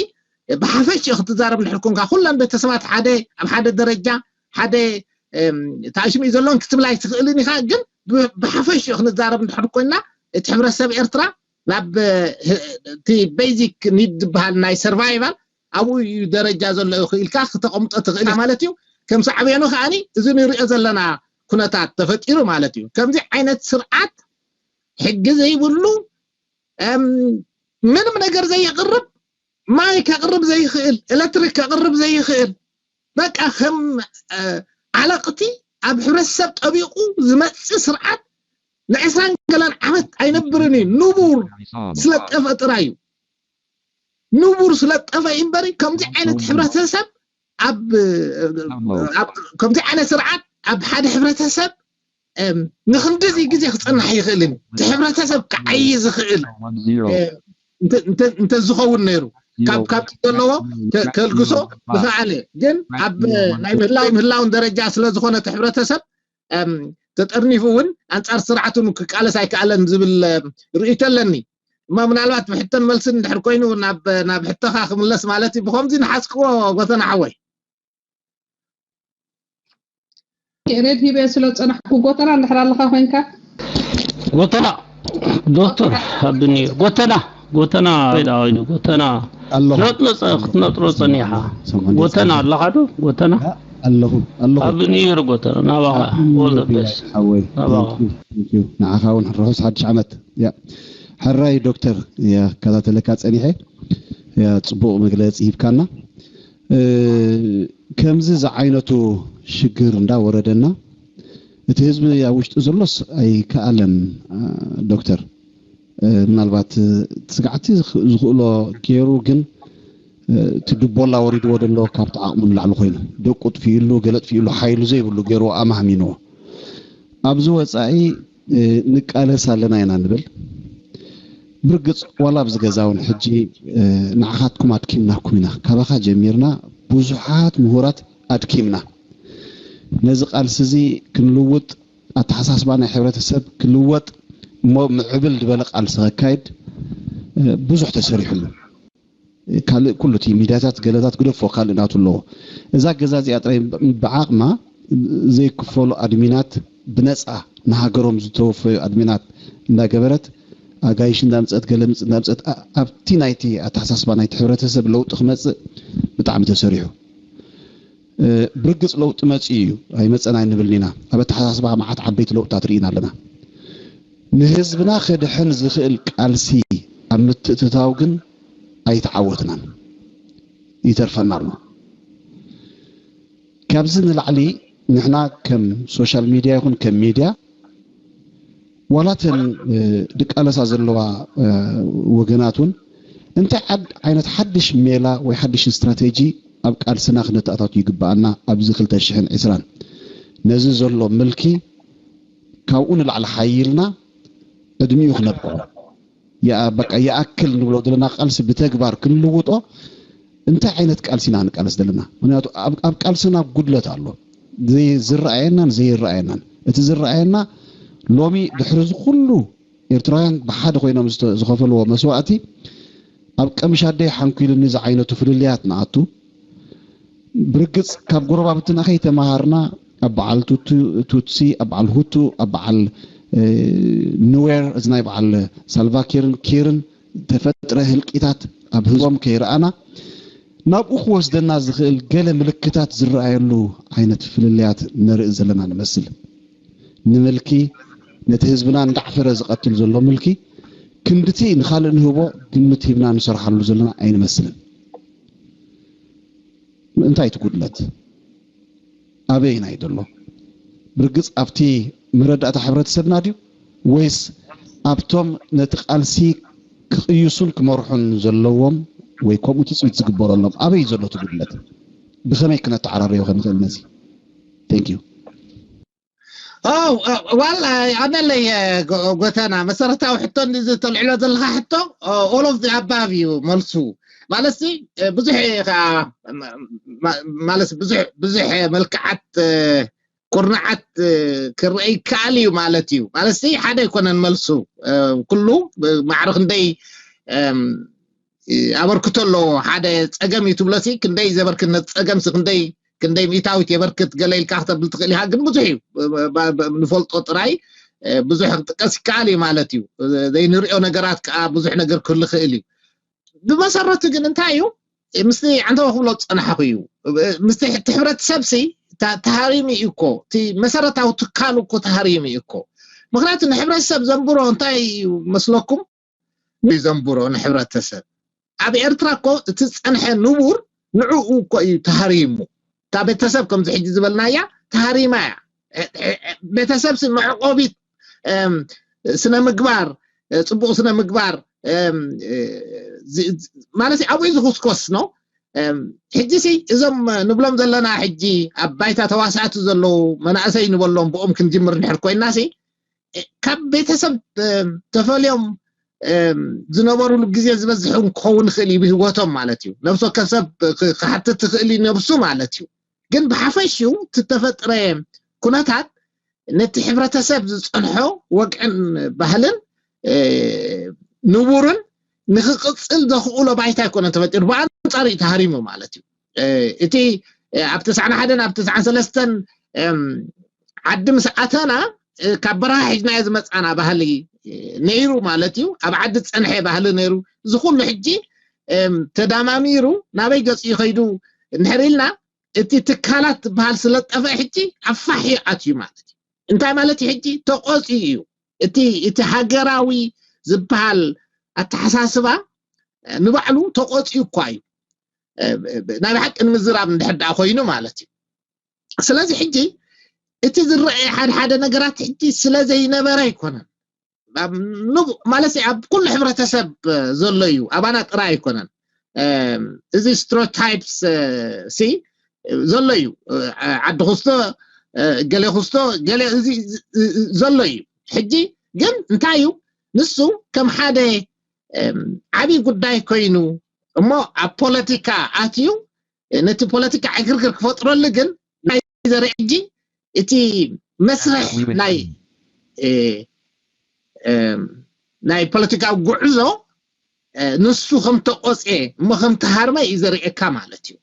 ብሓፈሽኡ ክትዛረብ እንድሕር ኮንካ ኩለን ቤተሰባት ሓደ ኣብ ሓደ ደረጃ ሓደ ተኣሽሙ እዩ ዘለዎን ክትብል ኣይትኽእልን ኢኻ። ግን ብሓፈሽኡ ክንዛረብ እንድሕር ኮይና እቲ ሕብረተሰብ ኤርትራ ናብ እቲ ቤዚክ ኒድ ዝበሃል ናይ ሰርቫይቫል ኣብኡ እዩ ደረጃ ዘሎ ኢልካ ክተቐምጦ ትኽእል ማለት እዩ። ከም ሳዕቤኑ ከዓኒ እዚ ንሪኦ ዘለና ኩነታት ተፈጢሩ ማለት እዩ። ከምዚ ዓይነት ስርዓት ሕጊ ዘይብሉ ምንም ነገር ዘየቕርብ ማይ ከቕርብ ዘይኽእል ኤሌክትሪክ ከቕርብ ዘይኽእል በቃ ከም ዓለቕቲ ኣብ ሕብረተሰብ ጠቢቑ ዝመፅእ ስርዓት ንዕስራን ገለን ዓመት ኣይነብርን እዩ። ንቡር ስለጠፈ ጥራይ እዩ። ንቡር ስለጠፈ እዩ እምበሪ ከምዚ ዓይነት ሕብረተሰብ ኣብ ከምዚ ዓይነት ስርዓት ኣብ ሓደ ሕብረተሰብ ንክንድዚ ግዜ ክፀናሕ ይኽእልን እቲ ሕብረተሰብ ክዓይ ዝኽእል እንተዝኸውን ነይሩ ካብ ካብቲ ዘለዎ ከልግሶ ዝኸኣለ ግን ኣብ ናይ ምህላው ምህላውን ደረጃ ስለዝኾነ እቲ ሕብረተሰብ ተጠርኒፉ እውን ኣንፃር ስርዓቱ ክቃለስ ኣይከኣለን ዝብል ርእይቶ ኣለኒ። እሞ ምናልባት ብሕቶን መልስን እንድሕር ኮይኑ ናብ ናብ ሕቶኻ ክምለስ ማለት እዩ። ብኸምዚ ንሓዝክዎ ጎተና ሓወይ። ሬድ ሂበ ስለ ዝጸናሕኩ ጎተና እንድሕር ኣለኻ ኮይንካ ጎተና ዶክተር ኣብኒ ጎተና ጎተና ወይዳ ወይዱ ጎተና ኣለኹ ክትነጥሮ ክትነጥሮ ጸኒሓ ሰማንያ ጎተና ኣለኻ ዶ ጎተና ኣለኹ ኣለኹ ኣብ ኒውዮርክ ጎተና ናባኻ all the best ሓወይ ናባኻ ንዓኻ እውን ርሑስ ሓድሽ ዓመት ያ ሕራይ ዶክተር የከታተለካ ጸኒሐ ያ ጽቡቕ መግለጺ ሂብካና እ፣ ከምዚ ዝዓይነቱ ሽግር እንዳወረደና እቲ ህዝቢ ኣብ ውሽጢ ዘሎስ ኣይከኣለን እ፣ ዶክተር እ፣ ምናልባት እ፣ ስጋዕቲ ዝኽ- ዝኽእሎ ገይሩ ግን እ፣ እቲ ድቦላ ወሪድዎ ዘሎ ካብቲ ዓቕሙ ንላዕሊ ኮይኑ ደቁ ጥፊእሉ ገለ ጥፊእሉ ሓይሉ ዘይብሉ ገይርዎ ኣማህሚንዎ ኣብዚ ወፃኢ እ፣ ንቃለስ ኣለና ኢና ንብል ብርግፅ ዋላ ኣብዚ ገዛ እውን ሕጂ እ፣ ንዓኻትኩም ኣድኪምናኩም ኢና ካባኻ ጀሚርና ብዙሓት ምሁራት ኣድኪምና ነዚ ቃልሲ እዚ ክንልውጥ ኣተሓሳስባ ናይ ሕብረተሰብ ክልወጥ እሞ ምዕብል ዝበለ ቃልሲ ከካይድ እ፣ ብዙሕ ተሰሪሕሉ ካልእ ኩሉ እቲ ሚድያታት ገለታት ግደፎ ካልእ ናቱ ኣለዎ እዛ ገዛ እዚኣ ጥራይ ብዓቕማ ዘይክፈሉ ኣድሚናት ብነፃ ንሃገሮም ዝተወፈዩ ኣድሚናት እንዳገበረት ኣጋይሽ እንዳምፀት ገለ ምፅ እንዳምፀት ኣ- ኣብቲ ናይቲ ኣተሓሳስባ ናይቲ ሕብረተሰብ ለውጢ ክመፅእ ብጣዕሚ ተሰሪሑ እ፣ ብርግፅ ለውጢ መፂኡ እዩ ኣይመፀን ኣይንብልን ኢና ኣብ ኣተሓሳስባ መዓት ዓበይቲ ለውጥታት ርኢና ኣለና ንህዝብና ክድሕን ዝኽእል ቃልሲ ኣብ ምትእትታው ግን ኣይተዓወትናን ይተርፈና ኣሎ ካብዚ ንላዕሊ ንሕና ከም ሶሻል ሚድያ ይኹን ከም ሚድያ ዋላተን እ፣ ድቃለሳ ዘለዋ እ፣ ወገናት እውን እንታይ ዓድ- ዓይነት ሓድሽ ሜላ ወይ ሓድሽ ስትራቴጂ ኣብ ቃልስና ክነተኣታቱ ይግበኣና ኣብዚ ክልተ ሽሕን ዕስራን ነዚ ዘሎ ምልኪ ካብኡ ንላዕሊ ሓይልና ዕድሚኡ ክነብቅዖ ይኣ- በቃ ይኣክል ንብሎ ዘለና ቃልሲ ብተግባር ክንልውጦ እንታይ ዓይነት ቃልሲ ኢና ንቃለስ ዘለና ምክንያቱ ኣብ- ኣብ ቃልስና ጉድለት ኣሎ ዘይ- ዝረኣየናን ዘይረኣየናን እቲ ዝረኣየና ሎሚ ድሕሪ እዚ ኩሉ ኤርትራውያን ብሓደ ኮይኖም ዝተ- ዝኸፈልዎ መስዋእቲ ኣብ ቀምሻደይ ሓንኩልኒ ዝዓይነቱ ፍልልያት ንኣቱ ብርግጽ ካብ ጎረባብትና ከይተማሃርና ኣብ በዓል ቱቱ- ቱትሲ ኣብ በዓል ሁቱ ኣብ በዓል እ፣ ኑዌር እዚ ናይ በዓል ሳልቫኪርን ኪርን ተፈጥረ ህልቂታት ኣብ ህዝቦም ከይረኣና ናብኡ ክወስደና ዝኽእል ገለ ምልክታት ዝረኣየሉ ዓይነት ፍልልያት ነርኢ ዘለና ንመስል ንምልኪ ነቲ ህዝብና እንዳዕፈረ ዝቐትል ዘሎ ምልኪ ክንድቲ ንኻልእ ንህቦ ግምት ሂብና ንሰርሓሉ ዘለና ኣይንመስልን እንታይ እቲ ጉድለት ኣበይና እዩ ዘሎ ብርግፅ ኣብቲ መረዳእታ ሕብረተሰብና ድዩ ወይስ ኣብቶም ነቲ ቃልሲ ክቕይሱን ክመርሑን ዘለዎም ወይ ከምኡ ትፅቢት ዝግበረሎም ኣበይ እዩ ዘሎ እቲ ጉድለት ብኸመይ ክነተዓራረዮ ክንኽእል ነዚ thank you ዋላ ኣነለይ ጎተና መሰረታዊ ሕቶ እዚ ተልዕሎ ዘለካ ሕቶ all of the above እዩ መልሱ ማለት ብዙሕ ማለት ብዙሕ መልክዓት ኩርናዓት ክረአ ይከኣል እዩ ማለት እዩ ማለት ሓደ ኣይኮነን መልሱ ኩሉ ማዕረ ክንደይ ኣበርክቶ ኣለዎ ሓደ ፀገም እዩ ትብሎ ክንደይ ዘበርክት ነቲ ፀገም ክንደይ ክንደይ ሚእታዊት የበርክት ገለ ኢልካ ክተብል ትኽእል ኢኻ ግን ብዙሕ እዩ ንፈልጦ ጥራይ ብዙሕ ክጥቀስ ይከኣል እዩ ማለት እዩ ዘይንሪኦ ነገራት ከዓ ብዙሕ ነገር ክህሉ ይኽእል እዩ ብመሰረቱ ግን እንታይ እዩ ምስቲ ዓንተቦ ክብሎ ዝፀናሕኩ እዩ ምስቲ እቲ ሕብረተሰብ ሲ ተሃሪሙ እዩ እኮ እቲ መሰረታዊ ትካሉ እኮ ተሃሪሙ እዩ እኮ ምክንያቱ ንሕብረተሰብ ዘንብሮ እንታይ እዩ መስለኩም ዘንብሮ ንሕብረተሰብ ኣብ ኤርትራ እኮ እቲ ዝፀንሐ ንቡር ንዕኡ እኮ እዩ ተሃሪሙ እታ ቤተሰብ ከምዚ ሕጂ ዝበልናያ ተሃሪማ እያ ቤተሰብ ሲ መዕቆቢት ስነ ምግባር ፅቡቅ ስነ ምግባር ማለት ኣብኡ ዝኩስኮስ ነው ሕጂ ሲ እዞም ንብሎም ዘለና ሕጂ ኣብ ባይታ ተዋሳእቲ ዘለዉ መናእሰይ ንበሎም ብኦም ክንጅምር ንሕር ኮይና ሲ ካብ ቤተሰብ ተፈልዮም ዝነበሩሉ ግዜ ዝበዝሕ ክኸውን ይኽእል እዩ ብህወቶም ማለት እዩ ነብሶ ከሰብ ክሓትት ትኽእል እዩ ነብሱ ማለት እዩ ግን ብሓፈሽኡ እተፈጥረ ኩነታት ነቲ ሕብረተሰብ ዝፀንሖ ወግዕን ባህልን ንቡርን ንክቅፅል ዘኽእሎ ባይታ ኣይኮነን ተፈጢሩ ብኣንፃር እዩ ተሃሪሙ ማለት እዩ እቲ ኣብ ተስዓን ሓደን ኣብ ተስዓን ሰለስተን ዓዲ ምስ ኣተና ካብ በረኻ ሒዝናዮ ዝመፃና ባህሊ ነይሩ ማለት እዩ። ኣብ ዓዲ ዝፀንሐ ባህሊ ነይሩ። እዚ ኩሉ ሕጂ ተዳማሚሩ ናበይ ገፂ ይኸይዱ እንድሕር ኢልና፣ እቲ ትካላት ዝበሃል ስለጠፈ ሕጂ ኣፋሒ ኣትዩ ማለት እዩ። እንታይ ማለት እዩ? ሕጂ ተቆፂ እዩ። እቲ እቲ ሃገራዊ ዝበሃል ኣተሓሳስባ ንባዕሉ ተቆፂ እኳ እዩ። ናይ ብሓቂ ንምዝራብ እንድሕር ደኣ ኮይኑ ማለት እዩ። ስለዚ ሕጂ እቲ ዝረአ ሓደ ሓደ ነገራት ሕጂ ስለ ዘይነበረ ኣይኮነን። ማለት ኣብ ኩሉ ሕብረተሰብ ዘሎ እዩ፣ ኣባና ጥራይ ኣይኮነን። እዚ ስትሮታይፕስ ሲ ዘሎ እዩ። ዓዲ ክስቶ፣ ገሌ ክስቶ፣ ገሌ እዚ ዘሎ እዩ። ሕጂ ግን እንታይ እዩ? ንሱ ከም ሓደ ዓብዪ ጉዳይ ኮይኑ እሞ ኣብ ፖለቲካ ኣትዩ ነቲ ፖለቲካ ዕግርግር ክፈጥረሉ ግን ናይ ዘርኢ ሕጂ እቲ መስርሕ ናይ ናይ ፖለቲካዊ ጉዕዞ ንሱ ከም ተቆፅኤ እሞ ከም ተሃርመ እዩ ዘርእየካ ማለት እዩ።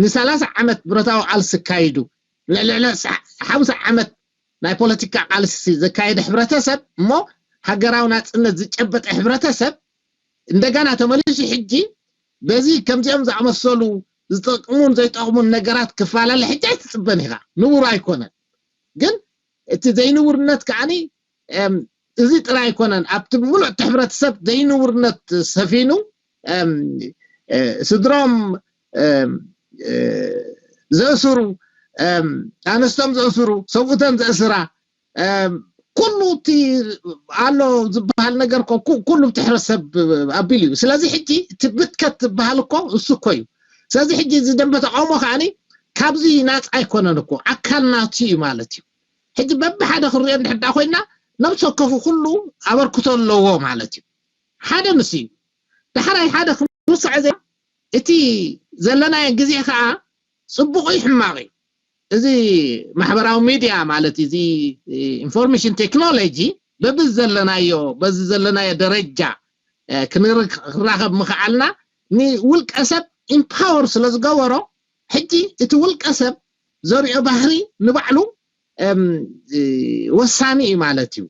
ንሰላሳ ዓመት ብረታዊ ቃልሲ ካይዱ ንልዕሊ ሓምሳ ዓመት ናይ ፖለቲካ ቃልሲ ዘካየደ ሕብረተሰብ እሞ ሃገራዊ ናፅነት ዝጨበጠ ሕብረተሰብ እንደገና ተመሊሱ ሕጂ በዚ ከምዚኦም ዝኣመሰሉ ዝጠቅሙን ዘይጠቅሙን ነገራት ክፈላለ ሕጂ ኣይትፅበን ኢኻ። ንቡር ኣይኮነን። ግን እቲ ዘይንቡርነት ከዓኒ እዚ ጥራይ ኣይኮነን። ኣብቲ ሙሉእ እቲ ሕብረተሰብ ዘይንቡርነት ሰፊኑ ስድሮም ዘእስሩ፣ ኣንስቶም ዘእስሩ፣ ሰብኡተን ዘእስራ፣ ኩሉ እቲ ኣሎ ዝበሃል ነገር እኮ ኩሉ እቲ ሕብረተሰብ ኣቢሉ እዩ። ስለዚ ሕጂ እቲ ብትከት ዝበሃል እኮ እሱ እኮ እዩ። ስለዚ ሕጂ እዚ ደንበ ተቃውሞ ከዓኒ ካብዚ ናፃ ኣይኮነን እኮ፣ ኣካል ናቱ እዩ ማለት እዩ። ሕጂ በብሓደ ክንሪኦ እንድሕር ኮይና ነብሲ ወከፉ ኩሉ ኣበርክቶ ኣለዎ ማለት እዩ። ሓደ ንሱ እዩ። ዳሕራይ ሓደ ክንርሳዕ ዘ እቲ ዘለናዮ ግዜ ከዓ ፅቡቕ እዩ ሕማቕ እዩ። እዚ ማሕበራዊ ሚድያ ማለት እዚ ኢንፎርሜሽን ቴክኖሎጂ በብዚ ዘለናዮ በዚ ዘለናዮ ደረጃ ክንራኸብ ምኽዓልና ንውልቀ ሰብ ኢምፓወር ስለ ዝገበሮ ሕጂ እቲ ውልቀ ሰብ ዘሪኦ ባህሪ ንባዕሉ ወሳኒ እዩ ማለት እዩ።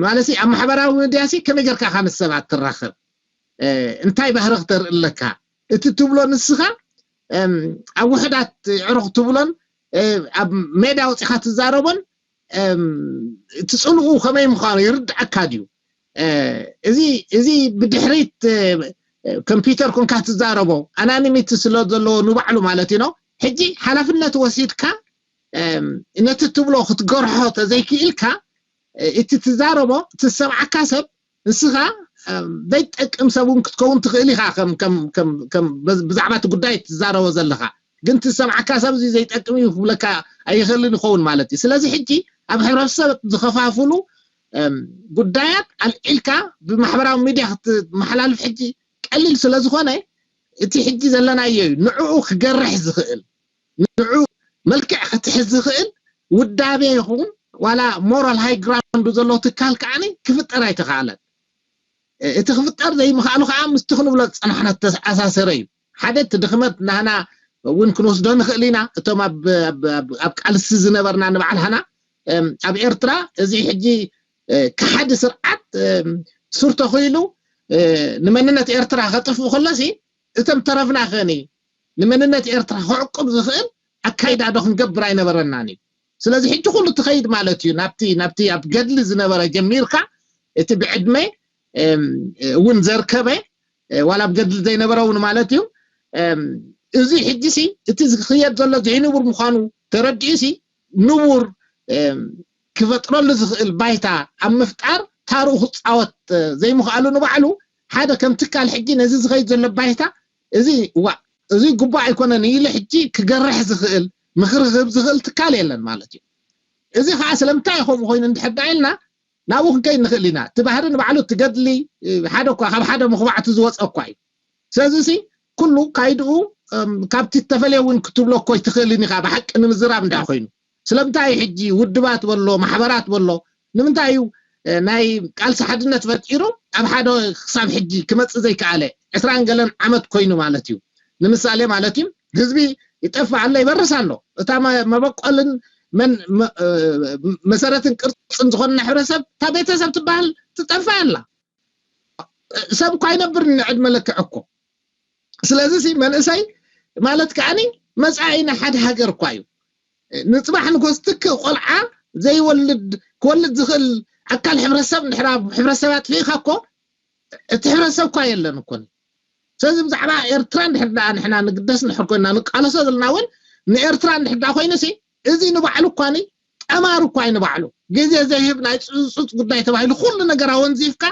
ማለት ኣብ ማሕበራዊ ሚድያ ሲ ከመይ ጌርካ ካብ ሰባት ትራኸብ፣ እንታይ ባህሪ ክተርኢ ኣለካ፣ እቲ ትብሎ ንስኻ ኣብ ውሕዳት ዕሩኽ ትብሎን ኣብ ሜዳ ወፂኻ ትዛረቦን እቲ ፅልኡ ከመይ ምዃኑ ይርድኣካ ድዩ? እዚ እዚ ብድሕሪት ኮምፒውተር ኮንካ ትዛረቦ ኣናኒሚቲ ስለ ዘለዎ ንባዕሉ ማለት እዩ። ሕጂ ሓላፍነት ወሲድካ ነቲ ትብሎ ክትገርሖ ተዘይክኢልካ እቲ ትዛረቦ እቲ ዝሰምዓካ ሰብ ንስኻ ዘይጠቅም ሰብ እውን ክትከውን ትኽእል ኢኻ። ብዛዕባ እቲ ጉዳይ ትዛረቦ ዘለኻ ግን እቲ ዝሰምዓካ ሰብ እዚ ዘይጠቅም እዩ ክብለካ ኣይኽእልን ይኸውን ማለት እዩ። ስለዚ ሕጂ ኣብ ሕብረተሰብ ዝኸፋፍሉ ጉዳያት ኣልዒልካ ብማሕበራዊ ሚድያ ክትመሓላልፍ ሕጂ ቀሊል ስለ ዝኾነ እቲ ሕጂ ዘለናዮ እዩ ንዕኡ ክገርሕ ዝኽእል ንዑ መልክዕ ክትሕዝ ዝኽእል ውዳቤ ይኹን ዋላ ሞራል ሃይ ግራውንድ ዘሎ ትካል ከዓኒ ክፍጠር ኣይተኻእለን። እቲ ክፍጠር ዘይምኽኣሉ ከዓ ምስቲ ክንብሎ ዝፀናሕና ዝተኣሳሰረ እዩ። ሓደ እቲ ድኽመት ናህና እውን ክንወስዶ ንኽእል ኢና። እቶም ኣብ ቃልሲ ዝነበርና ንባዕልሃና ኣብ ኤርትራ እዚ ሕጂ ከሓዲ ስርዓት ሱር ተኽኢሉ ንመንነት ኤርትራ ከጥፍእ ከሎሲ እቶም ተረፍና ከኒ ንመንነት ኤርትራ ክዕቁብ ዝኽእል ኣካይዳ ዶ ክንገብር ኣይነበረናን እዩ። ስለዚ ሕጂ ኩሉ ትኸይድ ማለት እዩ ናብቲ ናብቲ ኣብ ገድሊ ዝነበረ ጀሚርካ እቲ ብዕድመ እውን ዘርከበ ዋላ ኣብ ገድሊ ዘይነበረ እውን ማለት እዩ። እዚ ሕጂ ሲ እቲ ዝኽየድ ዘሎ ዘይንቡር ምዃኑ ተረዲኡ ሲ ንቡር ክፈጥረሉ ዝኽእል ባይታ ኣብ ምፍጣር ታርኡ ክፃወት ዘይምኽኣሉ ንባዕሉ ሓደ ከም ትካል ሕጂ ነዚ ዝኸይድ ዘሎ ባይታ እዚ ዋ እዚ ጉባእ ኣይኮነን ኢሉ ሕጂ ክገርሕ ዝኽእል ምኽሪ ክህብ ዝኽእል ትካል የለን ማለት እዩ። እዚ ከዓ ስለምንታይ ከምኡ ኮይኑ እንድሕር ዳ ኢልና ናብኡ ክንከይድ ንኽእል ኢና። እቲ ባህሪ ንባዕሉ እቲ ገድሊ ሓደ እኳ ካብ ሓደ ምኽባዕቲ ዝወፀ እኳ እዩ። ስለዚ ሲ ኩሉ ካይድኡ ካብቲ እተፈለየ እውን ክትብሎ እኮ ኣይትኽእልን ኢኻ ብሓቂ ንምዝራብ እንዳ ኮይኑ ስለምንታይ ሕጂ ውድባት በሎ ማሕበራት በሎ ንምንታይ እዩ ናይ ቃልሲ ሓድነት ፈጢሩ ኣብ ሓደ ክሳብ ሕጂ ክመፅእ ዘይከኣለ ዕስራን ገለን ዓመት ኮይኑ ማለት እዩ። ንምሳሌ ማለት እዩ ህዝቢ ይጠፍእ ኣሎ ይበርስ ኣሎ እታ መበቆልን መን መ- እ፣ መሰረትን ቅርፅን ዝኾነ ሕብረተሰብ እታ ቤተሰብ ትበሃል ትጠፍእ ኣላ። ሰብ እኳ ኣይነብርን ንዕድመ ለክዕ እኮ። ስለዚ ሲ መንእሰይ ማለት ከዓኒ መፃኢ ናይ ሓደ ሃገር እኳ እዩ። ንፅባሕ ንጎስ ትክ ቆልዓ ዘይወልድ ክወልድ ዝኽእል ኣካል ሕብረተሰብ እንድሕር ኣብ ሕብረተሰብ ኣጥፊእካ እኮ እቲ ሕብረተሰብ እኳ የለን እኮ። ስለዚ ብዛዕባ ኤርትራ እንድሕር ደኣ ንሕና ንግደስ እንድሕር ኮይና ንቃለሶ ዘለና እውን ንኤርትራ እንድሕር ደኣ ኮይኑ ሲ እዚ ንባዕሉ እኳ ጠማር እኳ እዩ ንባዕሉ ግዜ ዘይህብ ናይ ፅፁፅ ጉዳይ ተባሂሉ ኩሉ ነገር ኣወንዚፍካ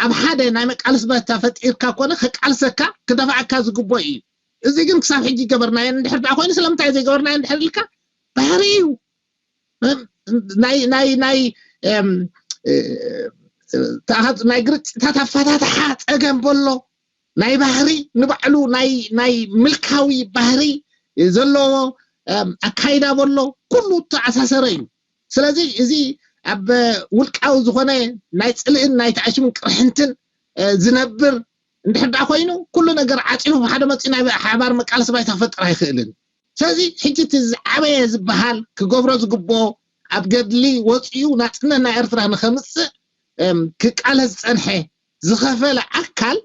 ኣብ ሓደ ናይ መቃልስ ባይታ ፈጢርካ ኮነ ከቃልሰካ ክደፋኣካ ዝግቦ እዩ። እዚ ግን ክሳብ ሕጂ ገበርናዮ እንድሕር ደኣ ኮይኑ ስለምንታይ ዘይገበርናዮ እንድሕር ኢልካ ባህሪ እዩ። ናይ ናይ ናይ ናይ ግርጭታት ኣፈታትሓ ፀገም በሎ ናይ ባህሪ ንባዕሉ ናይ ናይ ምልካዊ ባህሪ ዘለዎ ኣካይዳ በሎ ኩሉ ተኣሳሰረ እዩ። ስለዚ እዚ ኣብ ውልቃዊ ዝኾነ ናይ ፅልእን ናይ ተኣሽምን ቅርሕንትን ዝነብር እንድሕር ደኣ ኮይኑ ኩሉ ነገር ዓፂፉ ሓደ መፂኡ ናይ ሓባር መቃለሲ ባይታ ክፈጥር ኣይኽእልን። ስለዚ ሕጂ እቲ ዝዓበየ ዝበሃል ክገብሮ ዝግብኦ ኣብ ገድሊ ወፂኡ ናፅነት ናይ ኤርትራ ንኸምፅእ ክቃለስ ዝፀንሐ ዝኸፈለ ኣካል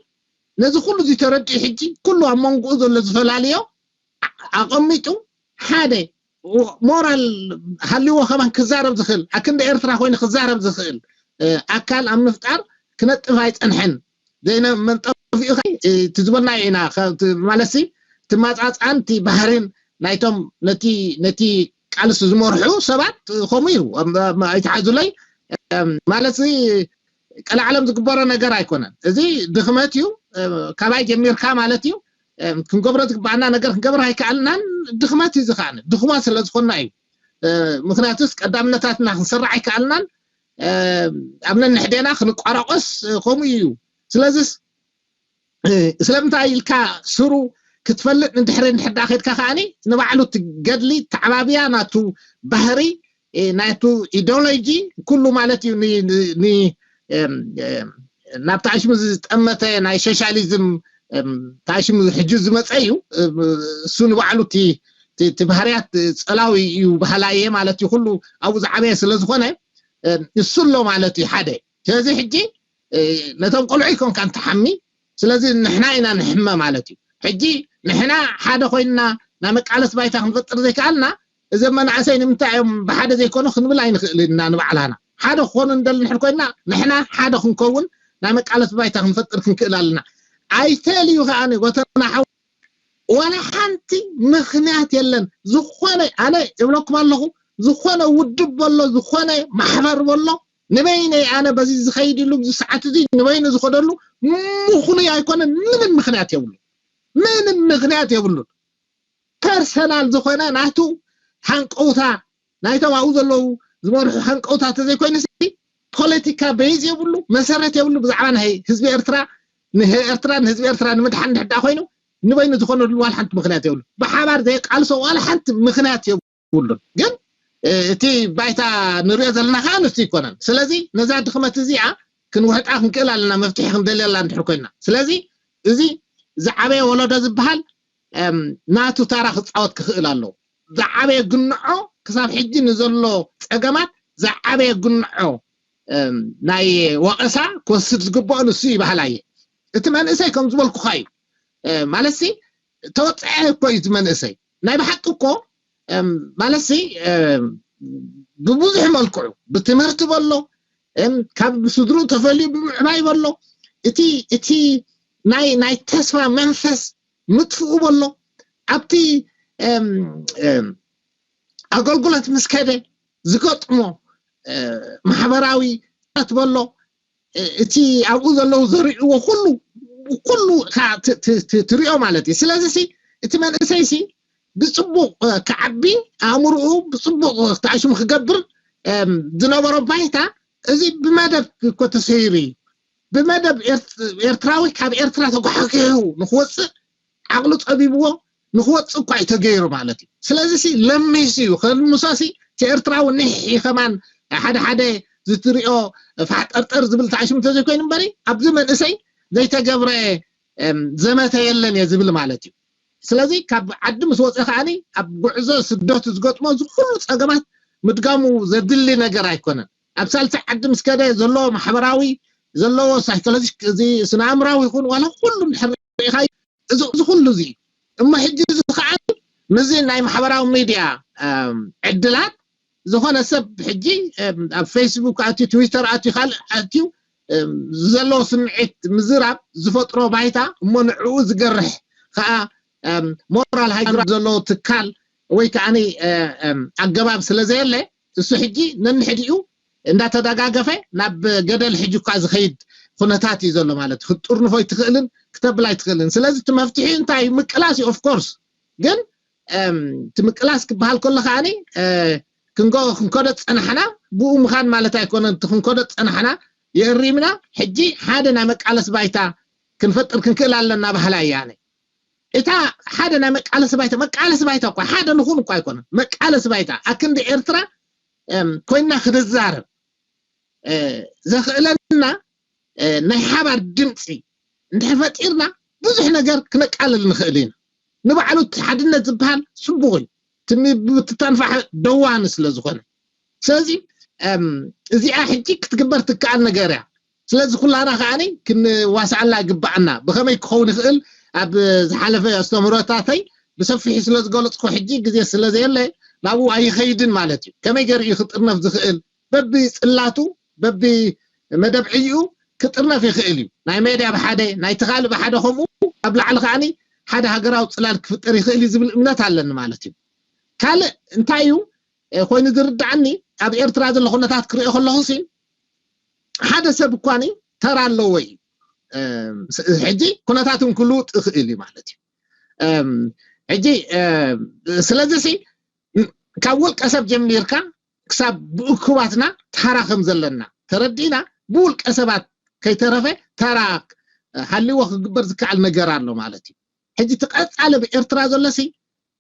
ነዚ ኩሉ እዚ ተረዲኡ ሕጂ ኩሉ ኣብ መንጎኡ ዘሎ ዝፈላልዮ ኣቐሚጡ ሓደ ሞራል ሃልዎ ከማን ክዛረብ ዝኽእል ኣክንዲ ኤርትራ ኮይኑ ክዛረብ ዝኽእል ኣካል ኣብ ምፍጣር ክነጥፍ ኣይፀንሐን። ዘይነ መንጠፊኡ እቲ ዝበልናዮ ኢና ማለትሲ እቲ ማፃፃን እቲ ባህርን ናይቶም ነቲ ነቲ ቃልሲ ዝመርሑ ሰባት ከምኡ እዩ። ኣይትሓዙለይ ማለት ቀላዓለም ዝግበሮ ነገር ኣይኮነን። እዚ ድኽመት እዩ። ካባይ ጀሚርካ ማለት እዩ። ክንገብሮ ዝግባኣና ነገር ክንገብር ኣይከኣልናን። ድኽመት እዩ ዝኸኣነ ድኹማት ስለ ዝኾንና እዩ። ምክንያቱስ ቀዳምነታትና ክንሰርዕ ኣይከኣልናን። ኣብ ነንሕዴና ክንቋራቆስ ከምኡ እዩ። ስለዚስ ስለምንታይ ኢልካ ስሩ ክትፈልጥ ንድሕሪ እንድሕር ደኣ ከድካ ከዓኒ ንባዕሉ እቲ ገድሊ ተዓባብያ ናቱ ባህሪ ናቱ ኢዲዮሎጂ ኩሉ ማለት እዩ። ናብ ታሽሙ ዝጠመተ ናይ ሶሻሊዝም ታሽሙ ሕጂ ዝመፀ እዩ። እሱ ንባዕሉ እቲ ባህርያት ፀላዊ እዩ ባህላየ ማለት እዩ። ኩሉ ኣብኡ ዝዓበየ ስለዝኾነ እሱ ኣሎ ማለት እዩ ሓደ። ስለዚ ሕጂ ነቶም ቆልዑ ይኮንካ ንትሓሚ። ስለዚ ንሕና ኢና ንሕመ ማለት እዩ። ሕጂ ንሕና ሓደ ኮይንና ናይ መቃለስ ባይታ ክንፈጥር ዘይከኣልና እዞም መናእሰይ ንምንታይ እዮም ብሓደ ዘይኮኑ ክንብል ኣይንኽእል ኢና። ንባዕላና ሓደ ክኾኑ እንደሊ ንሕር ኮይና ንሕና ሓደ ክንከውን ናይ መቃለስ ባይታ ክንፈጥር ክንክእል ኣለና። ኣይተልዩ ከኣ ጎተና ሓው ዋላ ሓንቲ ምኽንያት የለን። ዝኾነ ኣነ እብለኩም ኣለኹ ዝኾነ ውድብ በሎ ዝኾነ ማሕበር በሎ ንበይነይ ኣነ በዚ ዝኸይድ ኢሉ እዚ ሰዓት እዚ ንበይኑ ዝኸደሉ ምኽኑይ ኣይኮነን። ምንም ምኽንያት የብሉ። ምንም ምኽንያት የብሉን። ፐርሰናል ዝኾነ ናቱ ሃንቀውታ ናይቶም ኣብኡ ዘለዉ ዝመርሑ ሃንቀውታ ተዘይኮይኑ ፖለቲካ በይዝ የብሉ መሰረት የብሉ። ብዛዕባ ናይ ህዝቢ ኤርትራ ንኤርትራ ንህዝቢ ኤርትራ ንምድሓን ድሕዳ ኮይኑ ንበይኑ ዝኾነሉ ዋላ ሓንቲ ምኽንያት የብሉ። ብሓባር ዘይቃልሶ ዋላ ሓንቲ ምኽንያት የብሉን። ግን እቲ ባይታ ንሪኦ ዘለና ከዓ ንሱ ይኮነን። ስለዚ ነዛ ድኽመት እዚኣ ክንውሕጣ ክንክእል ኣለና መፍትሒ ክንደልየላ እንድሕር ኮይና። ስለዚ እዚ ዝዓበየ ወለዶ ዝበሃል ናቱ ታራ ክፃወት ክኽእል ኣለዎ። ዝዓበየ ግንዖ ክሳብ ሕጂ ንዘሎ ፀገማት ዝዓበየ ግንዖ ናይ ወቐሳ ክወስድ ዝግብኦ ንሱ ይበሃል ኣየ። እቲ መንእሰይ ከም ዝበልኩኻ እዩ። ማለትሲ ተወፀዐ እኮ እዩ እቲ መንእሰይ። ናይ ብሓቂ እኮ ማለትሲ ብብዙሕ መልክዑ ብትምህርቲ በሎ ካብ ስድርኡ ተፈልዩ ብምዕባይ በሎ እቲ እቲ ናይ ናይ ተስፋ መንፈስ ምጥፍኡ በሎ ኣብቲ ኣገልግሎት ምስ ከደ ዝገጥሞ ማሕበራዊ ት በሎ እቲ ኣብኡ ዘለዉ ዘርእዎ ኩሉ ኩሉ ትሪኦ ማለት እዩ። ስለዚ እቲ መንእሰይ ሲ ብፅቡቅ ክዓቢ ኣእምርኡ ብፅቡቅ ተኣሽሙ ክገብር ዝነበሮ ባይታ እዚ ብመደብ እኮ ተሰይሩ እዩ። ብመደብ ኤርትራዊ ካብ ኤርትራ ተጓሕኪሑ ንክወፅእ ዓቕሉ ፀቢብዎ ንክወፅእ እኳ እዩ ተገይሩ ማለት እዩ። ስለዚ ሲ ለሚሱ እዩ ከልምሶ ሲ እቲ ኤርትራዊ ንሕ ከማን ሓደ ሓደ ዝትሪኦ ፋሕጠርጠር ዝብል ተኣሽሙ ተዘይኮይኑ እምበሪ ኣብዚ መንእሰይ ዘይተገብረ ዘመተ የለን እየ ዝብል ማለት እዩ። ስለዚ ካብ ዓዲ ምስ ወፀ ከዓኒ ኣብ ጉዕዞ ስደቱ ዝገጥሞ እዚ ኩሉ ፀገማት ምድጋሙ ዘድሊ ነገር ኣይኮነን። ኣብ ሳልሳይ ዓዲ ምስ ከደ ዘለዎ ማሕበራዊ ዘለዎ ሳይኮሎጂ፣ እዚ ስነ ኣእምራዊ ይኹን ዋላ ኩሉ እንድሕር ርኢኻ እዚ እዚ ኩሉ እዚ እዩ። እሞ ሕጂ እዚ ከዓ ምስዚ ናይ ማሕበራዊ ሚድያ ዕድላት ዝኾነ ሰብ ሕጂ ኣብ ፌስቡክ ኣትዩ፣ ትዊተር ኣትዩ፣ ካልእ ኣትዩ ዘለዎ ስምዒት ምዝራብ ዝፈጥሮ ባይታ እሞ ንዕኡ ዝገርሕ ከዓ ሞራል ሃይ ግራውንድ ዘለዎ ትካል ወይ ከዓ ኣገባብ ስለ ዘየለ እሱ ሕጂ ነንሕዲኡ እንዳተደጋገፈ ናብ ገደል ሕጂ እኳ ዝኸይድ ኩነታት እዩ ዘሎ ማለት እዩ። ክትጥርንፎ ኣይትኽእልን፣ ክተብል ኣይትኽእልን። ስለዚ እቲ መፍትሒ እንታይ እዩ? ምቅላስ እዩ። ኦፍኮርስ ግን እቲ ምቅላስ ክበሃል ከሎ ከዓኒ ክንከዶ ዝፀናሕና ብኡ ምኻን ማለት ኣይኮነን። እቲ ክንከዶ ዝፀናሕና የእሪምና ሕጂ ሓደ ናይ መቃለስ ባይታ ክንፈጥር ክንክእል ኣለና ባህላ እያነ እታ ሓደ ናይ መቃለሲ ባይታ መቃለሲ ባይታ እኳ ሓደ ንኹን እኳ ኣይኮነ መቃለሲ ባይታ ኣክንዲ ኤርትራ ኮይና ክንዛረብ ዘኽእለና ናይ ሓባር ድምፂ እንድሕር ፈጢርና ብዙሕ ነገር ክነቃልል ንኽእል ኢና። ንባዕሉ እቲ ሓድነት ዝበሃል ፅቡቕ እዩ። ትሚ ብትታንፋሕ ደዋኒ ስለ ዝኾነ ስለዚ እዚኣ ሕጂ ክትግበር ትከኣል ነገር እያ። ስለዚ ኩላና ከዓኒ ክንዋስኣላ ይግባኣና። ብኸመይ ክኸውን ይኽእል? ኣብ ዝሓለፈ ኣስተምህሮታተይ ብሰፊሑ ስለ ዝገለፅኩ ሕጂ ግዜ ስለ ዘየለ ናብኡ ኣይኸይድን ማለት እዩ። ከመይ ገይሩ እዩ ክጥርነፍ ዝኽእል? በቢ ፅላቱ በቢ መደብ ዕይኡ ክጥርነፍ ይኽእል እዩ። ናይ ሜድያ ብሓደ ናይቲ ካልእ ብሓደ ከምኡ ኣብ ላዕሊ ከዓኒ ሓደ ሃገራዊ ፅላል ክፍጠር ይኽእል እዩ ዝብል እምነት ኣለኒ ማለት እዩ። ካልእ እንታይ እዩ ኮይኑ ዝርዳዓኒ ኣብ ኤርትራ ዘሎ ኩነታት ክሪኦ ከለኹ ሲ ሓደ ሰብ እኳኒ ተራ ኣለዎ እዩ። ሕጂ ኩነታት ክልውጥ ይኽእል እዩ ማለት እዩ። ሕጂ ስለዚ ሲ ካብ ውልቀ ሰብ ጀሚርካ ክሳብ ብእኩባትና ታራ ከም ዘለና ተረዲእና ብውልቀ ሰባት ከይተረፈ ታራ ሃልዎ ክግበር ዝከኣል ነገር ኣሎ ማለት እዩ። ሕጂ እቲ ቀፃሊ ብኤርትራ ዘሎ ሲ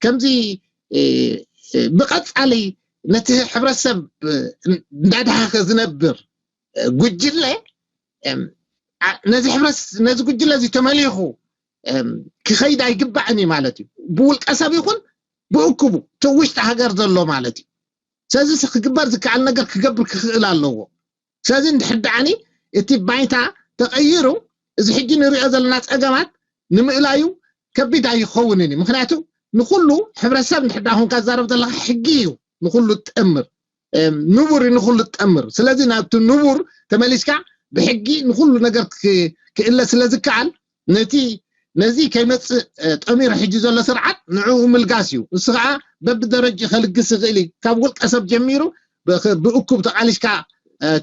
ከምዚ ብቐፃሊ ነቲ ሕብረተሰብ እንዳድሃኸ ዝነብር ጉጅለ ነዚ ሕብረት ነዚ ጉጅለ እዚ ተመሊኹ ክኸይድ ኣይግባእን እዩ ማለት እዩ። ብውልቀ ሰብ ይኹን ብእኩቡ እቲ ውሽጢ ሃገር ዘሎ ማለት እዩ። ስለዚ ክግበር ዝከኣል ነገር ክገብር ክኽእል ኣለዎ። ስለዚ እንድሕር ደኣኒ እቲ ባይታ ተቐይሩ እዚ ሕጂ ንሪኦ ዘለና ፀገማት ንምእላዩ ከቢድ ኣይኸውንን እዩ። ምክንያቱ ንኩሉ ሕብረተሰብ እንድሕር ደኣ ኮንካ ዝዛረብ ዘለካ ሕጊ እዩ ንኩሉ ትጠምር ንቡር እዩ ንኩሉ ትጠምር። ስለዚ ናብቲ ንቡር ተመሊስካ ብሕጊ ንኩሉ ነገር ክእለ ስለ ዝከኣል ነቲ ነዚ ከይመፅእ ጠሚሩ ሕጂ ዘሎ ስርዓት ንዕኡ ምልጋስ እዩ። ንሱ ከዓ በብደረጅኡ ከልግስ ይኽእል እዩ። ካብ ውልቀ ሰብ ጀሚሩ ብእኩብ ተቃሊስካ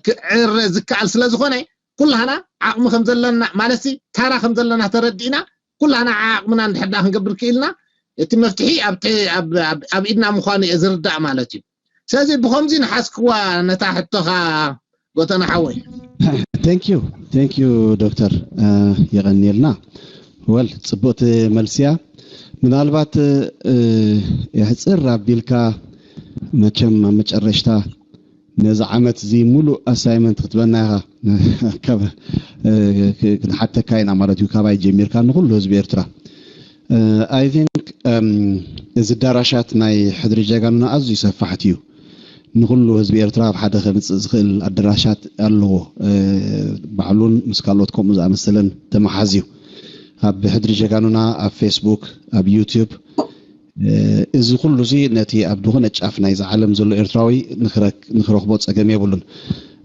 ክዕረ ዝከኣል ስለ ዝኾነ ኩላህና ዓቕሚ ከም ዘለና ማለት ታራ ከም ዘለና ተረዲእና ኩላህና ዓቕምና እንድሕር ደኣ ክንገብር ክኢልና እቲ መፍትሒ ኣብ ኢድና ምዃኑ እየ ዝርዳእ ማለት እዩ። ስለዚ ብኸምዚ ንሓዝክዋ ነታ ሕቶኻ ጎተና ሓወይ። Thank you thank you ዶክተር የቐንየልና። ወል ፅቡቕቲ መልስያ። ምናልባት የሕፅር ኣቢልካ መቸም ኣብ መጨረሽታ ነዚ ዓመት እዚ ሙሉእ ኣሳይመንት ክትበና ኢኻ። ክንሓተካ ኢና ማለት እዩ ካባይ ጀሚርካ ንኩሉ ህዝቢ ኤርትራ። I think እዚ ኣዳራሻት ናይ ሕድሪ ጀጋኑና ኣዝዩ ሰፋሕቲ እዩ። ንኩሉ ህዝቢ ኤርትራ ኣብ ሓደ ከምፅእ ዝኽእል ኣዳራሻት ኣለዎ። ባዕሉን ምስ ካልኦት ከምኡ ዝኣመሰለን ተመሓዝዩ ኣብ ሕድሪ ጀጋኑና ኣብ ፌስቡክ ኣብ ዩቱብ እዚ ኩሉ እዚ ነቲ ኣብ ዝኾነ ጫፍ ናይዚ ዓለም ዘሎ ኤርትራዊ ንክረክ- ንክረኽቦ ጸገም የብሉን።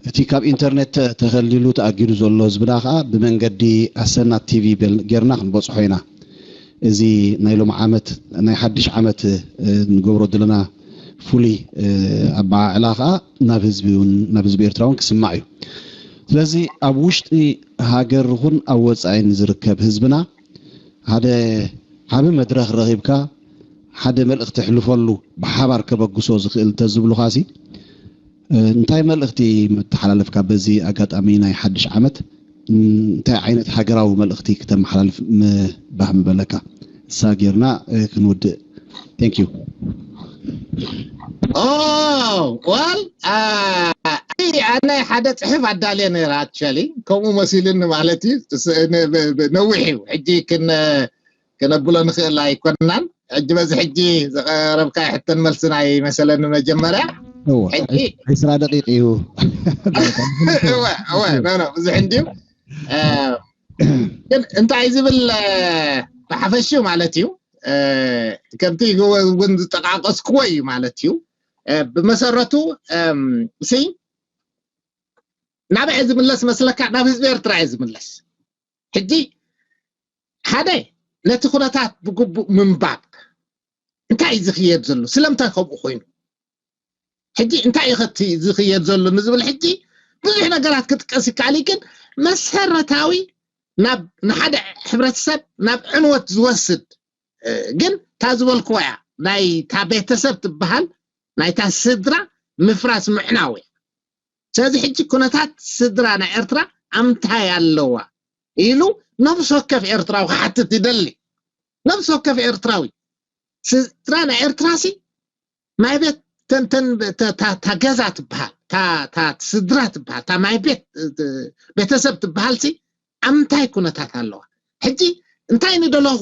እቲ ካብ ኢንተርኔት ተ- ተኸሊሉ ተኣጊዱ ዘሎ ህዝብና ከኣ ብመንገዲ ኣሰና ቲቪ በል- ጌርና ክንበጽሖ ኢና። እዚ ናይ ሎም ዓመት ናይ ሓድሽ ዓመት እ፣ ንገብሮ ዘለና ፍሉይ እ፣ ኣበዓዕላ ከኣ ናብ ህዝቢ እውን ናብ ህዝቢ ኤርትራ እውን ክስማዕ እዩ። ስለዚ ኣብ ውሽጢ ሃገር ይኹን ኣብ ወጻኢ ንዝርከብ ህዝብና ሓደ ዓቢ መድረኽ ረኺብካ ሓደ መልእኽቲ ኣሕልፈሉ ብሓባር ከበግሶ ዝኽእል እንተዝብሉኻሲ እንታይ መልእኽቲ መተሓላለፍካ በዚ ኣጋጣሚ ናይ ሓድሽ ዓመት እንታይ ዓይነት ሃገራዊ መልእኽቲ ክተመሓላልፍ ባህ ምበለካ እሳ ጌርና ክንውድእ thank you ዋል ኣነ ሓደ ፅሑፍ ኣዳልየ ነይረ actually ከምኡ መሲልኒ ማለት እዩ ነዊሕ እዩ ሕጂ ክን ክነብሎ ንኽእል ኣይኮናን። ሕጂ በዚ ሕጂ ዝቐረብካ ሕተን መልስን ኣይመሰለኒ። መጀመርያ ሕጂ ዕስራ ደቂቕ እዩ። ብዙሕ እንድዩ። ግን እንታይ ዝብል ብሓፈሽኡ ማለት እዩ፣ ከምቲ እውን ዝጠቃቀስክዎ እዩ ማለት እዩ። ብመሰረቱ ሲ ናበይ ዝምለስ መስለካ? ናብ ህዝቢ ኤርትራ እዩ ዝምለስ። ሕጂ ሓደ ነቲ ኩነታት ብግቡእ ምንባብ፣ እንታይ እዩ ዝኽየድ ዘሎ? ስለምንታይ ከምኡ ኮይኑ? ሕጂ እንታይ እዩ ከቲ ዝኽየድ ዘሎ ንዝብል ሕጂ ብዙሕ ነገራት ክጥቀስ ይከኣል እዩ። ግን መሰረታዊ ናብ ንሓደ ሕብረተሰብ ናብ ዕንወት ዝወስድ ግን እታ ዝበልክዋ እያ፣ ናይ እታ ቤተሰብ ትበሃል፣ ናይታ ስድራ ምፍራስ ምዕናው እያ። ስለዚ ሕጂ ኩነታት ስድራ ናይ ኤርትራ ኣምታይ ኣለዋ ኢሉ ነፍሲ ወከፍ ኤርትራዊ ክሓትት ይደሊ። ነፍሲ ወከፍ ኤርትራዊ፣ ስድራ ናይ ኤርትራ ሲ ማይ ቤት ተንተን፣ እታ ገዛ ትበሃል፣ እታ ስድራ ትበሃል፣ እታ ማይ ቤት ቤተሰብ ትበሃል ሲ ኣምታይ ኩነታት ኣለዋ? ሕጂ እንታይ ንደለኹ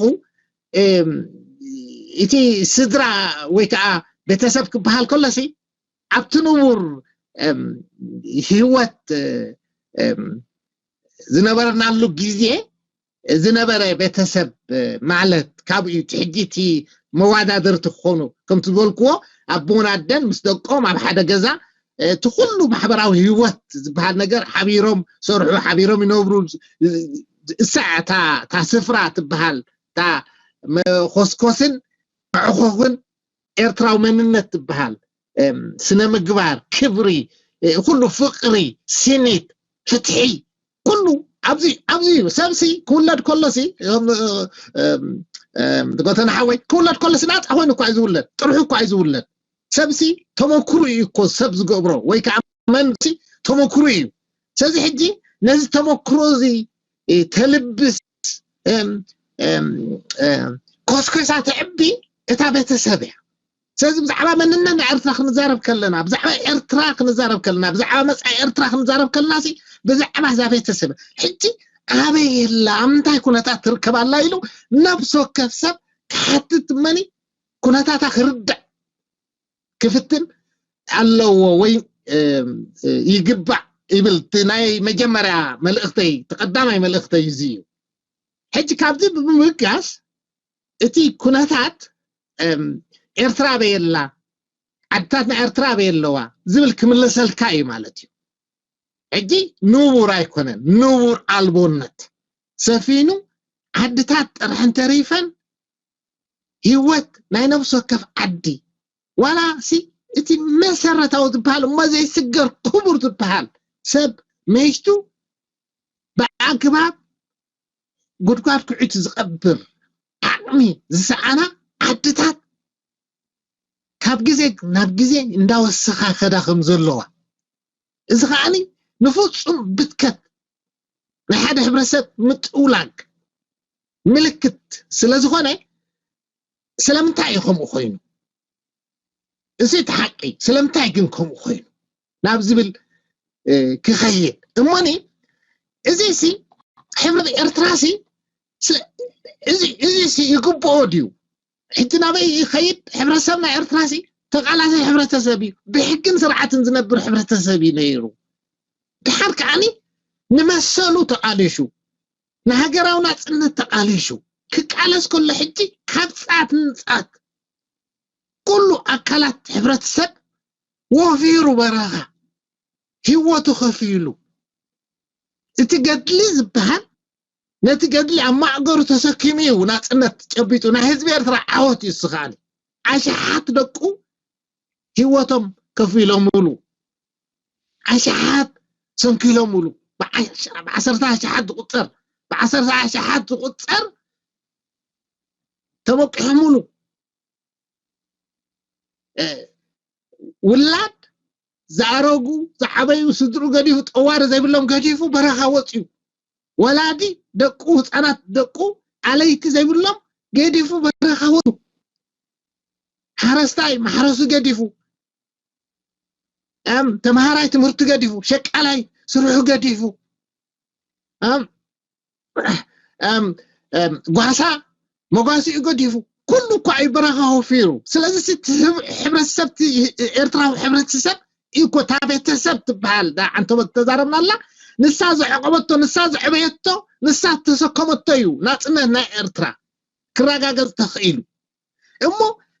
እቲ ስድራ ወይ ከዓ ቤተሰብ ክበሃል ከሎ ሲ ኣብቲ ንቡር ህይወት ዝነበርናሉ ግዜ ዝነበረ ቤተሰብ ማለት ካብኡ እዩ። እቲ ሕጂ እቲ መዋዳድርቲ ክኾኑ ከምቲ ዝበልክዎ ኣቦን ኣደን ምስ ደቆም ኣብ ሓደ ገዛ እቲ ኩሉ ማሕበራዊ ህይወት ዝበሃል ነገር ሓቢሮም ሰርሑ፣ ሓቢሮም ይነብሩ። እሳ እታ ስፍራ ትበሃል እታ መኾስኮስን መዕኾኽን ኤርትራዊ መንነት ትበሃል ስነ ምግባር፣ ክብሪ፣ ኩሉ ፍቅሪ፣ ስኒት፣ ፍትሒ፣ ኩሉ ኣብዚ ኣብዚ እዩ። ሰብሲ ክውለድ ከሎሲ ጎተና ሓወይ ክውለድ ከሎሲ ናፃ ኮይኑ እኳ እዩ ዝውለድ፣ ጥርሑ እኳ እዩ ዝውለድ። ሰብሲ ተመክሩ እዩ እኮ ሰብ ዝገብሮ ወይ ከዓ መንሲ ተመክሩ እዩ። ስለዚ ሕጂ ነዚ ተመክሮ እዚ ተልብስ ኮስኮሳ ተዕቢ እታ ቤተሰብ እያ። ስለዚ ብዛዕባ መንነት ናይ ኤርትራ ክንዛረብ ከለና፣ ብዛዕባ ኤርትራ ክንዛረብ ከለና፣ ብዛዕባ መጻኢ ኤርትራ ክንዛረብ ከለና ሲ ብዛዕባ እዛ ቤተሰብ ሕጂ ኣበይ የላ፣ ኣብ ምንታይ ኩነታት ትርከብ ኣላ ኢሉ ነብሲ ወከፍ ሰብ ክሓትት እመኒ ኩነታታ ክርዳእ ክፍትን ኣለዎ ወይ ይግባእ ይብል። እቲ ናይ መጀመርያ መልእኽተይ፣ እቲ ቀዳማይ መልእኽተይ እዚ እዩ። ሕጂ ካብዚ ብምብጋስ እቲ ኩነታት ኤርትራ ኣበየላ፣ ዓድታት ናይ ኤርትራ ኣበየለዋ ዝብል ክምለሰልካ እዩ ማለት እዩ። ሕጂ ንቡር ኣይኮነን፣ ንቡር ኣልቦነት ሰፊኑ ዓድታት ጥራሕ እንተሪፈን ህይወት ናይ ነብሲ ወከፍ ዓዲ ዋላ ሲ እቲ መሰረታዊ ዝበሃል እሞ ዘይስገር ክቡር ዝበሃል ሰብ መሽቱ ብኣግባብ ጉድጓድ ኩዒቱ ዝቐብር ዓቕሚ ዝሰኣና ዓድታት ካብ ግዜ ናብ ግዜ እንዳወሰኻ ከዳ ከም ዘለዋ፣ እዚ ከዓኒ ንፍጹም ብትከት ናይ ሓደ ሕብረተሰብ ምጥውላግ ምልክት ስለ ዝኾነ ስለምንታይ እዩ ከምኡ ኮይኑ? እዚ እቲ ሓቂ። ስለምንታይ ግን ከምኡ ኮይኑ ናብ ዝብል ክኸይድ እሞኒ፣ እዚ ሲ ሕብረት ኤርትራ ሲ እዚ ሲ ይግብኦ ድዩ? ሕጂ ናበይ ይኸይድ? ሕብረተሰብ ናይ ኤርትራ ሲ ተቃላሳይ ሕብረተሰብ እዩ። ብሕግን ስርዓትን ዝነብር ሕብረተሰብ እዩ ነይሩ። ድሓር ከዓኒ ንመሰሉ ተቃሊሹ፣ ንሃገራዊ ናጽነት ተቃሊሹ ክቃለስ ከሎ፣ ሕጂ ካብ ጻት ንጻት ኩሉ ኣካላት ሕብረተሰብ ወፊሩ በረኻ ህይወቱ ከፊሉ እቲ ገድሊ ዝበሃል ነቲ ገድሊ ኣብ ማእገሩ ተሰኪሙ እዩ ናጽነት ጨቢጡ። ናይ ህዝቢ ኤርትራ ዓወት እዩ። እሱ ከዓኒ ኣሽሓት ደቁ ህይወቶም ከፊሎምሉ፣ ኣሽሓት ሰንኪሎምሉ፣ ብዓሰርተ ኣሽሓት ዝቁጸር ብዓሰርተ ኣሽሓት ዝቁጸር ተበቂሖምሉ። ውላድ ዝኣረጉ ዝዓበዩ ስድሩ ገዲፉ ጠዋሪ ዘይብሎም ገዲፉ በረኻ ወፅዩ። ወላዲ ደቁ ህፃናት ደቁ ኣለይቲ ዘይብሎም ገዲፉ በረኻ ወፅዩ። ሓረስታይ ማሕረሱ ገዲፉ እም ተምሃራይ ትምህርቱ ገዲፉ ሸቃላይ ስርሑ ገዲፉ እም እም እም ጓሳ መጓሲኡ ገዲፉ ኩሉ እኳ እዩ በረኻ ወፊሩ። ስለዚ እቲ ህብ- ሕብረተሰብ እቲ ኤርትራዊ ሕብረተሰብ እዩ እኮ እታ ቤተሰብ ትበሃል ዳ ዓንተቦ ተዛረብናላ። ንሳ ዘዕቆበቶ፣ ንሳ ዘዕበየቶ፣ ንሳ ተሰከመቶ እዩ ናጽነት ናይ ኤርትራ ክረጋገጽ ተኽኢሉ። እሞ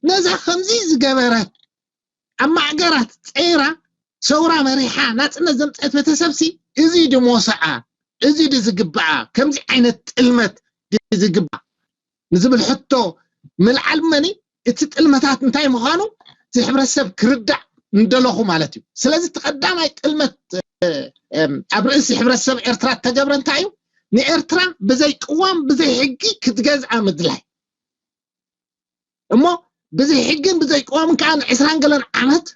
ነዛ ከምዚ ዝገበረት ኣብ ማዕገራት ጸይራ ሰውራ መሪሓ ናጽነት ዘምጸት ቤተሰብሲ እዚ ድሞሰኣ እዚ ድዝግባኣ ከምዚ ዓይነት ጥልመት ድዝግባእ ንዝብል ሕቶ ምልዓል መኒ እቲ ጥልመታት እንታይ ምዃኑ እቲ ሕብረተሰብ ክርዳእ እንደለኹ ማለት እዩ። ስለዚ እቲ ቀዳማይ ጥልመት ኣብ ርእሲ ሕብረተሰብ ኤርትራ እተገብረ እንታይ እዩ? ንኤርትራ ብዘይ ቅዋም ብዘይ ሕጊ ክትገዝኣ ምድላይ እሞ ብዘይ ሕግን ብዘይ ቅዋምን ከዓ ንዕስራን ገለን ዓመት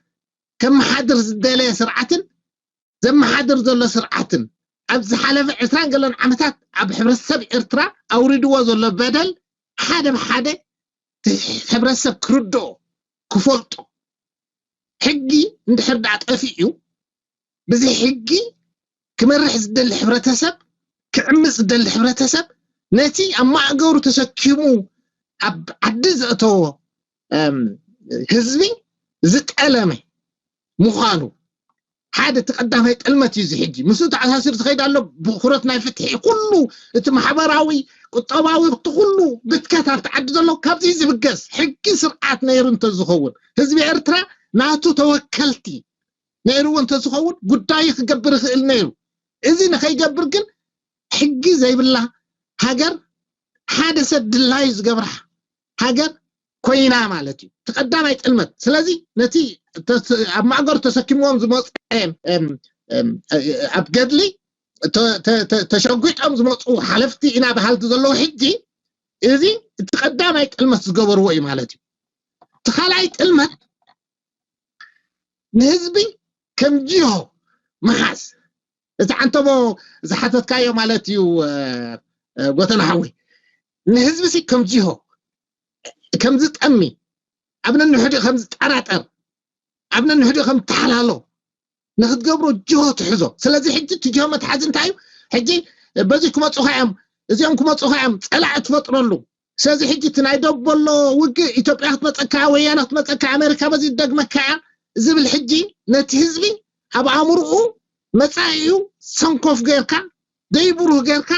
ከመሓድር ዝደለየ ስርዓትን ዘመሓድር ዘሎ ስርዓትን ኣብ ዝሓለፈ ዕስራን ገለን ዓመታት ኣብ ሕብረተሰብ ኤርትራ ኣውሪድዎ ዘሎ በደል ሓደ ብሓደ እቲ ሕብረተሰብ ክርድኦ ክፈልጦ ሕጊ እንድሕር ደኣ ጠፊኡ ብዘይ ሕጊ ክመርሕ ዝደሊ ሕብረተሰብ ክዕምፅ ዝደሊ ሕብረተሰብ ነቲ ኣብ ማእገሩ ተሰኪሙ ኣብ ዓዲ ዘእተዎ ህዝቢ ዝጠለመ ምዃኑ ሓደ እቲ ቀዳማይ ጥልመት እዩ። እዚ ሕጂ ምስኡ ተኣሳሲሩ ዝኸይድ ኣሎ ብኩረት ናይ ፍትሒ ኩሉ እቲ ማሕበራዊ ቁጠባዊ እቲ ኩሉ ብትከት ኣብቲ ዓዲ ዘሎ ካብዚ ዝብገስ ሕጊ ስርዓት ነይሩ እንተዝኸውን ህዝቢ ኤርትራ ናቱ ተወከልቲ ነይርዎ እንተዝኸውን ጉዳዩ ክገብር ይኽእል ነይሩ። እዚ ንኸይገብር ግን ሕጊ ዘይብላ ሃገር ሓደ ሰብ ድላዩ ዝገብራ ሃገር ኮይና ማለት እዩ። እቲ ቀዳማይ ጥልመት። ስለዚ ነቲ ተስ- ኣብ ማእገሩ ተሰኪምዎም ዝመፁ ኣብ ገድሊ ተ- ተ- ተ- ተሸጒጦም ዝመፁ ሓለፍቲ ኢና በሃልቲ ዘለዉ ሕጂ እዚ እቲ ቀዳማይ ጥልመት ዝገበርዎ እዩ ማለት እዩ። እቲ ካልኣይ ጥልመት ንህዝቢ ከም ጅሆ ምሓዝ እቲ ዓንተቦ ዝሓተትካዮ ማለት እዩ። ጎተና ሓወይ ንህዝቢ ሲ ከም ጅሆ ከም ዝጠሚ ኣብ ነንሕድኡ ከም ዝጠራጠር ኣብ ነንሕድኡ ከም ተሓላሎ ንክትገብሮ ጅሆ ትሕዞ። ስለዚ ሕጂ እቲ ጅሆ መትሓዚ እንታይ እዩ? ሕጂ በዚ ክመፁኻ እዮም እዚኦም ክመፁኻ እዮም ፀላኢ ትፈጥረሉ። ስለዚ ሕጂ እቲ ናይ ደቦሎ ውግእ ኢትዮጵያ ክትመፀካ ወያነ ክትመፀካ ኣሜሪካ በዚ ትደግመካ እያ ዝብል ሕጂ ነቲ ህዝቢ ኣብ ኣእምርኡ መፃኢኡ ሰንኮፍ ጌርካ ደይብሩህ ጌርካ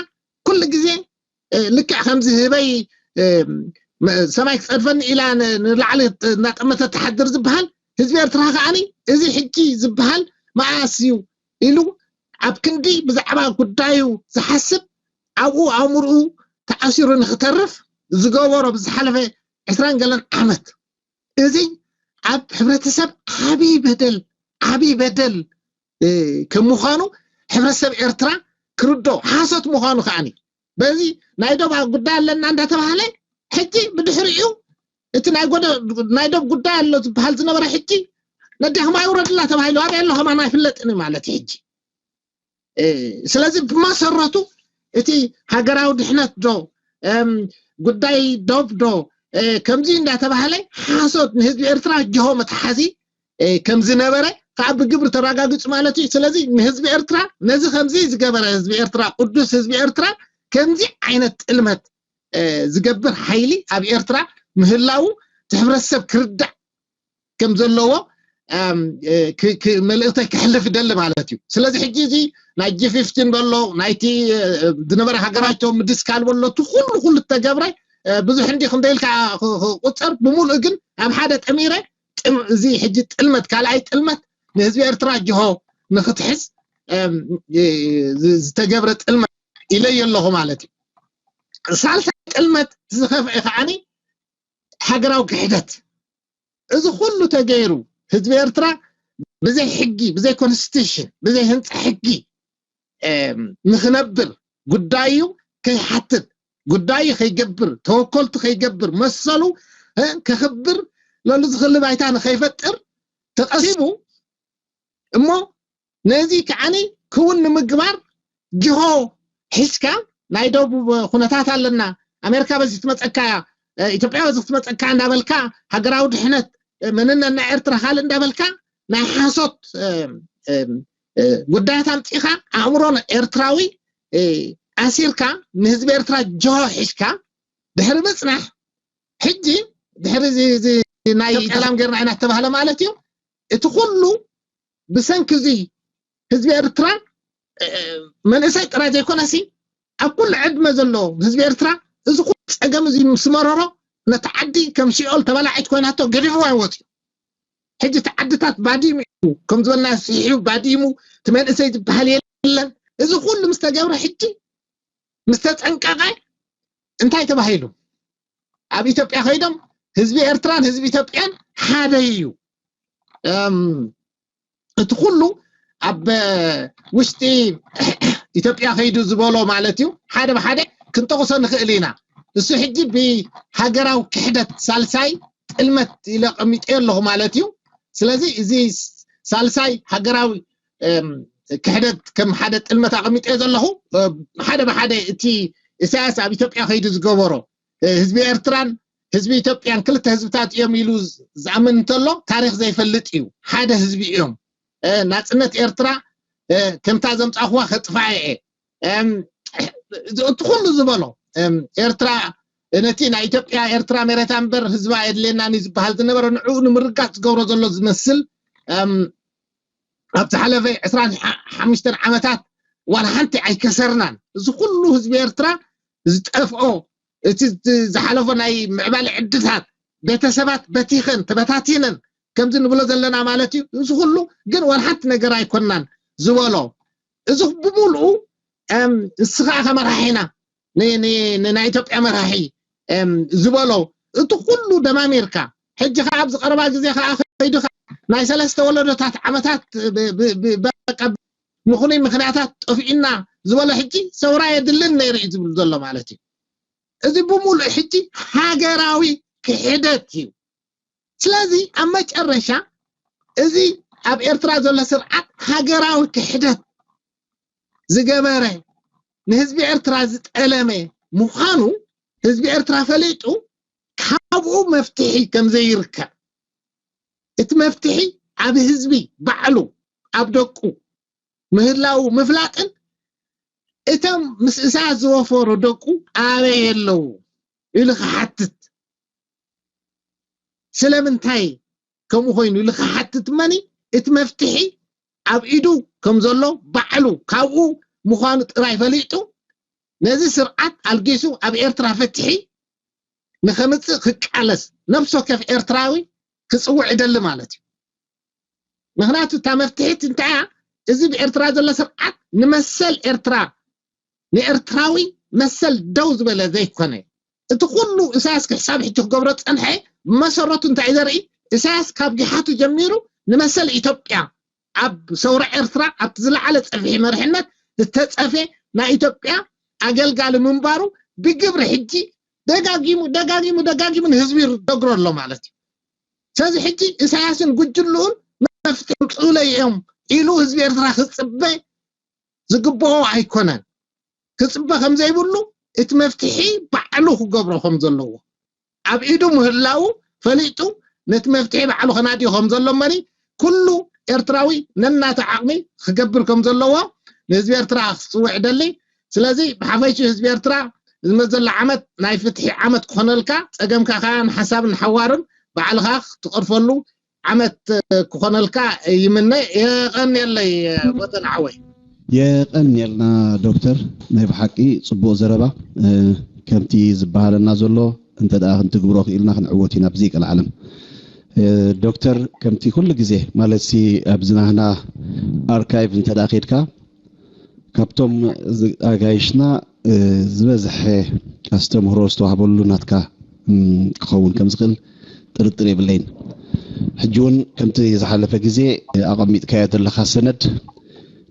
ኩሉ ግዜ ልክዕ ከምዚ ህበይ ሰማይ ክፀድፈኒ ኢላ ንላዕሊ እናጠመተ ትሓድር ዝበሃል ህዝቢ ኤርትራ ከዓኒ እዚ ሕጂ ዝበሃል መኣስ እዩ ኢሉ ኣብ ክንዲ ብዛዕባ ጉዳዩ ዝሓስብ ኣብኡ ኣእምርኡ ተኣሲሩ ንክተርፍ ዝገበሮ ብዝሓለፈ ዕስራን ገለን ዓመት እዚ ኣብ ሕብረተሰብ ዓብዪ በደል ዓብዪ በደል ከም ምዃኑ ሕብረተሰብ ኤርትራ ክርዶ ሓሶት ምዃኑ ከዓኒ በዚ ናይ ዶብ ጉዳይ ኣለና እንዳተባሃለ ሕጂ ብድሕሪኡ እቲ ናይ ጎደ ናይ ዶብ ጉዳይ ኣሎ ዝበሃል ዝነበረ ሕጂ ነዳኽማ ይውረድላ ተባሂሉ ኣበይ ኣሎ ከማን ኣይፍለጥን እዩ ማለት እዩ ሕጂ። ስለዚ ብመሰረቱ እቲ ሃገራዊ ድሕነት ዶ ጉዳይ ዶብ ዶ ከምዚ እንዳተባሃለ ሓሶት ንህዝቢ ኤርትራ ጅሆ መትሓዚ ከም ዝነበረ ከዓ ብግብሪ ተረጋጊፁ ማለት እዩ። ስለዚ ንህዝቢ ኤርትራ ነዚ ከምዚ ዝገበረ ህዝቢ ኤርትራ ቅዱስ ህዝቢ ኤርትራ ከምዚ ዓይነት ጥልመት ዝገብር ሓይሊ ኣብ ኤርትራ ምህላዉ እቲ ሕብረተሰብ ክርዳእ ከም ዘለዎ መልእክተይ ክሕልፍ ይደሊ ማለት እዩ። ስለዚ ሕጂ እዚ ናይ ጂ ፊፍቲን በሎ ናይቲ ዝነበረ ሃገራቸው ምድስካል በሎ እቲ ኩሉ ኩሉ ተገብረ ብዙሕ እንዲ ክንደ ኢልካ ክቁፀር ብምሉእ ግን ኣብ ሓደ ጠሚረ እዚ ሕጂ ጥልመት ካልኣይ ጥልመት ንህዝቢ ኤርትራ ጅሆ ንክትሕዝ ዝተገብረ ጥልመት ኢለዮ ኣለኹ ማለት እዩ። ሳልሳይ ጥልመት ዝኸፍአ ከዓኒ ሃገራዊ ክሕደት እዚ ኩሉ ተገይሩ ህዝቢ ኤርትራ ብዘይ ሕጊ ብዘይ ኮንስቲቱሽን ብዘይ ህንፃ ሕጊ ንክነብር ጉዳዩ ከይሓትት ጉዳዩ ከይገብር ተወከልቱ ከይገብር መሰሉ ከኽብር ለሉ ዝኽሊ ባይታ ንከይፈጥር ተቐሲቡ እሞ ነዚ ከዓኒ ክውን ንምግባር ጅሆ ሒዝካ ናይ ደቡብ ኩነታት ኣለና ኣሜሪካ በዚ ትመፀካ ኢትዮጵያ በዚ ክትመፀካ እንዳበልካ ሃገራዊ ድሕነት መንነት ናይ ኤርትራ ካልእ እንዳበልካ ናይ ሓሶት ጉዳያት ኣምፂኻ ኣእምሮን ኤርትራዊ ኣሲርካ ንህዝቢ ኤርትራ ጅሆ ሒዝካ ድሕሪ ምፅናሕ ሕጂ ድሕሪ እዚ ናይ ሰላም ጌርና ኢና ተባህለ ማለት እዩ። እቲ ኩሉ ብሰንኪ እዚ ህዝቢ ኤርትራ መንእሰይ ጥራይ ዘይኮነሲ ኣብ ኩሉ ዕድመ ዘሎ ህዝቢ ኤርትራ እዚ ኩሉ ፀገም እዚ ምስ መረሮ ነቲ ዓዲ ከም ሲኦል ተበላዒት ኮይናቶ ገዲፍዋ ይወፅዩ። ሕጂ እቲ ዓድታት ባዲሙ እዩ ከም ዝበልና ስሒቡ ባዲሙ እቲ መንእሰይ ዝበሃል የለን። እዚ ኩሉ ምስ ተገብረ ሕጂ ምስ ተፀንቀቐ እንታይ ተባሂሉ? ኣብ ኢትዮጵያ ከይዶም ህዝቢ ኤርትራን ህዝቢ ኢትዮጵያን ሓደ እዩ። እቲ ኩሉ ኣብ ውሽጢ ኢትዮጵያ ከይዱ ዝበሎ ማለት እዩ። ሓደ ብሓደ ክንጠቕሶ ንኽእል ኢና። እሱ ሕጂ ብሃገራዊ ክሕደት ሳልሳይ ጥልመት ኢለ ቀሚጠ ኣለኹ ማለት እዩ። ስለዚ እዚ ሳልሳይ ሃገራዊ ክሕደት ከም ሓደ ጥልመት ኣቐሚጠ ዘለኹ ሓደ ብሓደ እቲ ኢሳያስ ኣብ ኢትዮጵያ ከይዱ ዝገበሮ ህዝቢ ኤርትራን ህዝቢ ኢትዮጵያን ክልተ ህዝብታት እዮም ኢሉ ዝኣምን እንተሎ ታሪክ ዘይፈልጥ እዩ። ሓደ ህዝቢ እዮም። ናፅነት ኤርትራ ከምታ ዘምፃእኹዋ ከጥፋ እየ እቲ ኩሉ ዝበሎ ኤርትራ ነቲ ናይ ኢትዮጵያ ኤርትራ መሬታ እምበር ህዝባ የድልየናን እዩ ዝበሃል ዝነበረ ንዕኡ ንምርጋት ዝገብሮ ዘሎ ዝመስል ኣብ ዝሓለፈ ዕስራን ሓሙሽተን ዓመታት ዋላ ሓንቲ ኣይከሰርናን። እዚ ኩሉ ህዝቢ ኤርትራ ዝጠፍኦ እቲ ዝሓለፎ ናይ ምዕባለ ዕድታት ቤተሰባት በቲኸን ተበታቲነን ከምዚ ንብሎ ዘለና ማለት እዩ። እዚ ኩሉ ግን ዋላ ሓንቲ ነገር ኣይኮናን ዝበሎ እዚ ብምልኡ ንስኻ ከመራሒና ናይ ኢትዮጵያ መራሒ ዝበሎ እቲ ኩሉ ደማሚርካ ሕጂ ከዓ ኣብዚ ቀረባ ግዜ ከዓ ከይዱ ናይ ሰለስተ ወለዶታት ዓመታት ምኹኑይ ምክንያታት ጠፊእና ዝበሎ ሕጂ ሰውራ የድልን ነይሩ እዩ ዝብል ዘሎ ማለት እዩ። እዚ ብምሉእ ሕጂ ሃገራዊ ክሕደት እዩ። ስለዚ ኣብ መጨረሻ እዚ ኣብ ኤርትራ ዘሎ ስርዓት ሃገራዊ ክሕደት ዝገበረ ንህዝቢ ኤርትራ ዝጠለመ ምዃኑ ህዝቢ ኤርትራ ፈሊጡ ካብኡ መፍትሒ ከም ዘይርከብ እቲ መፍትሒ ኣብ ህዝቢ ባዕሉ ኣብ ደቁ ምህላው ምፍላጥን እቶም ምስ እሳያስ ዝወፈሩ ደቁ ኣበይ ኣለዉ ኢሉ ክሓትት ስለምንታይ ከምኡ ኮይኑ ኢሉ ክሓትት መኒ እቲ መፍትሒ ኣብ ኢዱ ከም ዘሎ ባዕሉ ካብኡ ምዃኑ ጥራይ ፈሊጡ ነዚ ስርዓት ኣልጊሱ ኣብ ኤርትራ ፍትሒ ንኸምፅእ ክቃለስ ነብሲ ወከፍ ኤርትራዊ ክፅውዕ ይደሊ ማለት እዩ። ምክንያቱ እታ መፍትሒት እንታይ እያ? እዚ ብኤርትራ ዘሎ ስርዓት ንመሰል ኤርትራ ንኤርትራዊ መሰል ደው ዝበለ ዘይኮነ እቲ ኩሉ ኢሳያስ ክሕሳብ ሕጂ ክገብሮ ፀንሐ ብመሰረቱ እንታይ ዘርኢ ኢሳያስ ካብ ጊሓቱ ጀሚሩ ንመሰል ኢትዮጵያ ኣብ ሰውራ ኤርትራ ኣብቲ ዝለዓለ ፀፍሒ መርሕነት ዝተፀፈ ናይ ኢትዮጵያ ኣገልጋሊ ምንባሩ ብግብሪ ሕጂ ደጋጊሙ ደጋጊሙ ደጋጊሙ ንህዝቢ ይደግሮ ኣሎ ማለት እዩ። ስለዚ ሕጂ ኢሳያስን ጉጅልኡን መፍትሒ ምፅኡለይ እዮም ኢሉ ህዝቢ ኤርትራ ክፅበ ዝግብኦ ኣይኮነን። ክፅበ ከም ዘይብሉ እቲ መፍትሒ ባዕሉ ክገብሮ ከም ዘለዎ ኣብ ኢዱ ምህላው ፈሊጡ ነቲ መፍትሒ ባዕሉ ከናድዮ ከም ዘሎ እመኒ ኩሉ ኤርትራዊ ነናቱ ዓቕሚ ክገብር ከም ዘለዎ ንህዝቢ ኤርትራ ክፅውዕ ደሊ። ስለዚ ብሓፈይቱ ህዝቢ ኤርትራ ዝመዘላ ዓመት ናይ ፍትሒ ዓመት ክኾነልካ ፀገምካ ከኣ ንሓሳብ ንሓዋርን ባዕልኻ ክትቐርፈሉ ዓመት ክኾነልካ ይምነ። የቐንየለይ ወተን ዓወይ። የቐንየልና ዶክተር፣ ናይ ብሓቂ ጽቡቕ ዘረባ። ከምቲ ዝበሃለና ዘሎ እንተ ደኣ ክንትግብሮ ክኢልና ክንዕወት ኢና ብዘይ ቀልዓለም። ዶክተር፣ ከምቲ ኩሉ ግዜ ማለት ሲ ኣብዚ ናህና ኣርካይቭ እንተ ደኣ ኬድካ ካብቶም ኣጋይሽና ዝበዝሐ ኣስተምህሮ ዝተዋህበሉ ናትካ ክኸውን ከም ዝኽእል ጥርጥር የብለይን። ሕጂ እውን ከምቲ ዝሓለፈ ግዜ ኣቐሚጥካዮ ዘለኻ ሰነድ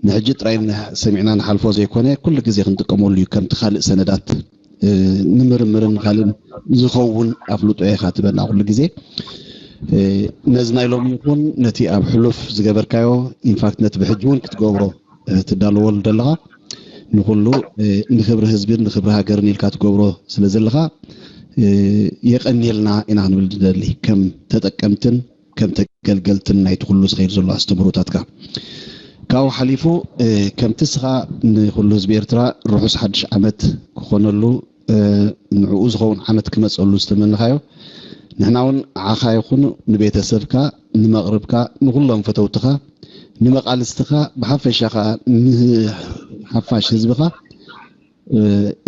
ንሕጂ ጥራይ ሰሚዕና ንሓልፎ ዘይኮነ ኩሉ ግዜ ክንጥቀመሉ እዩ ከምቲ ካልእ ሰነዳት ንምርምርን ካልእን ዝኸውን ኣፍልጦ ኢኻ ትበና ኩሉ ግዜ ነዚ ናይ ሎሚ ይኹን ነቲ ኣብ ሕሉፍ ዝገበርካዮ ኢንፋክት ነቲ ብሕጂ እውን ክትገብሮ ትዳለወሉ ዘለኻ ንኩሉ ንክብሪ ህዝብን ንክብሪ ሃገርን ኢልካ ትገብሮ ስለ ዘለኻ የቀንየልና ኢና ክንብል ንደሊ ከም ተጠቀምትን ከም ተገልገልትን ናይቲ ኩሉ ዝኸይድ ዘሎ ኣስተምህሮታትካ ካብኡ ሓሊፉ ከምቲ ስኻ ንኩሉ ህዝቢ ኤርትራ ርሑስ ሓድሽ ዓመት ክኾነሉ ንዕኡ ዝኸውን ዓመት ክመፀሉ ዝተመንኻዮ፣ ንሕና እውን ንዓኻ ይኹን ንቤተሰብካ፣ ንመቕርብካ፣ ንኹሎም ፈተውትኻ፣ ንመቓልስትኻ፣ ብሓፈሻ ኸዓ ንሓፋሽ ህዝብኻ፣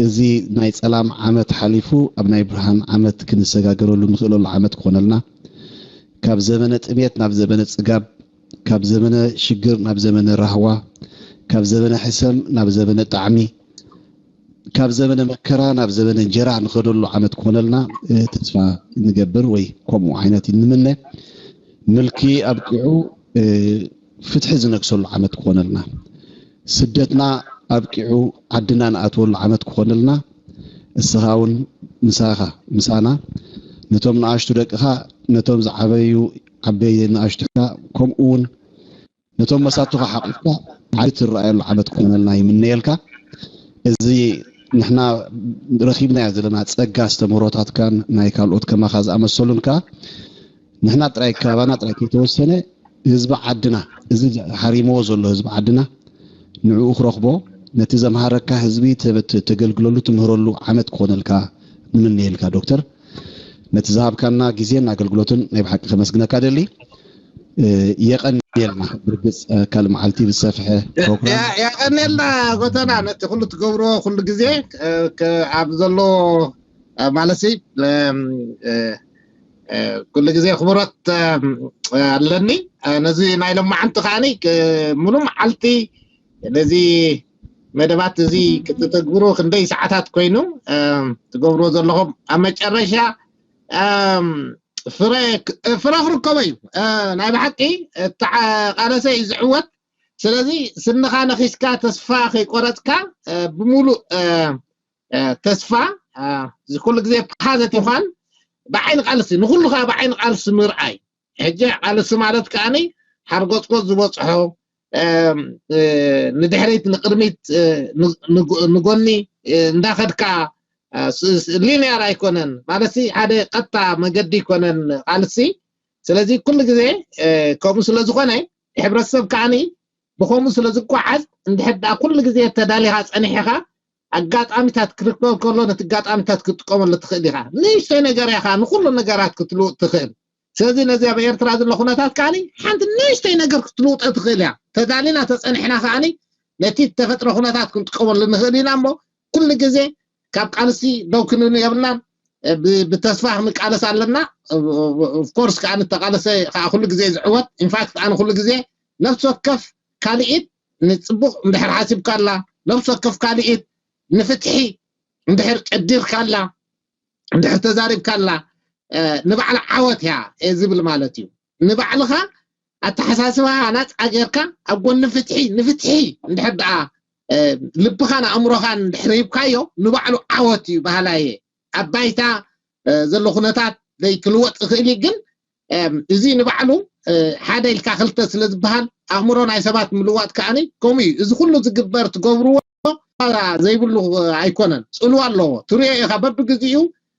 እዚ ናይ ፀላም ዓመት ሓሊፉ ኣብ ናይ ብርሃን ዓመት ክንሰጋገረሉ ንኽእለሉ ዓመት ክኾነልና፣ ካብ ዘመነ ጥሜት ናብ ዘመነ ፅጋብ፣ ካብ ዘመነ ሽግር ናብ ዘመነ ራህዋ፣ ካብ ዘመነ ሕሰም ናብ ዘመነ ጣዕሚ፣ ካብ ዘመነ መከራ ናብ ዘመነ እንጀራ ንኸደሉ ዓመት ክኾነልና ተስፋ ንገብር፣ ወይ ከምኡ ዓይነት ንምነ። ምልኪ ኣብቂዑ ፍትሒ ዝነግሰሉ ዓመት ክኾነልና፣ ስደትና ኣብቂዑ ዓድና ንኣትወሉ ዓመት ክኾነልና፣ እስኻ እውን ምሳኻ ምሳና ነቶም ንኣሽቱ ደቅኻ፣ ነቶም ዝዓበዩ ዓበየ ንኣሽቱካ፣ ከምኡ እውን ነቶም መሳቱኻ ሓቂፍካ ዓዲ ትረኣየሉ ዓመት ክኾነልና ይምነየልካ። እዚ ንሕና ረኺብናዮ ዘለና ጸጋ ኣስተምህሮታትካን ናይ ካልኦት ከማኻ ዝኣመሰሉን ከኣ ንሕና ጥራይ ካባና ጥራይ ከይተወሰነ ህዝቢ ዓድና፣ እዚ ሓሪምዎ ዘሎ ህዝቢ ዓድና ንዕኡ ክረኽቦ፣ ነቲ ዘምሃረካ ህዝቢ ተገልግለሉ ትምህረሉ ዓመት ክኾነልካ ንምነየልካ ዶክተር። ነቲ ዝሃብካና ግዜን ኣገልግሎትን ናይ ብሓቂ ከመስግነካ ደሊ። የቐንየልና። ብርግጽ ካልእ መዓልቲ ብዝሰፍሐ ፕሮግራም። የቐንየልና ጎተና፣ ነቲ ኩሉ ትገብሮ ኩሉ ግዜ ኣብ ዘሎ ማለት ኩሉ ግዜ ክብረት ኣለኒ። ነዚ ናይ ሎማዓንቲ ከዓኒ ሙሉ መዓልቲ ነዚ መደባት እዚ ክትተግብሩ ክንደይ ሰዓታት ኮይኑ ትገብርዎ ዘለኹም፣ ኣብ መጨረሻ ፍረ ፍረ ክርከቦ እዩ። ናይ ብሓቂ እተቃለሰ እዩ ዝዕወት። ስለዚ ስንኻ ነኺስካ ተስፋ ከይቆረፅካ ብሙሉእ ተስፋ እዚ ኩሉ ግዜ ፓዘቲቭ ኳን ብዓይኒ ቃልሲ ንኩሉ ከዓ ብዓይኒ ቃልሲ ምርኣይ። ሕጂ ቃልሲ ማለት ከዓኒ ሓርጎፅጎፅ ዝበፅሖ ንድሕሪት ንቅድሚት ንጎኒ እንዳኸድካ ሊኒያር ኣይኮነን ማለት ሓደ ቀጥታ መገዲ ኣይኮነን ቃልሲ። ስለዚ ኩሉ ግዜ ከምኡ ስለዝኾነ ሕብረተሰብ ከዓኒ ብከምኡ ስለዝጓዓዝ እንድሕር ደኣ ኩሉ ግዜ ተዳሊኻ ፀኒሕኻ ኣጋጣሚታት ክርከብ ከሎ ነቲ ኣጋጣሚታት ክትጥቀመሉ ትኽእል ኢኻ። ንእሽተይ ነገር ኢኻ ንኩሉ ነገራት ክትልውጥ ትኽእል። ስለዚ ነዚ ኣብ ኤርትራ ዘሎ ኩነታት ከዓኒ ሓንቲ ንእሽተይ ነገር ክትልውጠ ትኽእል እያ። ተዳሊና ተፀኒሕና ከዓኒ ነቲ ተፈጥሮ ኩነታት ክንጥቀመሉ ንኽእል ኢና እሞ ኩሉ ግዜ ካብ ቃልሲ ደው ክንብል የብልናን። ብተስፋ ክንቃለስ ኣለና። ኦፍኮርስ ከዓ ንተቃለሰ ከዓ ኩሉ ግዜ ዝዕወት። ኢንፋክት ኣነ ኩሉ ግዜ ነፍሲ ወከፍ ካልኢት ንፅቡቅ እንድሕር ሓሲብካላ፣ ነፍሲ ወከፍ ካልኢት ንፍትሒ እንድሕር ቀዲርካላ፣ እንድሕር ተዛሪብካላ ንባዕላ ዓወት እያ ዝብል ማለት እዩ። ንባዕልኻ ኣተሓሳስባ ናፃ ጌርካ ኣብ ጎኒ ፍትሒ ንፍትሒ እንድሕር ደኣ ልብኻን ኣእምሮኻን እንድሕር ሂብካዮ ንባዕሉ ዓወት እዩ በሃላይ እየ። ኣብ ባይታ ዘሎ ኩነታት ዘይክልወጥ ይኽእል እዩ፣ ግን እዚ ንባዕሉ ሓደ ኢልካ ክልተ ስለ ዝበሃል ኣእምሮ ናይ ሰባት ምልዋጥ ከዓኒ ከምኡ እዩ። እዚ ኩሉ ዝግበር ትገብርዎ ዘይብሉ ኣይኮነን፣ ፅልዋ ኣለዎ። ትሪኦ ኢኻ በብግዚኡ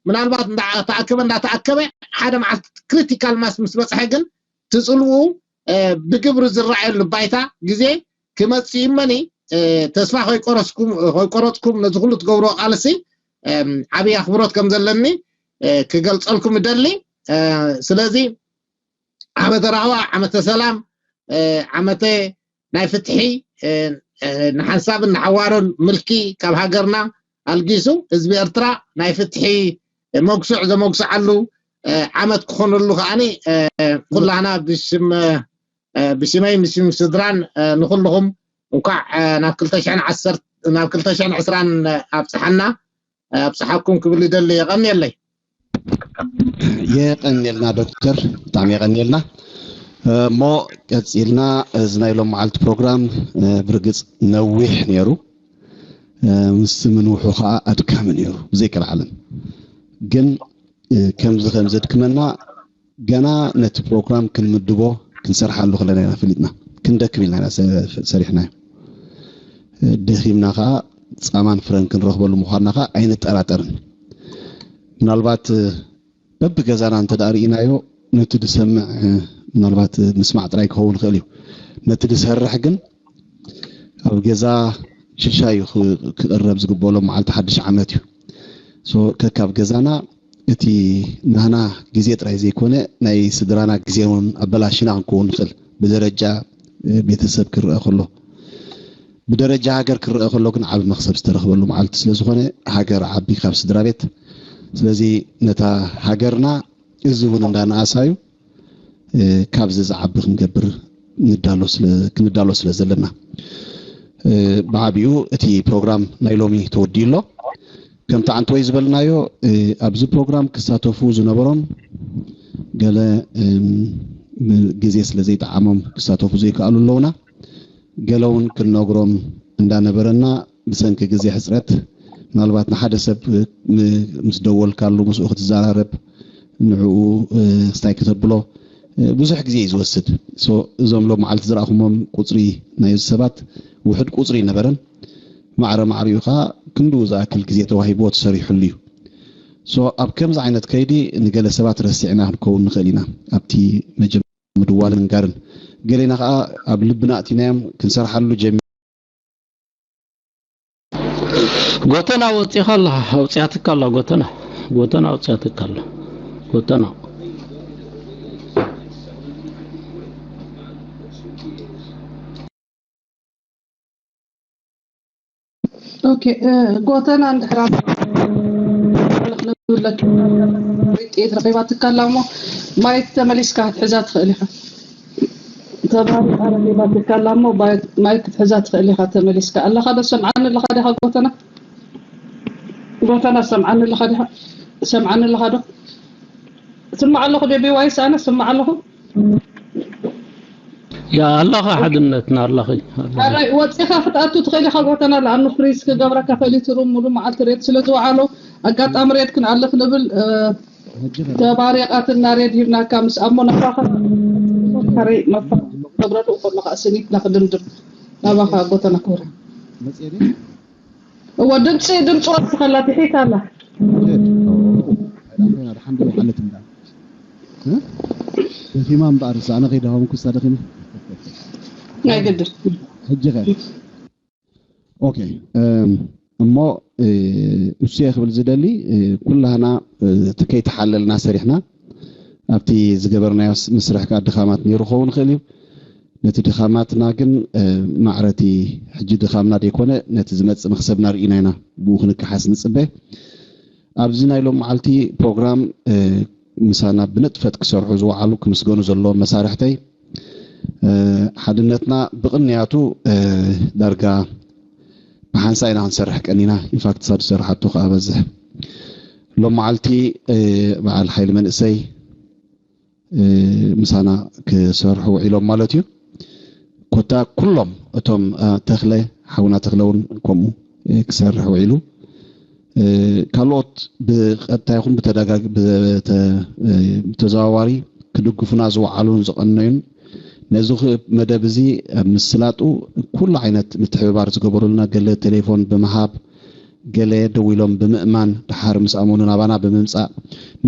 ምናልባት እንዳተኣከበ እንዳተኣከበ ሓደ መዓልቲ ክሪቲካል ማስ ምስ በፅሐ ግን ትፅልኡ ብግብሪ ዝረኣየሉ ባይታ ግዜ ክመፅእ እዩ እመኒ። ተስፋ ከይቆረፅኩም ነዚ ኩሉ ትገብርዎ ቃልሲ ዓብዪ ኣኽብሮት ከም ዘለኒ ክገልፀልኩም እደሊ። ስለዚ ዓመተ ራህዋ፣ ዓመተ ሰላም፣ ዓመተ ናይ ፍትሒ፣ ንሓንሳብን ንሓዋሩን ምልኪ ካብ ሃገርና ኣልጊሱ ህዝቢ ኤርትራ ናይ ፍትሒ መጉስዕ ዘመጉስዓሉ ዓመት ክኾነሉ ከዓኒ ኩላህና ብሽም ብሽመይ ብሽም ስድራን ንኩልኹም እንኳዕ ናብ ክልተ ሽሕን ዓሰርተ ናብ ክልተ ሽሕን ዕስራን ኣብፅሓና ኣብፅሓኩም ክብል ይደሊ። የቐንየለይ። የቐንየልና ዶክተር፣ ብጣዕሚ የቐንየልና። እሞ ቀፂልና እዚ ናይ ሎም መዓልቲ ፕሮግራም ብርግፅ ነዊሕ ነይሩ፣ ምስ ምንውሑ ከዓ ኣድካሚ ነይሩ ብዘይቀልዓለም። ግን ከምዚ ከም ዘድክመና ገና ነቲ ፕሮግራም ክንምድቦ ክንሰርሓሉ ክለና ኢና ፈሊጥና። ክንደክም ኢልና ኢና ሰሪሕናዮ። ደኺምና ከዓ ፃማን ፍረን ክንረኽበሉ ምዃንና ከዓ ኣይንጠራጠርን። ምናልባት በብገዛና እንተ ደኣ ርኢናዮ ነቲ ዝሰምዕ ምናልባት ምስማዕ ጥራይ ክኸውን ይኽእል እዩ። ነቲ ዝሰርሕ ግን ኣብ ገዛ ሽሻይ እዩ ክቕረብ ዝግበኦ። ሎም መዓልቲ ሓድሽ ዓመት እዩ። So ከካብ ገዛና እቲ ናህና ግዜ ጥራይ ዘይኮነ ናይ ስድራና ግዜ እውን ኣበላሽና ክንከውን ንኽእል። ብደረጃ ቤተሰብ ክረአ ከሎ፣ ብደረጃ ሃገር ክረአ ከሎ ግን ዓቢ መኽሰብ ዝተረኽበሉ መዓልቲ ስለ ዝኾነ፣ ሃገር ዓቢ ካብ ስድራ ቤት። ስለዚ ነታ ሃገርና እዚ እውን እንዳነኣሳ እዩ። ካብዚ ዝዓቢ ክንገብር ክንዳሎ ስለ ዘለና፣ ብዓቢኡ እቲ ፕሮግራም ናይ ሎሚ ተወዲኡ ኣሎ። ከምቲ ዓንተወይ ዝበልናዮ፣ ኣብዚ ፕሮግራም ክሳተፉ ዝነበሮም ገለ ግዜ ስለ ዘይጠዓሞም ክሳተፉ ዘይከኣሉ ኣለውና። ገለ እውን ክንነግሮም እንዳነበረና፣ ብሰንኪ ግዜ ሕፅረት ምናልባት ንሓደ ሰብ ምስ ደወልካሉ ምስኡ ክትዘራረብ፣ ንዕኡ ስታይ ክተብሎ ብዙሕ ግዜ እዩ ዝወስድ። እዞም ሎም መዓልቲ ዝረእኹሞም ቁፅሪ ናይ ሰባት ውሕድ ቁፅሪ ይነበረን፣ ማዕረ ማዕሪኡ ከዓ ክንድኡ ዝኣክል ግዜ ተዋሂብዎ ተሰሪሑሉ እዩ። ኣብ ከምዚ ዓይነት ከይዲ ንገለ ሰባት ረሲዕና ክንከውን ንኽእል ኢና። ኣብቲ መጀመ ምድዋልን ምንጋርን፣ ገሌና ከዓ ኣብ ልብና ኣእቲናዮም ክንሰርሓሉ ጀሚ ጎተና ወፂኻ ኣላ ኣውፅያትካ ኣላ ጎተና ጎተና ኣውፅያትካ ኣላ ጎተና ኦኬ፣ ጎተና እንድሕር ጥይት ረኺባትካ ኣላ እሞ ማይክ ተመሊስካ ክትሕዛ ትኽእል ኢኻ። ተባሪኻ ረኺባትካ ኣላ እሞ ማይክ ክትሕዛ ትኽእል ኢኻ ተመሊስካ። ኣለኻ ዶ? ሰምዓኒ ኣለኻ ዲኻ ጎተና? ጎተና ሰምዓኒ ኣለኻ ዲኻ? ሰምዓኒ ኣለኻ ዶ? ስማዕ ኣለኹ ዶ? ቢዋይስ ኣነ ስማዕ ኣለኹ። ያ ኣለኻ ሓድነትና ኣለኺ ኣራይ ወፂኻ ክትኣቱ ትኽእል ኢኻ ጎተና። ለኣኑ ፍሪዝ ክገብረካ ክእል እዩ። ትሩም ሙሉ መዓልቲ ሬድ ስለ ዝወዓሉ ኣጋጣሚ ሬድ ክንኣልፍ ንብል። ተባሪቓትና ሬድ ሂብናካ ምስ ኣሞ ናባኻ ካረይ መፋ ተብረሉ ከሎ ከዓ ስኒትና ክድምድም ናባኻ ጎተና ክብረ እወ ድምፂ ድምፂ ወስኸላ ትሒት ኣላ። ደሓን ዶ ማለት እንዳ ደኺማ እምበኣር እሳ ኣነ ከይደኸምኩ እሳ ደኺማ ናይ ግድን ሕጂ ኸ ኦኬ እሞ እሱ እየ ክብል ዝደሊ ኩላህና እቲ ከይተሓለልና ሰሪሕና ኣብቲ ዝገበርናዮ ምስርሕ ከዓ ድኻማት ነይሩ ክኸውን ይኽእል እዩ። ነቲ ድኻማትና ግን ማዕረቲ ሕጂ ድኻምና ደይኮነ ነቲ ዝመፅእ መክሰብና ርኢና ኢና ብኡ ክንከሓስ ንፅበ። ኣብዚ ናይ ሎም መዓልቲ ፕሮግራም ምሳና ብንጥፈት ክሰርሑ ዝወዓሉ ክምስገኑ ዘለዎም መሳርሕተይ ሓድነትና ብቕንያቱ ዳርጋ ብሓንሳ ኢና ክንሰርሕ ቀኒና። ኢንፋክት እሳ ዝሰርሓቶ ከዓ በዝሕ ሎም መዓልቲ በዓል ሓይሊ መንእሰይ ምሳና ክሰርሑ ውዒሎም ማለት እዩ። ኮታ ኩሎም እቶም ተኽለ ሓውና ተኽለ እውን ከምኡ ክሰርሕ ውዒሉ ካልኦት ብቀጥታ ይኹን ብተዘዋዋሪ ክድግፉና ዝወዓሉን ዝቐነዩን ነዚ መደብ እዚ ኣብ ምስላጡ ኩሉ ዓይነት ምትሕብባር ዝገበሩልና ገለ ቴሌፎን ብምሃብ ገለ ደው ኢሎም ብምእማን ደሓር ምስ ኣመኑ ናባና ብምምፃእ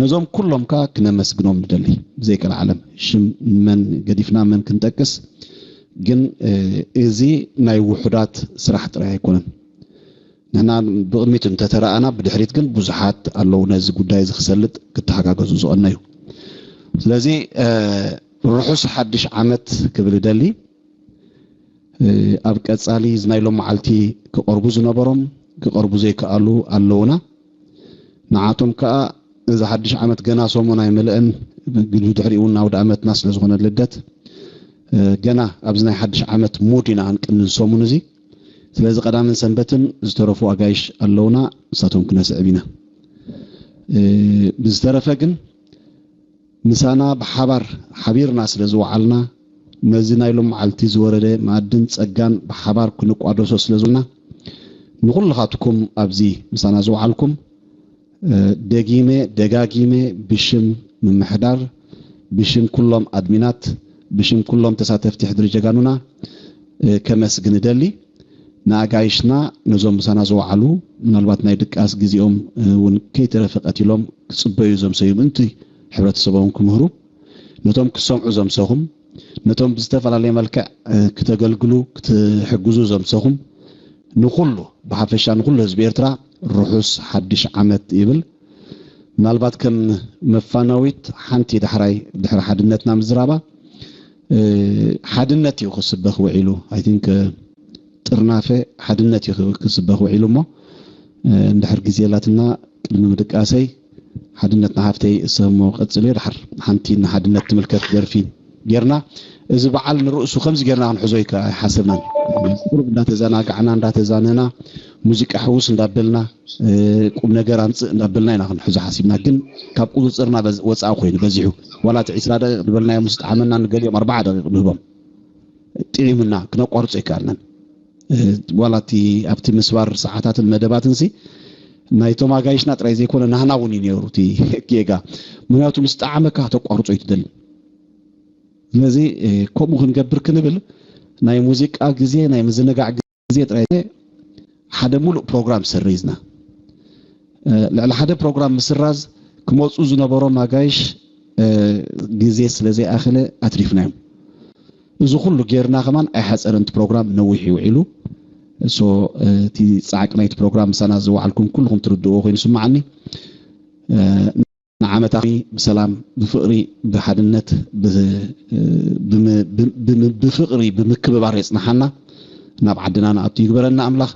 ነዞም ኩሎም ከ ክነመስግኖም ንደሊ። ብዘይቀልዓለም ሽም መን ገዲፍና መን ክንጠቅስ ግን እዚ ናይ ውሑዳት ስራሕ ጥራይ ኣይኮነን። ንሕና ብቕድሚት እንተተረኣና ብድሕሪት ግን ብዙሓት ኣለዉ ነዚ ጉዳይ እዚ ክሰልጥ ክተሓጋገዙ ዝቐነዩ። ስለዚ ርሑስ ሓድሽ ዓመት ክብል እደሊ። ኣብ ቀፃሊ እዚ ናይ ሎም መዓልቲ ክቐርቡ ዝነበሮም ክቐርቡ ዘይከኣሉ ኣለውና። ንዓቶም ከዓ እዚ ሓድሽ ዓመት ገና ሰሙን ኣይመልአን፣ ግን ብድሕሪኡ እውን ኣውደ ዓመትና ስለ ዝኾነ ልደት ገና ኣብዚ ናይ ሓድሽ ዓመት ሙድ ኢና ክንቅንዝ ሰሙን እዚ። ስለዚ ቀዳምን ሰንበትን ዝተረፉ ኣጋይሽ ኣለውና፣ ንሳቶም ክነስዕብ ኢና። ብዝተረፈ ግን ምሳና ብሓባር ሓቢርና ስለ ዝወዓልና ነዚ ናይ ሎም መዓልቲ ዝወረደ መኣድን ጸጋን ብሓባር ክንቋደሶ ስለ ዝብልና ንኹልኻትኩም ኣብዚ ምሳና ዝወዓልኩም ደጊመ ደጋጊመ ብሽም ምምሕዳር ብሽም ኩሎም ኣድሚናት ብሽም ኩሎም ተሳተፍቲ ሕድሪ ጀጋኑና ከመስግን እደሊ። ንኣጋይሽና ነዞም ምሳና ዝወዓሉ ምናልባት ናይ ድቃስ ግዜኦም እውን ከይተረፈ ቀቲሎም ክፅበዩ ዘምሰዩ ምእንቲ ሕብረተሰቦም ክምህሩ ነቶም ክሰምዑ ዘምሰኹም ነቶም ብዝተፈላለየ መልክዕ ክተገልግሉ ክትሕግዙ ዘምሰኹም ንኩሉ ብሓፈሻ ንኩሉ ህዝቢ ኤርትራ ርሑስ ሓድሽ ዓመት ይብል። ምናልባት ከም መፋነዊት ሓንቲ ዳሕራይ ድሕሪ ሓድነትና ምዝራባ፣ እ፣ ሓድነት እዩ ክስበኽ ውዒሉ። I think፣ እ፣ ጥርናፈ ሓድነት እዩ ክስበኽ ውዒሉ እሞ፣ እ፣ እንድሕር ግዜ ኣላትና ቅድሚ ምድቃሰይ ሓድነትና ሃፍተይ እሰሞ ቀጽልዮ። ድሓር ሓንቲ ንሓድነት ትምልከት ደርፊ ጌርና፣ እዚ በዓል ንርእሱ ከምዚ ጌርና ክንሕዞ ኣይከ-፣ ኣይሓሰብናን። ቁሩብ እንዳተዘናጋዕና፣ እንዳተዛነና፣ ሙዚቃ ሕውስ እንዳበልና፣ እ፣ ቁም ነገር ኣምጽእ እንዳበልና ኢና ክንሕዞ ሓሲብና። ግን ካብ ቁጽጽርና በዝ-፣ ወጻኢ ኮይኑ በዚሑ። ዋላ እቲ ዕስራ ደቂቕ ዝበልናዮ ምስ ጠዓመና፣ ንገሊኦም ኣርባዓ ደቂቕ ንህቦም። ጥዒምና፣ ክነቋርጾ ኣይከኣልናን። እ፣ ዋላ እቲ ኣብቲ ምስባር ሰዓታትን መደባትንሲ ናይቶም ኣጋይሽና ጥራይ ዘይኮነ ናህና እውን እዩ ነይሩ እቲ ጌጋ። ምክንያቱ ምስ ጠዓመካ ከተቋርጾ ኣይትደልን። ስለዚ፣ እ፣ ከምኡ ክንገብር ክንብል ናይ ሙዚቃ ግዜ፣ ናይ ምዝንጋዕ ግዜ ጥራይ ሓደ ሙሉእ ፕሮግራም ሰሪዝና። እ፣ ልዕሊ ሓደ ፕሮግራም ምስራዝ ክመጹ ዝነበሮም ኣጋይሽ፣ እ፣ ግዜ ስለ ዘይኣኸለ ኣትሪፍናዮም። እዚ ኩሉ ጌርና ከማን ኣይሓጸረን፣ እቲ ፕሮግራም ነዊሕ እዩ ውዒሉ። ሶ፣ እ፣ እቲ ጻዕቂ ናይቲ ፕሮግራም ምሳና ዝወዓልኩም ኩልኹም ትርድእዎ ኮይኑ ስምዓኒ። እ፣ ንዓመታ ብሰላም፣ ብፍቕሪ፣ ብሓድነት፣ ብ-፣ ብም-፣ ብም-፣ ብም-፣ ብፍቕሪ፣ ብምክብባር የጽንሓና። ናብ ዓድና ንኣቱ ይግበረና ኣምላኽ።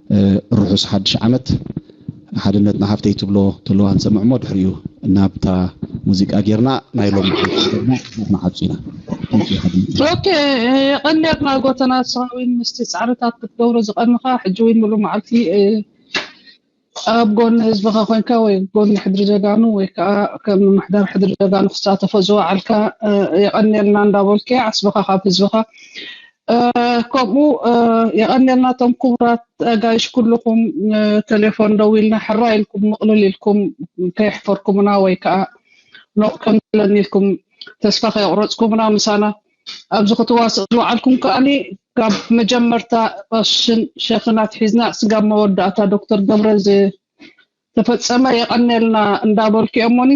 እ፣ ርሑስ ሓድሽ ዓመት። ሓድነትና ሃፍተይ ትብሎ ተለዋ ንሰምዕ እሞ ድሕሪኡ ናብታ ሙዚቃ ጌርና ናይ ሎሚ መዓልቲ ጌርና ንዓጹ ኢና። Thank you ሓድነትና። ኦኬ፣ የቐንየልና ጎተና። ንስኻ እውን ምስቲ ጻዕርታት ክትገብሮ ዝቐንኻ ሕጂ እውን ምሉእ መዓልቲ፣ እ፣ ኣብ ጎኒ ህዝብኻ ኮይንካ ወይ ጎኒ ሕድሪ ጀጋኑ ወይ ከዓ ከም ምምሕዳር ሕድሪ ጀጋኑ ክሳተፎ ዝወዓልካ፣ እ፣ የቐንየልና እንዳበልኩ ዓስብኻ ካብ ህዝብኻ፣ እ፣ ከምኡ፣ እ፣ የቐንየልና። እቶም ክቡራት ኣጋይሽ ኩልኹም፣ እ፣ ቴሌፎን ደዊልና ሕራይ ኢልኩም ምቕልል ኢልኩም ከየሕፈርኩምና ወይ ከዓ ኖቕ ከም ዘለኒ ኢልኩም ተስፋ ከየቑረጽኩምና ምሳና ኣብዚ ክትዋስእ ዝወዓልኩም ከኣኒ ካብ መጀመርታ ቀሽን ሸኽን ኣትሒዝና ስጋብ መወዳእታ ዶክተር ገብረ ዝተፈጸመ የቐንየልና እንዳበልኩ እየ። እሞኒ፣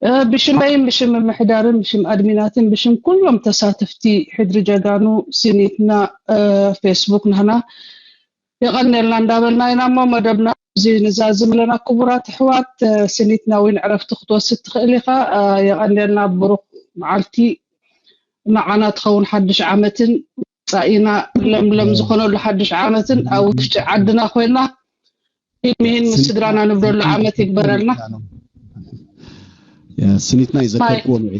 እ፣ ብሽመይን ብሽም ምምሕዳርን ብሽም ኣድሚናትን ብሽም ኩሎም ተሳተፍቲ ሕድሪ ጀጋኑ ሲኒትና፣ እ፣ ፌስቡክ ናህና የቐንየልና እንዳበልና ኢና እሞ መደብና እዚ ንዛዝም ኣለና። ክቡራት ኣሕዋት፣ እ፣ ሲኒትና እውን ዕረፍቲ ክትወስድ ትኽእል ኢኻ። እ፣ የቐንየልና። ብሩኽ መዓልቲ ንዓና ትኸውን ሓድሽ ዓመትን መጻኢና ለምለም ዝኾነሉ ሓድሽ ዓመትን ኣብ ውሽጢ ዓድና ኮይና ኢድ ሚሂን ምስ ስድራና ንብለሉ ዓመት ይግበረልና። ያ፣ ስኒትና ይዘከርክዎ ነው።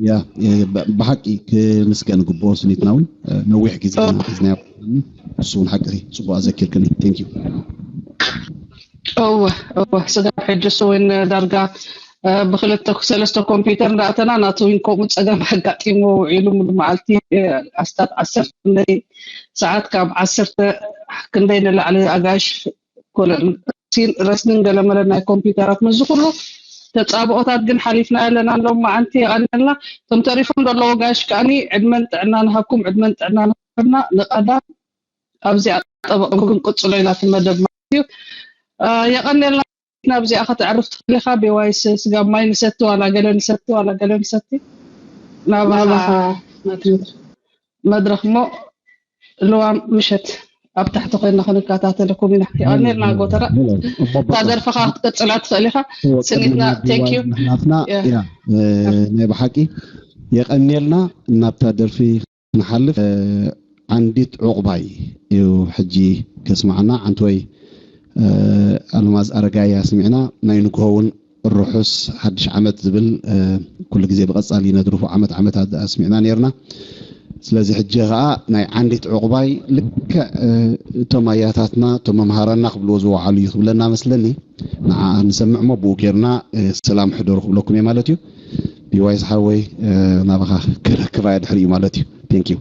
ያ፣ ያ፣ ብ-፣ ብሓቂ ክምስገን ግብኦ። ስኒትና እውን፣ እ፣ ነዊሕ ግዜ ኦ። ኢና ሒዝናዮ። እሱ እውን ሓቂ እዩ። ጽቡቕ ኣዘኪርክኒ። Thank you። እወ፣ እወ፣ ስጋብ ሕጂ እሱ እውን ዳርጋ፣ እ፣ ብክልተ ሰለስተ ኮምፒውተር እንዳእተና ናቱ እውን ከምኡ ጸገም ኣጋጢሞ ውዒሉ ሙሉ መዓልቲ፣ እ፣ ኣስታት ዓሰርተ ክንደይ ሰዓት ካብ ዓሰርተ ክንደይ ንላዕሊ ኣጋይሽ ኮለን ሲን ረስንን ገለመለ ናይ ኮምፒውተራት ምስዚ ኩሉ ተጻብኦታት ግን ሓሊፍና ኣለና። ሎም መዓንቲ የቐንልና። እቶም ተሪፎም ዘለዉ ጋሽ ከኣኒ ዕድመን ጥዕና ንሃብኩም፣ ዕድመን ጥዕና ንሃብና። ንቐዳም ኣብዚኣ ጠበቕኩም ክንቅጽሎ ኢና እቲ መደብ ማለት እዩ። እ፣ የቐንልና። ናብዚኣ ከተዕርፍ ትኽእል ኢኻ። ቢዋይስ ስጋብ ማይ ንሰቲ ዋላ ገለ ንሰቲ ዋላ ገለ ንሰቲ ናባኻ ናባኻ መድረኽ እሞ ልዋም ምሸት ኣብ ታሕቲ ኮይና ክንከታተለኩም ኢና። የቐንየልና ጎተራ። እሞ እታ በቃ ደርፍኻ ክትቅጽላ ትኽእል ኢኻ። እዎ፣ ስኒትና፣ ቅድሚ thank you። ምሕላፍና፣ ያ። ያ፣ እ፣ ናይ ብሓቂ የቐንየልና። ናብታ ደርፊ ንሓልፍ። እ፣ ዓንዲት ዑቕባይ እዩ ሕጂ ከስምዓና። ዓንተወይ፣ እ፣ ኣልማዝ ኣረጋይ ኣስሚዕና፣ ናይ ንግሆ እውን ርሑስ ሓድሽ ዓመት ዝብል፣ እ፣ ኩሉ ግዜ ብቐጻሊ ነድርፉ ዓመት ዓመት ኣድ-፣ ኣስሚዕና ነይርና። ስለዚ ሕጂ ኸኣ ናይ ዓንዲት ዑቕባይ ልክዕ፣ እ፣ እቶም ኣያታትና፣ እቶም መምሃራንና ክብልዎ ዝወዓሉ እዩ ክብለና መስለኒ። ንዓ ንሰምዕ እሞ ብኡ ጌርና፣ እ፣ ሰላም ሕደሩ ክብለኩም እየ ማለት እዩ። ቢዋይ ዝሓወይ፣ እ፣ ናባኻ ክረክባ እየ ድሕሪኡ ማለት እዩ። Thank you።